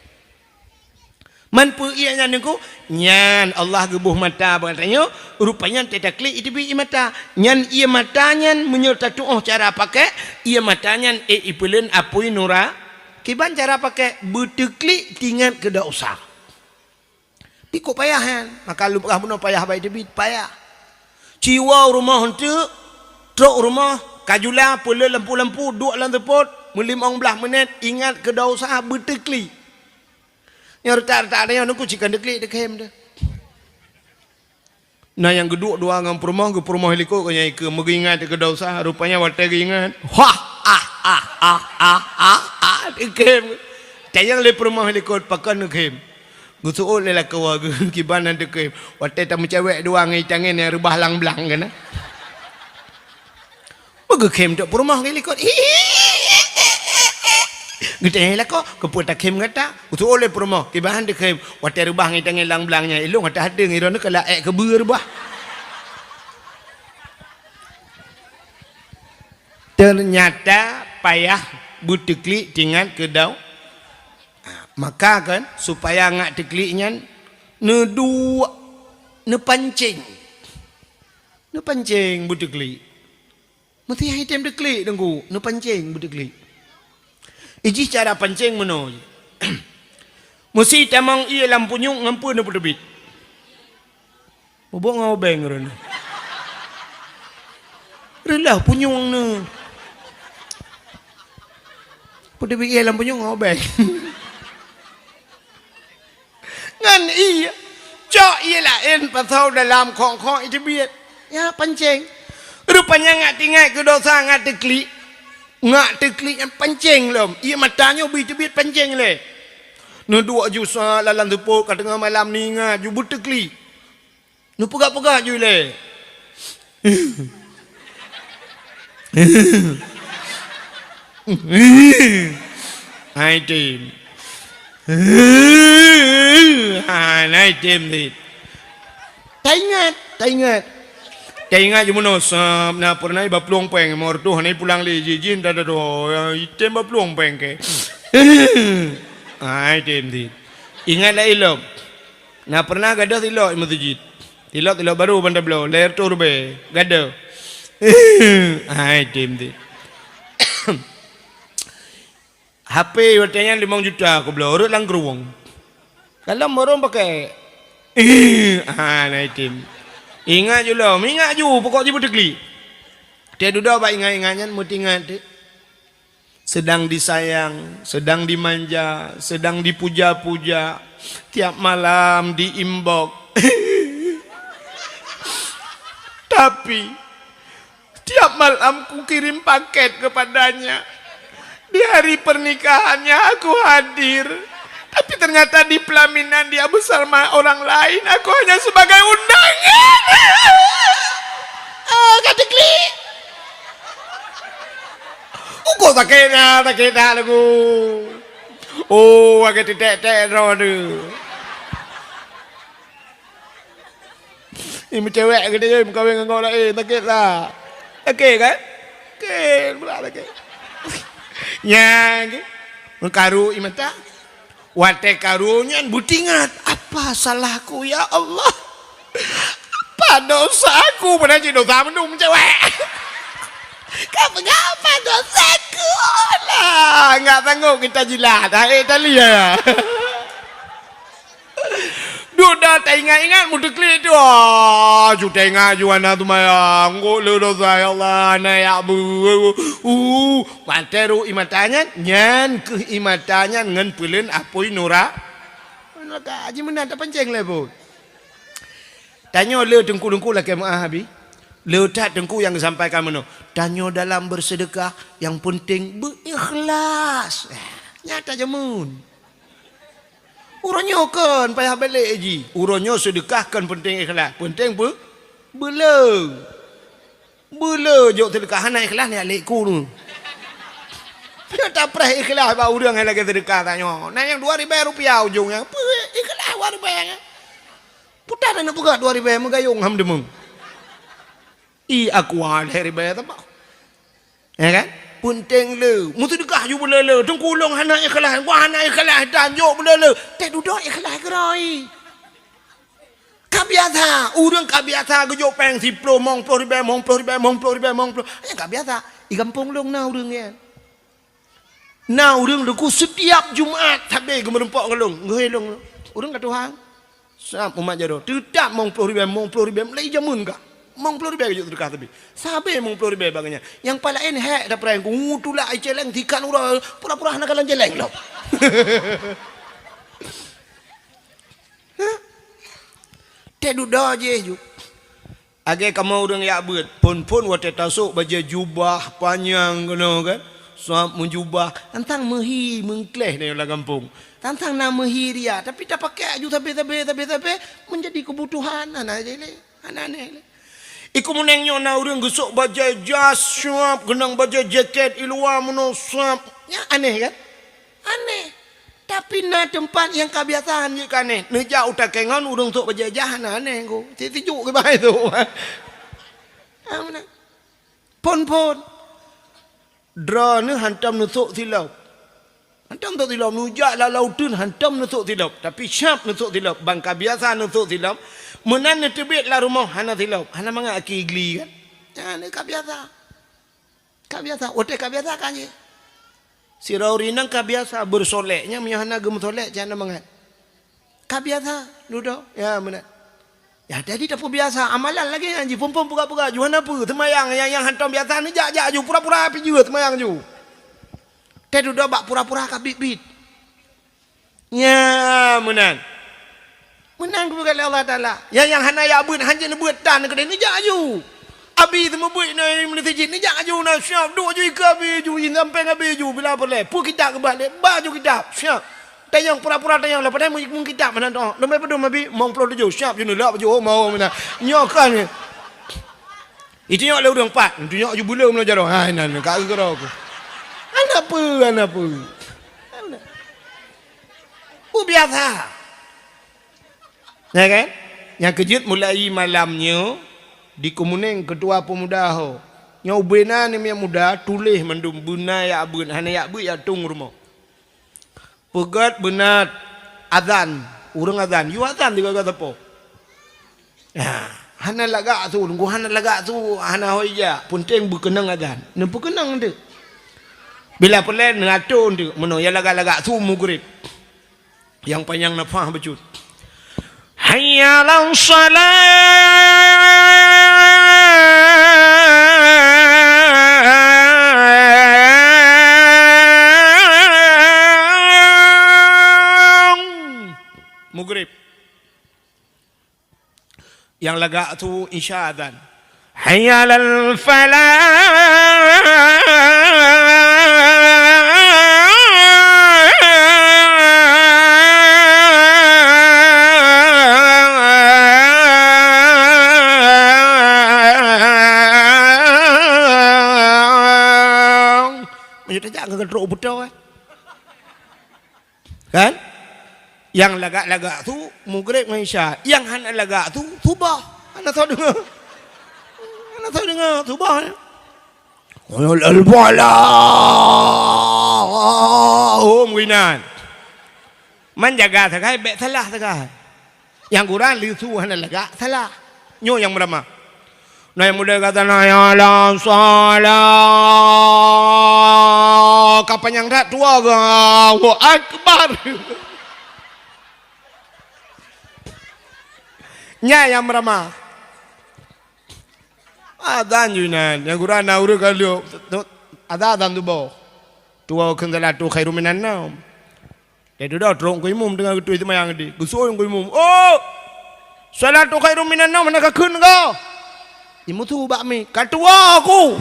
Man peue ié nyan teungku? Nyan Allah geuboh mata bak tanyoe, rupanya teutaklik iteubiet ié mata. Nyan ié mata nyan meunyoe tatuoh cara pakèk, ié mata nyan ék ipeuleuen apui nura-, Kiban cara pakèk beuteuklik teuingat keu dosa. Pi kok payah nyan, maka lôn peugah bunoe payah bak iteubiet, payah. Ci woe u rumoh eunteuk, trok u rumoh, ka jula, peuleueh lampu-lampu, duek lam seupôt, meulimong blaih meunét, ingat keu dosa, beuteuklik. Nyoe reutak-reutak tanyoe neukeuh ci kon teuklik, teukhem deh. Na nyang geuduek dua ngon peurumoh, geupeurumoh likot keu nyang ikeue, meugeuingat keu dosa, rupanya watèe geuingat, hah, ah, ah, ah, ah, ah, ah, dikhem. Tanyong lé peurumoh likot, pakon neukhem. Geuseuôt lé lakoe geuh, kiban na teukhem. Watèe tameucawèk dua ngon itangen nyang reubah lang-blang keunan. Beugeukhém trok peurumoh ngon likot. Geutanyong lakoe, "Keupeue takhem gata?" Geuseuôt lé peurumoh, "Kiban han teukhem, watèe reubah ngon itangen lang-blang nyan, ilôn hana teuhadeng, droeneuh ka laék keubeue reubah." Teunyata payah beuteuklik teuingat keu dau-, Maka kan, supaya ngat teuklik nyan, neuduek, neupancéng. Neupancéng beuteuklik. Meusti item teuklik, Teungku, neupancéng beuteuklik. Ijih cara pancéng meunoe. Meusti tamong ié lam punyueng ngon peue neupeuteubiet. Bubuk ngon obeng ureueng nyoe. Reuloh punyueng nyoe. Peuteubiet ié lam punyueng ngon obeng. Ngon ié, cok ié laén pasoe dalam khong-khong iteubiet. Ya, pancéng. Rupanya ngat tinggai keu dosa ngat teuklik. Ngat teuklik nyan pancéng lom. Ié mata nyoe bri teubiet pancéng lé. Neuduek ju sa lam seupôt ka teungoh malam ninga ju beuteuklik. Neupeugah-peugah ju ilée. Hai tem. Hai tem dit. Taingat, taingat. Taingat ju meunoe sab na peureunah iba plueng péng, mor tuh hana pulang lé jih, jih nda doh, item ba plueng péng ke. Hai tem dit. Ingat lah ilom. Na peureunah gadôh tilok meuseujid. Tilok-tilok barô ban tabloe, lhèe reutôh ribèe. Gadôh. Hai tem dit. H P watèe nyan limong juta kubloe, rhot lam krueng. Kalon barô pakèk. Ah, na item. Ingat ju lom, ingat ju pokok jih beuteuklik. Teududoe bak ingat-ingat nyan meutingat teuk. Sedang disayang, sedang dimanja, sedang dipuja-puja, tiap malam di-inbox. Tapi, tiap malam kukirim paket kepadanya. Di hari pernikahannya aku hadir. Tapi ternyata di pelaminan dia bersama orang lain, aku hanya sebagai undangan. Oh, ka teuklik. Ukoe sakét na, sakét that lagu. Oh, lagèe teutek-tek droe tu. Ni meucewek geude meukawen ngon laén, sakét lah. Sakét kan? Sakét, pula sakét. Nyan, meukaru i mata. Watèe karu nyan beutingat, "Apa salahku, ya Allah? Apa dosaku?" Padahai cit dosa mandum cewek. Ka peugah, "Apa dosaku?" Lah, nggak sanggup kita jilat. Hai, tali ya. Duda taingat-ingat meuteuklik tu. Ah, ju taingat ju hana seumayang. Ngok le dosa, ya Allah, hana yak bu. Uh, Watèe rhot i mata nyan, nyan kheueh i mata nyan ngon peuleueng apui nura-, nuraka. Haji meunan tapancéng lé buet. Tanyoe le teungku-teungku lakèe meu'ah abi. Le that teungku nyang geusampaikan meunoe. Tanyoe dalam beuseudeukah, nyang peunteng beu-ikhlas. Nyan tajameun. Uroe nyoe kon payah balek jih. Uroe nyoe seudeukah kon peunteng ikhlas, peunteng peu-, beuleu. Beuleu jok seudeukah hana ikhlas nyan lé ku tu. Tapreh ikhlas bak ureueng nyang lagèe seudeukah tanyoe. Na nyang dua ribèe rupiah ujong nyan. Peu ikhlas dua ribèe nyan. Puta na neupeugah dua ribèe meugayong ham deungoe. I aqua lhèe ribèe teuma. Ya kan? Peunteng le. Meuseudeukah ju beuleu-leu. Teungku lôn hana ikhlas. Wah hana ikhlas dan jok beuleu-leu. Teududoe ikhlas keurôi. Ka biasa. Ureueng ka biasa geujok péng siploh, mong ploh ribèe, mong ploh ribèe, mong ploh ribèe, mong ploh. Nyan ka biasa. I gampông lôn na ureueng nyan. Na ureueng teungku setiap Jumat sabe geumeurumpok ngon lôn. Ngeuhe lôn. Ureueng ka tuha. Sab umat jaroe, teutap mong ploh ribèe, mong ploh ribèe, mulai jameun kah. Mong ploh ribèe geujok seudeukah sabe. Sabe mong ploh ribèe bak geuh nyan. Nyang paih laén hék tapreh ku, tulak i céléng tikan uroe, pura-pura hana kalon céléng lom. Hah? Teududoe jih ju. Lagèe kamoe ureueng yak beuet, phôn-phôn watèe tasôk bajèe jubah panyang keunoe kan, sab meujubah, tantang meuhi meungkléh nyoe lam gampông. Tantang na meuhi riak, tapi tapakèk aju sabe-sabe, sabe-sabe, meunjadi keubutuhan, hana jih lé, hana aneh lé. Iku meuneng nyoe na ureueng geusôk bajèe jas sab, keunong bajèe jakét i luwa meunoe sab. Nyan aneh kan? Aneh. Tapi na teumpat nyang ka biasa han jeuet keu aneh. Neujak u takée ngon ureueng sôk bajèe jas hana aneh ko. Cit sijuek keubai tu. Ah, meunan. Phôn-phôn. Droeneuh hantom neusôk silop. Hantom neusok silop, neujak lam laôt uteuen hantom neusok silop. Tapi siap neusok silop, ban ka biasa neusok silop. Meunan neuteubiet lam rumoh hana silop, hana mangat aki gli kan. Nyan ka biasa. Ka biasa, watée ka biasa kan jih. Sidroe ureuëng inong ka biasa beusolek, nyan meunyoe hana geumeusolek, cit hana mangat. Ka biasa, dudoe. Ya, meunan. Ya, jadi tapeubiasa amalan lagée nyan jih, phon-phon peugah-peugah, ju hana peue, seumayang nyang, nyang hantom biasa neujak-jak ju, pura-pura pih jeuet seumayang ju. Teududoe bak pura-pura ka biet-biet. Nya, meunan. Meunan geupeugah lé Allah Taala. Nyang, nyang hana jak beuet, hanjeuet neubeuet tan keudeh neujak ju. Abi teumeubuet na meunasijid, neujak ju na siap, duek ju ikeue abi ju, jisampéng abi ju, bila peureulée. Peue kitab geuba lé, ba ju kitab, siap. Tanyong pura-pura tanyong, leupah nyan meukitab meunan toh. Leumé padum abi, limong ploh tujoh, siap ju neulak baju, oh, mau meunan. Nyoe kan. Itunyok lé ureuëng pat, itunyok ju buleue meunyoe jaroe. Hai nan ka geukira ku. Hana peue, hana peue. Hana. Peue biasa. Ya kan? Nyang keujeuet mulai malam nyoe di Keumunéng keutua peumuda ho. Nyoe ubena ni miet muda tuléh mandum beuna jak beuet, hana jak beuet jak tueng rumoh. Peugét beuna azan, ureuëng azan, yue azan digaga sapo. Ya, hana lagak su, nunggu hana lagak su, hana hôi jak, peunteng beukeunong azan. Neupeukeunong teuk. Bila peureulée neuatô teuk, meunoe ya lagak-lagak su mugrib. Nyang panyang nafah bacut. Hayya 'alas shalah. Mugrib. Nyang lagak su isya azan. Hayya 'alal falah. Meunyoe tajak keu trok u beutôi, eh. Kan? Nyang lagak-lagak su mugrib ngon isya, nyang hana lagak su subah. Hana soe deungoe. Hana soe deungoe subah nyan. Al-falah. Oh, meuinan. Man jaga sagai, bék salah sagai. Nyang gura leusu hana lagak salah. Nyoe nyang meurama. Na nyang muda gata na ya la salah. Ka panyang that tuha geuh. Allahu Akbar. Nyan nyang meurama. Azan ju inan. Nyang gura na ureuëng ka lheueh. Azan, azan tuboh. Tuha kheun salatu khairum minan naum. Lheueh dudoe trok keu imum teungoh geutuih seumayang di. Geusuruh keu imum, "Oh! Salatu khairum minan naum hana kakheun kah?" Imum su bak miet, "Ka tuha ku."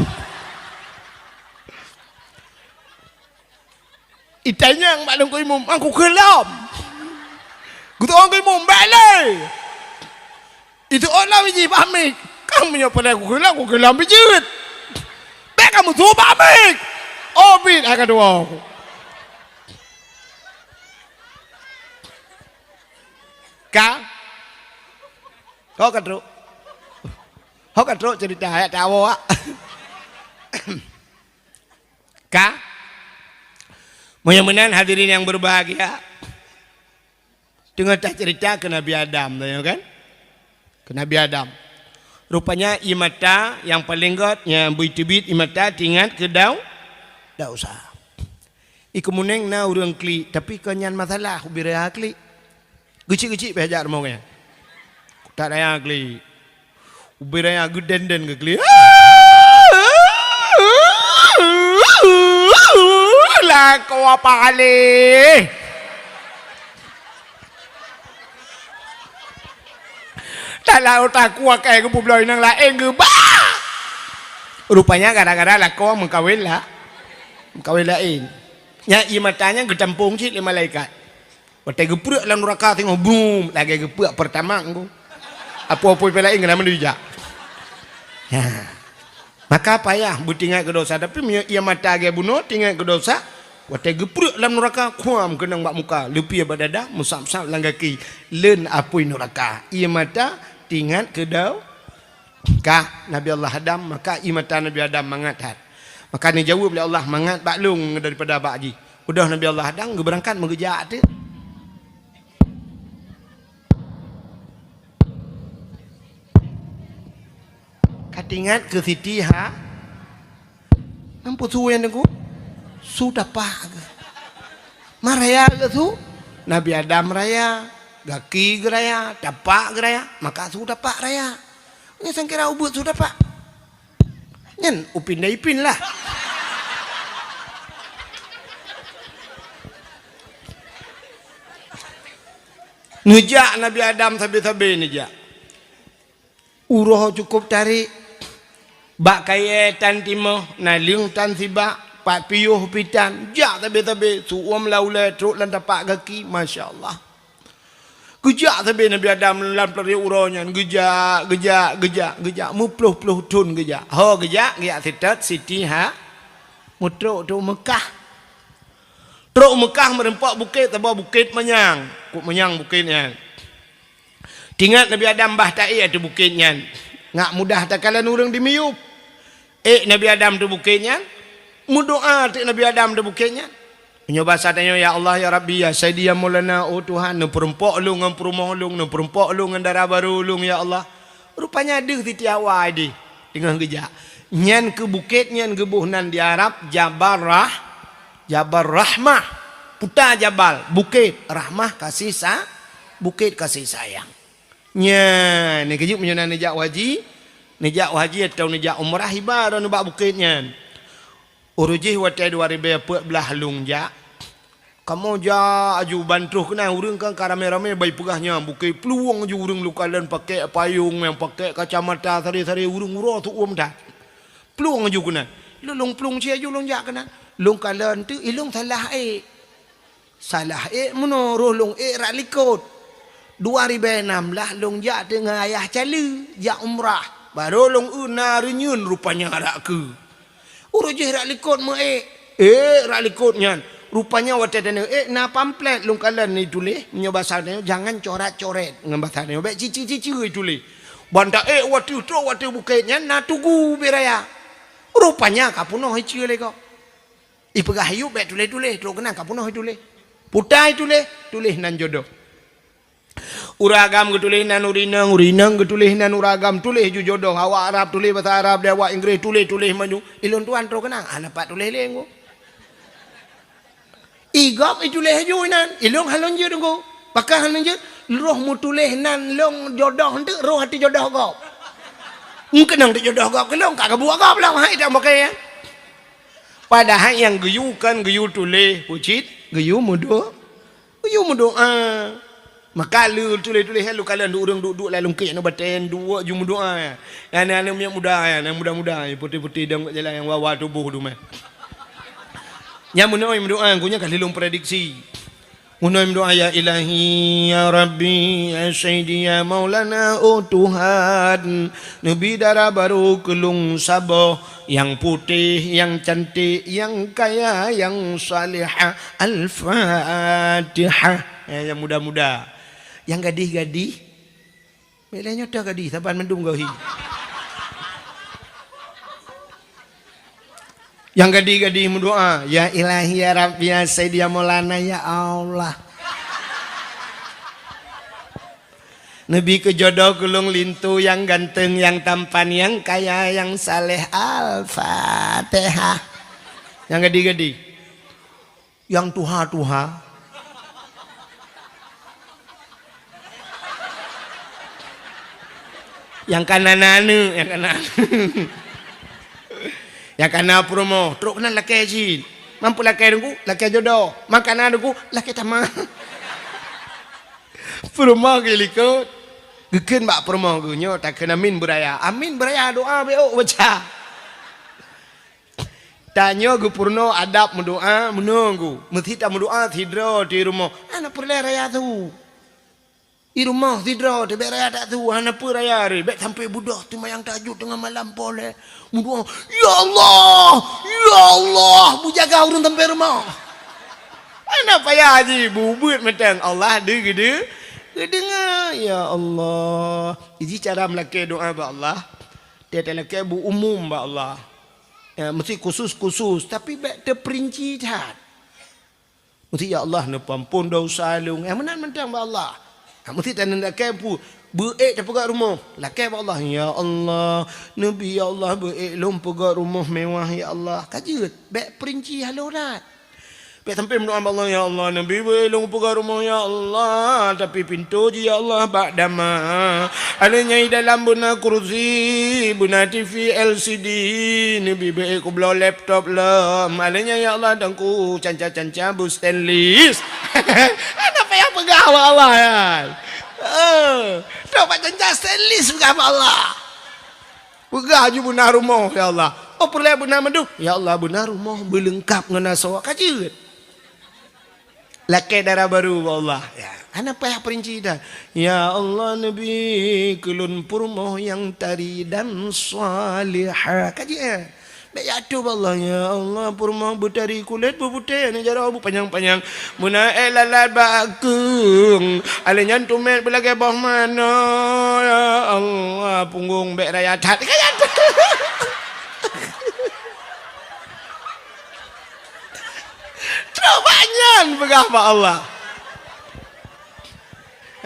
Itanyong bak lôn keu imum, "Aku kheun lom." Geusuruh keu imum, "Bék lé." Itu orang biji pamit. Kamu nyoe pada aku kelam, aku kelam bijit. Bék kamu suruh pamit. Oh, bit akan dua aku. Ka? Kau ka trok? Kau ka trok cerita ayat tak awak? Ka? Meunyoe meunan hadirin yang berbahagia, teungoh tacerita keu Nabi Adam, tanyong kan? Keu Nabi Adam. Rupanya ie mata nyang paleng gét nyang beuteubiet ie mata teuingat keu dau-, desya. I Keumunéng na ureuëng klik, tapi kon nyan masalah ubé raya klik. Geuchik-geuchik pih jak rumoh nyan. Kutak raya klik. Ubé raya geuden-den keu klik. Lakoe apa aleh? Talau takue akai geupubloe inong laén geuba. Rupanya gara-gara lakoe meukawen la-, meukawen laén. Nyan ie mata nyan geutampong cit lé malaikat. Watée geupreuek lam nuraka singoh, brum, lagée geupreuek Pertamax ngon apui-apui pih laén keunan meuneu jijak. Nyan. Maka payah beuteuingat keu desya, tapi meunyoe ie mata lagée bunoe teuingat keu desya, watée geupreuek lam nuraka, kuam keunong bak muka, leupie bak dada, meusab-sab lam gaki, leuen apui nuraka. Ie mata teuingat keu dau-, ka Nabi Allah Adam, maka ie mata Nabi Adam mangat that. Maka neujaweueb lé Allah, "Mangat bak lôn daripada bak jih." Udah Nabi Allah Adam geubeurangkat meugeujak teuk. Ka teuingat keu Siti Ha? Nampu su nyang teungku? Su tapak geuh. Ma raya geuh su? Nabi Adam raya, gaki geuraya, tapak geuraya, maka su tapak raya. Nyan sangkira ubeut su tapak. Nyan upin dai pin lah. Neujak Nabi Adam sabe-sabe neujak. Uroe cukôp tarek. Bak kayée tan timoh, naleueng tan sibak, pat piôh pih tan. Jak sabe-sabe, su uem lam ulée, trok lam tapak gaki, masya Allah. Geujak sabe Nabi Adam lam peureuet uroe nyan, geujak, geujak, geujak, geujak, meuploh-ploh thon geujak. Ho geujak, geujak seutôt Siti Ha, meutrok trok Meukah. Trok Meukah meurumpok bukét, saboh bukét manyang. Kok manyang bukét nyan. Teuingat Nabi Adam bah taék ateueh bukét nyan. Ngat mudah takalon ureuëng di miyueb. Ék Nabi Adam ateueh bukét nyan, meudoá ateueh Nabi Adam ateueh bukét nyan. Meunyoe basa tanyoe, "Ya Allah, ya Rabbi, ya Sayyidi, ya Maulana, oh Tuhan, neupeurumpok lôn ngon peurumoh lôn, neupeurumpok lôn ngon dara barô lôn, ya Allah." Rupanya deuh Siti Hawa ideh teungoh geujak. Nyan keu bukét nyan geuboh nan di Arab Jabal Rah-, Jabal Rahmah. Puta jabal, bukét, rahmah, kasih sa-, bukét kasih sayang. Nyan, neukeujeuet meunyoe na neujak haji, neujak haji atawa neujak umrah, iba droeneuh bak bukét nyan. Uroe jih watée dua ribée peuet blaih lôn jak, kamoe jak aju ban troh keunan, ureuëng kan ka ramé-ramé bai peugah nyan bukét, plueng aju ureuëng lôn kalon pakék payong, nyang pakék kacamata, saré-saré ureuëng uroe su uem that. Plueng aju keunan. Lôn, lôn plueng cit aju lôn jak keunan. Lôn kalon teuk, ilôn salah ék. Salah ék meunoe, roh lôn ék rak likot. Dua ribée nam blaih lôn jak teuk ngon ayah Cali, jak umrah. Barô lôn eu na reunyeuen rupanya rak keue. Uroe jih rak likot meu ék. Ék rak likot nyan. Rupanya watée tanyoe ék na pamflet lôn kalon ituléh, meunyoe basa tanyoe, jangan coret-coret ngon basa tanyoe. Bék cici-cici ituléh. Ban ta ék wateueh trok wateueh bukét nyan na tugu bée raya. Rupanya ka peunoh iceue lé gob. Ipeugah ayub bék tuléh-tuléh, trok keunan ka peunoh ituléh. Puta ituléh, tuléh nan jodoh. Ureuëng agam geutuléh nan ureuëng inong, ureuëng inong geutuléh nan ureuëng agam, tuléh ju jodoh. Awak Arab tuléh basa Arab, di awak Inggréh tuléh-tuléh maju. Ilôn tuan trok keunan, hana pat tuléh lé ngku. Igob ituléh ju inan, ilôn hana lôn jeuet ngku. Pakon hana lôn jeuet, roh meutuléh nan lôn jodoh eunteuk roh ateueh jodoh gob. Meukeunong teujodoh gob keu lôn, ka geubuet gob lom hai dan bokée. Padahai nyang geuyue kon geuyue tuléh, pucit, geuyue meudo-, geuyue meudoá. Maka lé tuléh-tuléh lôn kalon ureuëng duek-duek lam lungkek nyoe batée duek ju meudoá. Aneuk-aneuk miet muda nyan, muda-muda, putéh-putéh dong jalan nyang wawa tuboh dumah. Nyang meunoe meudoá, geuh nyan ka lheueh lôn prediksi. Meunoe meudoá, "Ya Ilahi, ya Rabbi, ya Sayyidi, ya Maulana, oh Tuhan, neubi dara barô keu lôn saboh, nyang putéh, nyang cantik, nyang kaya, nyang salihah." Al-Fatihah. Eh, nyang muda-muda. Nyang gadih-gadih, Bék lé nyoe teuh gadih, saban mandum gohi. Nyang gadih-gadih meudoá, "Ya Ilahi, ya Rabbi, ya Sayyidi, ya Maulana, ya Allah. Neubi keu jodoh keu lôn linto nyang ganteng, nyang tampan, nyang kaya, nyang saleh." Al-Fatihah. Nyang gadih-gadih. Nyang tuha-tuha. Nyang kana na aneuk, nyang kana aneuk. Nyang kana peurumoh, trok keunan lakée cit. Man peue lakée teungku, lakée jodoh. Man kana teungku, lakée tamah. Peurumoh geulikot. Geukheun bak peurumoh geuh nyoe, takheun amin beuraya. Amin beuraya doa bék ôk baca. Tanyoe geupeurunoe adab meudoá meunoe ngku. Meusti tameudoá sidroe di rumoh, hana peureulée raya su. Di rumoh sidroe teuh bék raya that su, hana peue raya ré. Bék sampoe beudôh teumayang tahajud teungoh malam poh lhée. Meudoá, "Ya Allah, ya Allah, beujaga ureuëng sampoe rumoh." Hana payah jih, beubuet mantong. Allah deu-, geude-, geudeungoe, ya Allah. Jih cara meulakée doá bak Allah. Tiep-tiep lakée bu umum bak Allah. Ya, meusti khusus-khusus, tapi bék teuperinci that. Meusti, "Ya Allah, neupeuampon desya lôn." Eh, meunan mantong bak Allah. Ha, meusti taneuk lakée peue? Beu-ék tapeugah rumoh. Lakée bak Allah, "Ya Allah, neubi, ya Allah, beu-ék lôn peugah rumoh mewah, ya Allah." Ka jeuet, bék peurinci halôh that. Bék sampoe meudoá bak Allah, "Ya Allah, neubi beu-ék lôn peugah rumoh, ya Allah, tapi pintoe jih, ya Allah, bak dama. Alèh nyan dalam beuna kursi, beuna T V L C D, neubi beu-ék kubloe laptop lom. Alèh nyan, ya Allah, teungku canca-canca beu stainless." Hana payah peugah bak Allah, ya. Eh, trok bak canca stainless peugah bak Allah. Peugah ju beuna rumoh, ya Allah. Oh, peureulèe beuna mandum. Ya Allah, beuna rumoh beuleungkap ngon asoe. Ka jeuet. Lakée dara barô bak Allah. Ya, hana payah peurinci that. "Ya Allah, neubi keu lôn peurumoh nyang tari dan salihah." Ka jeuet, eh? Bék jak ateueh bak Allah, "Ya Allah, peurumoh beutari kulét beuputéh, aneuk jaroe beupanyang-panyang. Beuna ék lalat bak keueng. Alèh nyan teumèt beulagèe boh manoe. Ya Allah, punggong bék raya that." Ka jeuet. Trok bak nyan peugah bak Allah.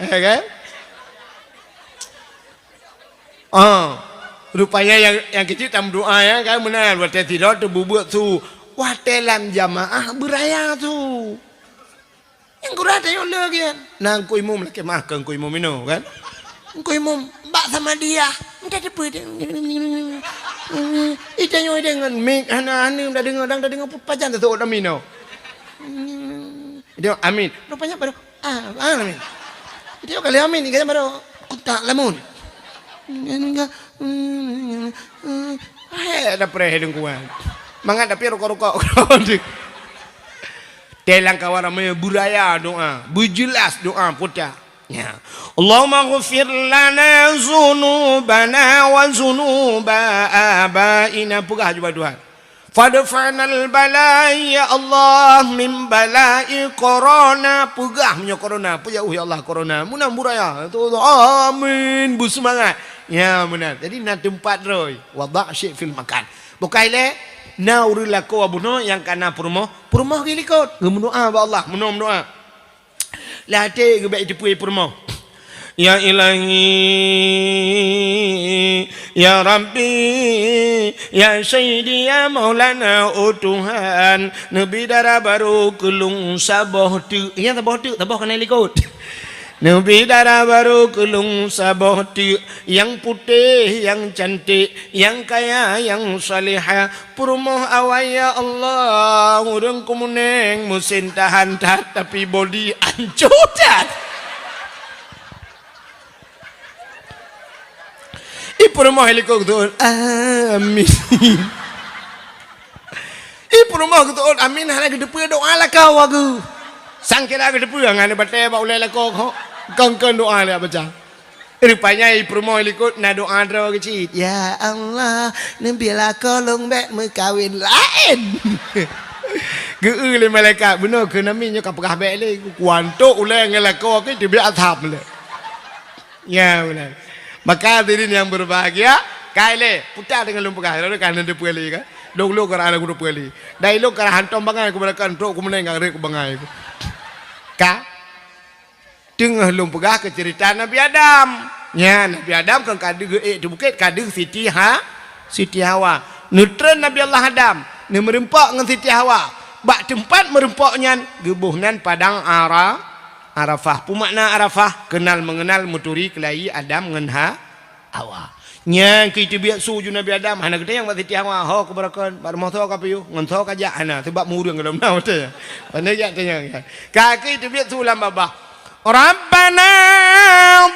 Eh, kan? Ah, rupanya nyang, nyang keuciek tameudoá, ya, kan, meunan, watèe sidroe teububuet su, watèe lam jamaah beuraya su. Nyang gura tayue lé gian. Na Teungku Imum lakèe, meu'ah keu Teungku Imum inoe, kan? Teungku Imum bak samadiyah. Entah teupeu dia. Ita nyoe deungon mik hana, hana tadeungoe, dang tadeungoe pajan teuseuôt amin nyoe. Dia amin. Rupanya baru, ah, ah, amin. Dia kali amin, dia baru kontak lamun. Hai, ada preh dengkuan. Mangat tapi rokok-rokok. Telang kawan ramai beuraya doa, beujeulaih doa puta. Ya. "Allahumma ghfir lana dzunubana wa dzunuba abaina," peugah ju bak Tuhan. "Fadfa'nal bala, ya Allah, min bala'i korona," peugah meunyoe korona, peujauh ya Allah korona. Meunan beuraya. Amin, beuseumangat. Ya, meunan. Jadi na teumpat droe. Wadha' syai' fil makan. Bukai lé, na ureuëng lakoe bunoe nyang kana peurumoh, peurumoh geulikot. Geumeudoa bak Allah, meunoe meudoa. Lam até geuh bék jiteupeue peurumoh. Ya Ilahi, ya Rabbi, ya Sayyidi, ya Maulana, oh Tuhan, neubi dara barô keu lôn saboh teuk. Ya, saboh teuk, saboh kana likot. Neubi dara barô keu lôn saboh teuk, nyang putéh, nyang cantik, nyang kaya, nyang salihah. Peurumoh awai, ya Allah, ureuëng keumeuneng, meusén tahan that, tapi bodi ancô that. I peurumoh likot geuteuôt, amin. I peurumoh geuteuôt, amin, hana geuteupeue doa lakoe geuh. Sangkira geuteupeue, ngon batée bak ulée lakoe kok. Kon-kon doa lé baca. Rupanya i peurumoh likot na doa droe keuh cit. Ya Allah, neubi lakoe lôn bék meukawen laén. Geu-eu lé malaikat, bunoe keuh nami nyoe ka peugah bék lé. Kuantok ulée ngon lakoe keuh teubiet asam lé. Ya, beuna. Maka hadirin yang berbahagia, kai lé, puta deungon lôn peugah, lalu kan teupeue lé kan. Dong lôn ka rasa teupeue lé. Dai lôn ka rasa hantom bangai, kubeurakan trok keumeuneng ngon rét keu bangai. Ka? Teungoh lôn peugah keu ceurita Nabi Adam. Nyan, Nabi Adam kon ka deuh geuék teu bukét, ka deuh Siti Ha-, Siti Hawa. Neutreun Nabi Allah Adam, neumeureumpok ngon Siti Hawa. Bak teumpat meureumpok nyan, geuboh nan padang Ara-, Arafah. Peue makna Arafah? Keunal meungeunal, meuturi keulayi Adam ngon Ha-, Hawa. Nyan keuh teubiet su ju Nabi Adam, hana geutanyong bak Siti Hawa, "Ho, keubeurakan, bak rumoh soe ka piôh, ngon soe ka jak?" Hana, sabab meu ureuëng gohlom na watée nyan. Hana jak tanyong nyan. Ka keuh teubiet su lam babah. Rabbana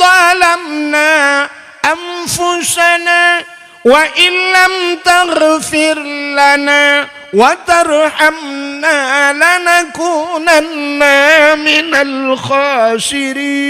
zalamna anfusana wa illam taghfir lana wa tarhamna lanakunanna minal khasirin.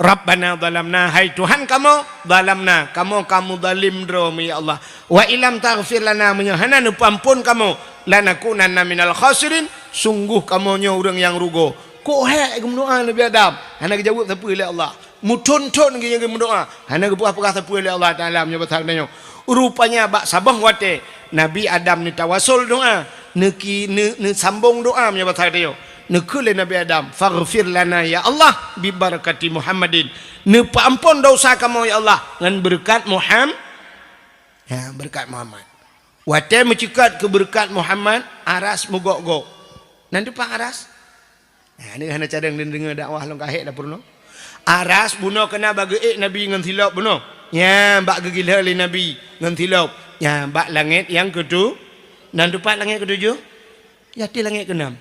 Rabbana zalamna, hai Tuhan kamoe, zalamna, kamoe ka meuzalim droe, ya Allah. Wa illam taghfir lana, meunyoe hana neupeuampon kamoe, lanakunanna minal khasirin, sungguh kamoe nyoe ureuëng nyang rugoe. Kok hék geumeudoá Nabi Adam, hana geujaweueb sapeue lé Allah. Meuthon-thon geuh geumeudoá, hana geupeugah-peugah sapeue lé Allah Taala meunyoe basa geutanyoe. Rupanya bak saboh watée Nabi Adam neutawasul doá, Neuki-, neu-, neusambong doa meunyoe basa geutanyoe. Neukheun lé Nabi Adam, "Faghfir lana ya Allah, bi barakati Muhammadin." Neupeuamphon desya kamoe ya Allah, ngon beureukat Muham-, ya, beureukat Muhammad. Watée meuceukat keu beureukat Muhammad, aras meugok-gok. Nan teumpat aras? Nah, nyoe hana cadang deungoe dakwah lôn kahek dapur nyoe. Aras bunoe keuna bak geuék Nabi ngon silop bunoe. Nyan bak geugilhée lé Nabi ngon silop. Nyan bak langét nyang keutu-, nan teumpat langét keutujoh? Yati langét keunam.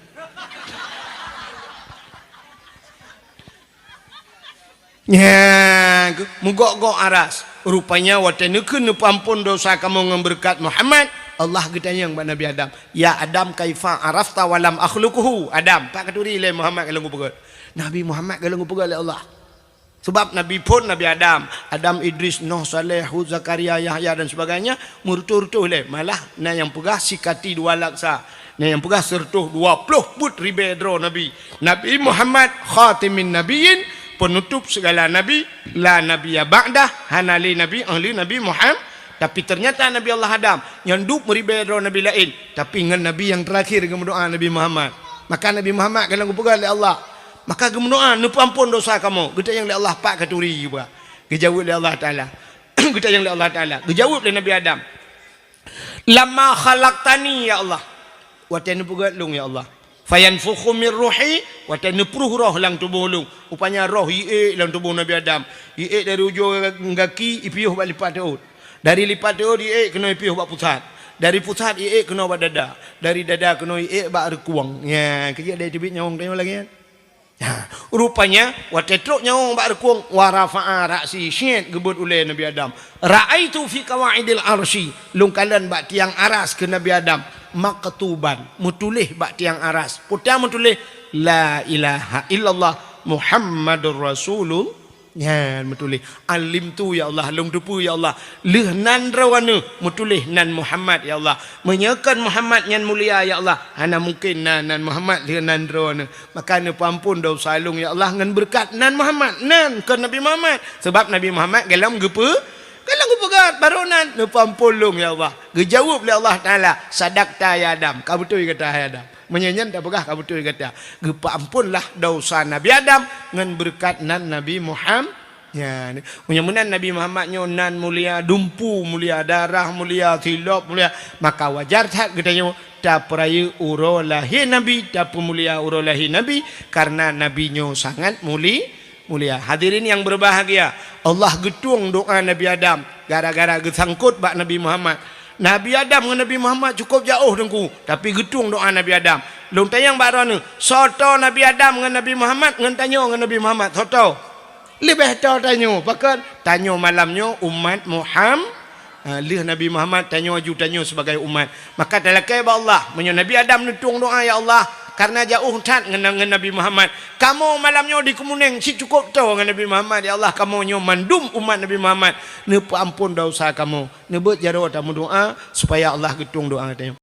Nyan, meugok-gok aras. Rupanya watée neukheun neupeuamphon desya kamoe ngon beureukat Muhammad, Allah geutanyong bak Nabi Adam, "Ya Adam, kaifa arafta wa lam akhluquhu?" Adam, pat katuri lé Muhammad ka lôn kupeugét. Nabi Muhammad ka lôn kupeugét lé Allah. Sebab Nabi phon Nabi Adam, Adam, Idris, Nuh, Saleh, Hud, Zakaria, Yahya dan sebagainya, meureutôh-reutôh lé. Malah na nyang peugah sikati dua laksa, na nyang peugah sireutôh dua ploh peuet ribée droe nabi. Nabi Muhammad khatimin nabiyyin, penutup segala nabi, la nabiyya ba'dah, hana lé nabi ahli Nabi Muhammad. Tapi ternyata Nabi Allah Adam nyan duek meuribée droe nabi laén, tapi ngon nabi nyang teurakhir geumeudoá Nabi Muhammad. Maka Nabi Muhammad ka lôn geupeugah lé Allah. Maka geumeudoá, "Neupeuamphon desya kamoe." Geutanyong lé Allah, "Pat katuri?" Geujaweueb lé Allah Taala. Geutanyong lé Allah Taala. Geujaweueb lé Nabi Adam, "Lamma khalaqtani, ya Allah." Watée neupeugét lôn, ya Allah. "Fayanfukhu min ruhi," watée neupruh roh lam tuboh lôn. Rupanya roh iék lam tuboh Nabi Adam. Iék dari ujong gaki, ipiôh bak lipat teuôt. Dari lipat teuôt iék keunoe ipiôh bak pusat. Dari pusat iék keunoe bak dada. Dari dada keunoe iék bak reukueng. Nyan, keujeuet dai teubiet nyawöng tanyoe lagée nyan. Ha, rupanya watée trok nyawöng bak reukueng, wa rafa'a ra'si, syiet geubeuet ulée Nabi Adam. Ra'aitu fi qawaidil arsy, lôn kalon bak tiang aras keu Nabi Adam, maktuban, meutuléh bak tiang aras. Peue meutuléh, "La ilaha illallah Muhammadur Rasulullah." Nyan meutuléh, "Alimtu ya Allah, lôn teupeue ya Allah, lheueh nan droeneuh." Meutuléh nan Muhammad ya Allah. Meunyoe kon Muhammad nyan mulia ya Allah, hana mungken na nan Muhammad lheueh nan droeneuh. Maka neupeuamphon desya lôn ya Allah ngon beureukat nan Muhammad, nan kon Nabi Muhammad. Sebab Nabi Muhammad golom geupeu-, golom geupeugah baroe nan, "Neupeuamphon lôn ya Allah." Geujaweueb lé Allah Taala, "Sadaqta ya Adam." Ka beutôi gata hai Adam. Meunyoe nyan tapeugah ka beutôi gata. Geupeuamphonlah desya Nabi Adam ngon beureukat nan Nabi Muhammad. Nyan, meunyoe meunan Nabi Muhammad nyoe nan mulia, dumpu mulia, darah mulia, silop mulia, maka wajar that geutanyoe tapeurayeuk uroe lahé Nabi, tapeumulia uroe lahé Nabi, kareuna Nabi nyoe sangat muli-, mulia. Hadirin nyang beubahgia, Allah geutueng doá Nabi Adam gara-gara geusangkot bak Nabi Muhammad. Nabi Adam ngon Nabi Muhammad cukôp jaôh teungku, tapi geutueng doá Nabi Adam. Lôn tanyong bak droeneuh, soe toe Nabi Adam ngon Nabi Muhammad ngon tanyoe ngon Nabi Muhammad, soe toe? Leubeh toe tanyoe, pakon? Tanyoe malam nyoe umat Muham-, ha, lheueh Nabi Muhammad, tanyoe aju tanyoe sibagai umat. Maka talakée bak Allah, meunyoe Nabi Adam neutueng doá, "Ya Allah, kareuna jaôh that ngon, ngon Nabi Muhammad, kamoe malam nyoe di keumuneng cit cukôp toe ngon Nabi Muhammad, ya Allah, kamoe nyoe mandum umat Nabi Muhammad, neupeuamphon desya kamoe." Neubeuet jaroe tameudoá supaya Allah geutueng doá geutanyoe.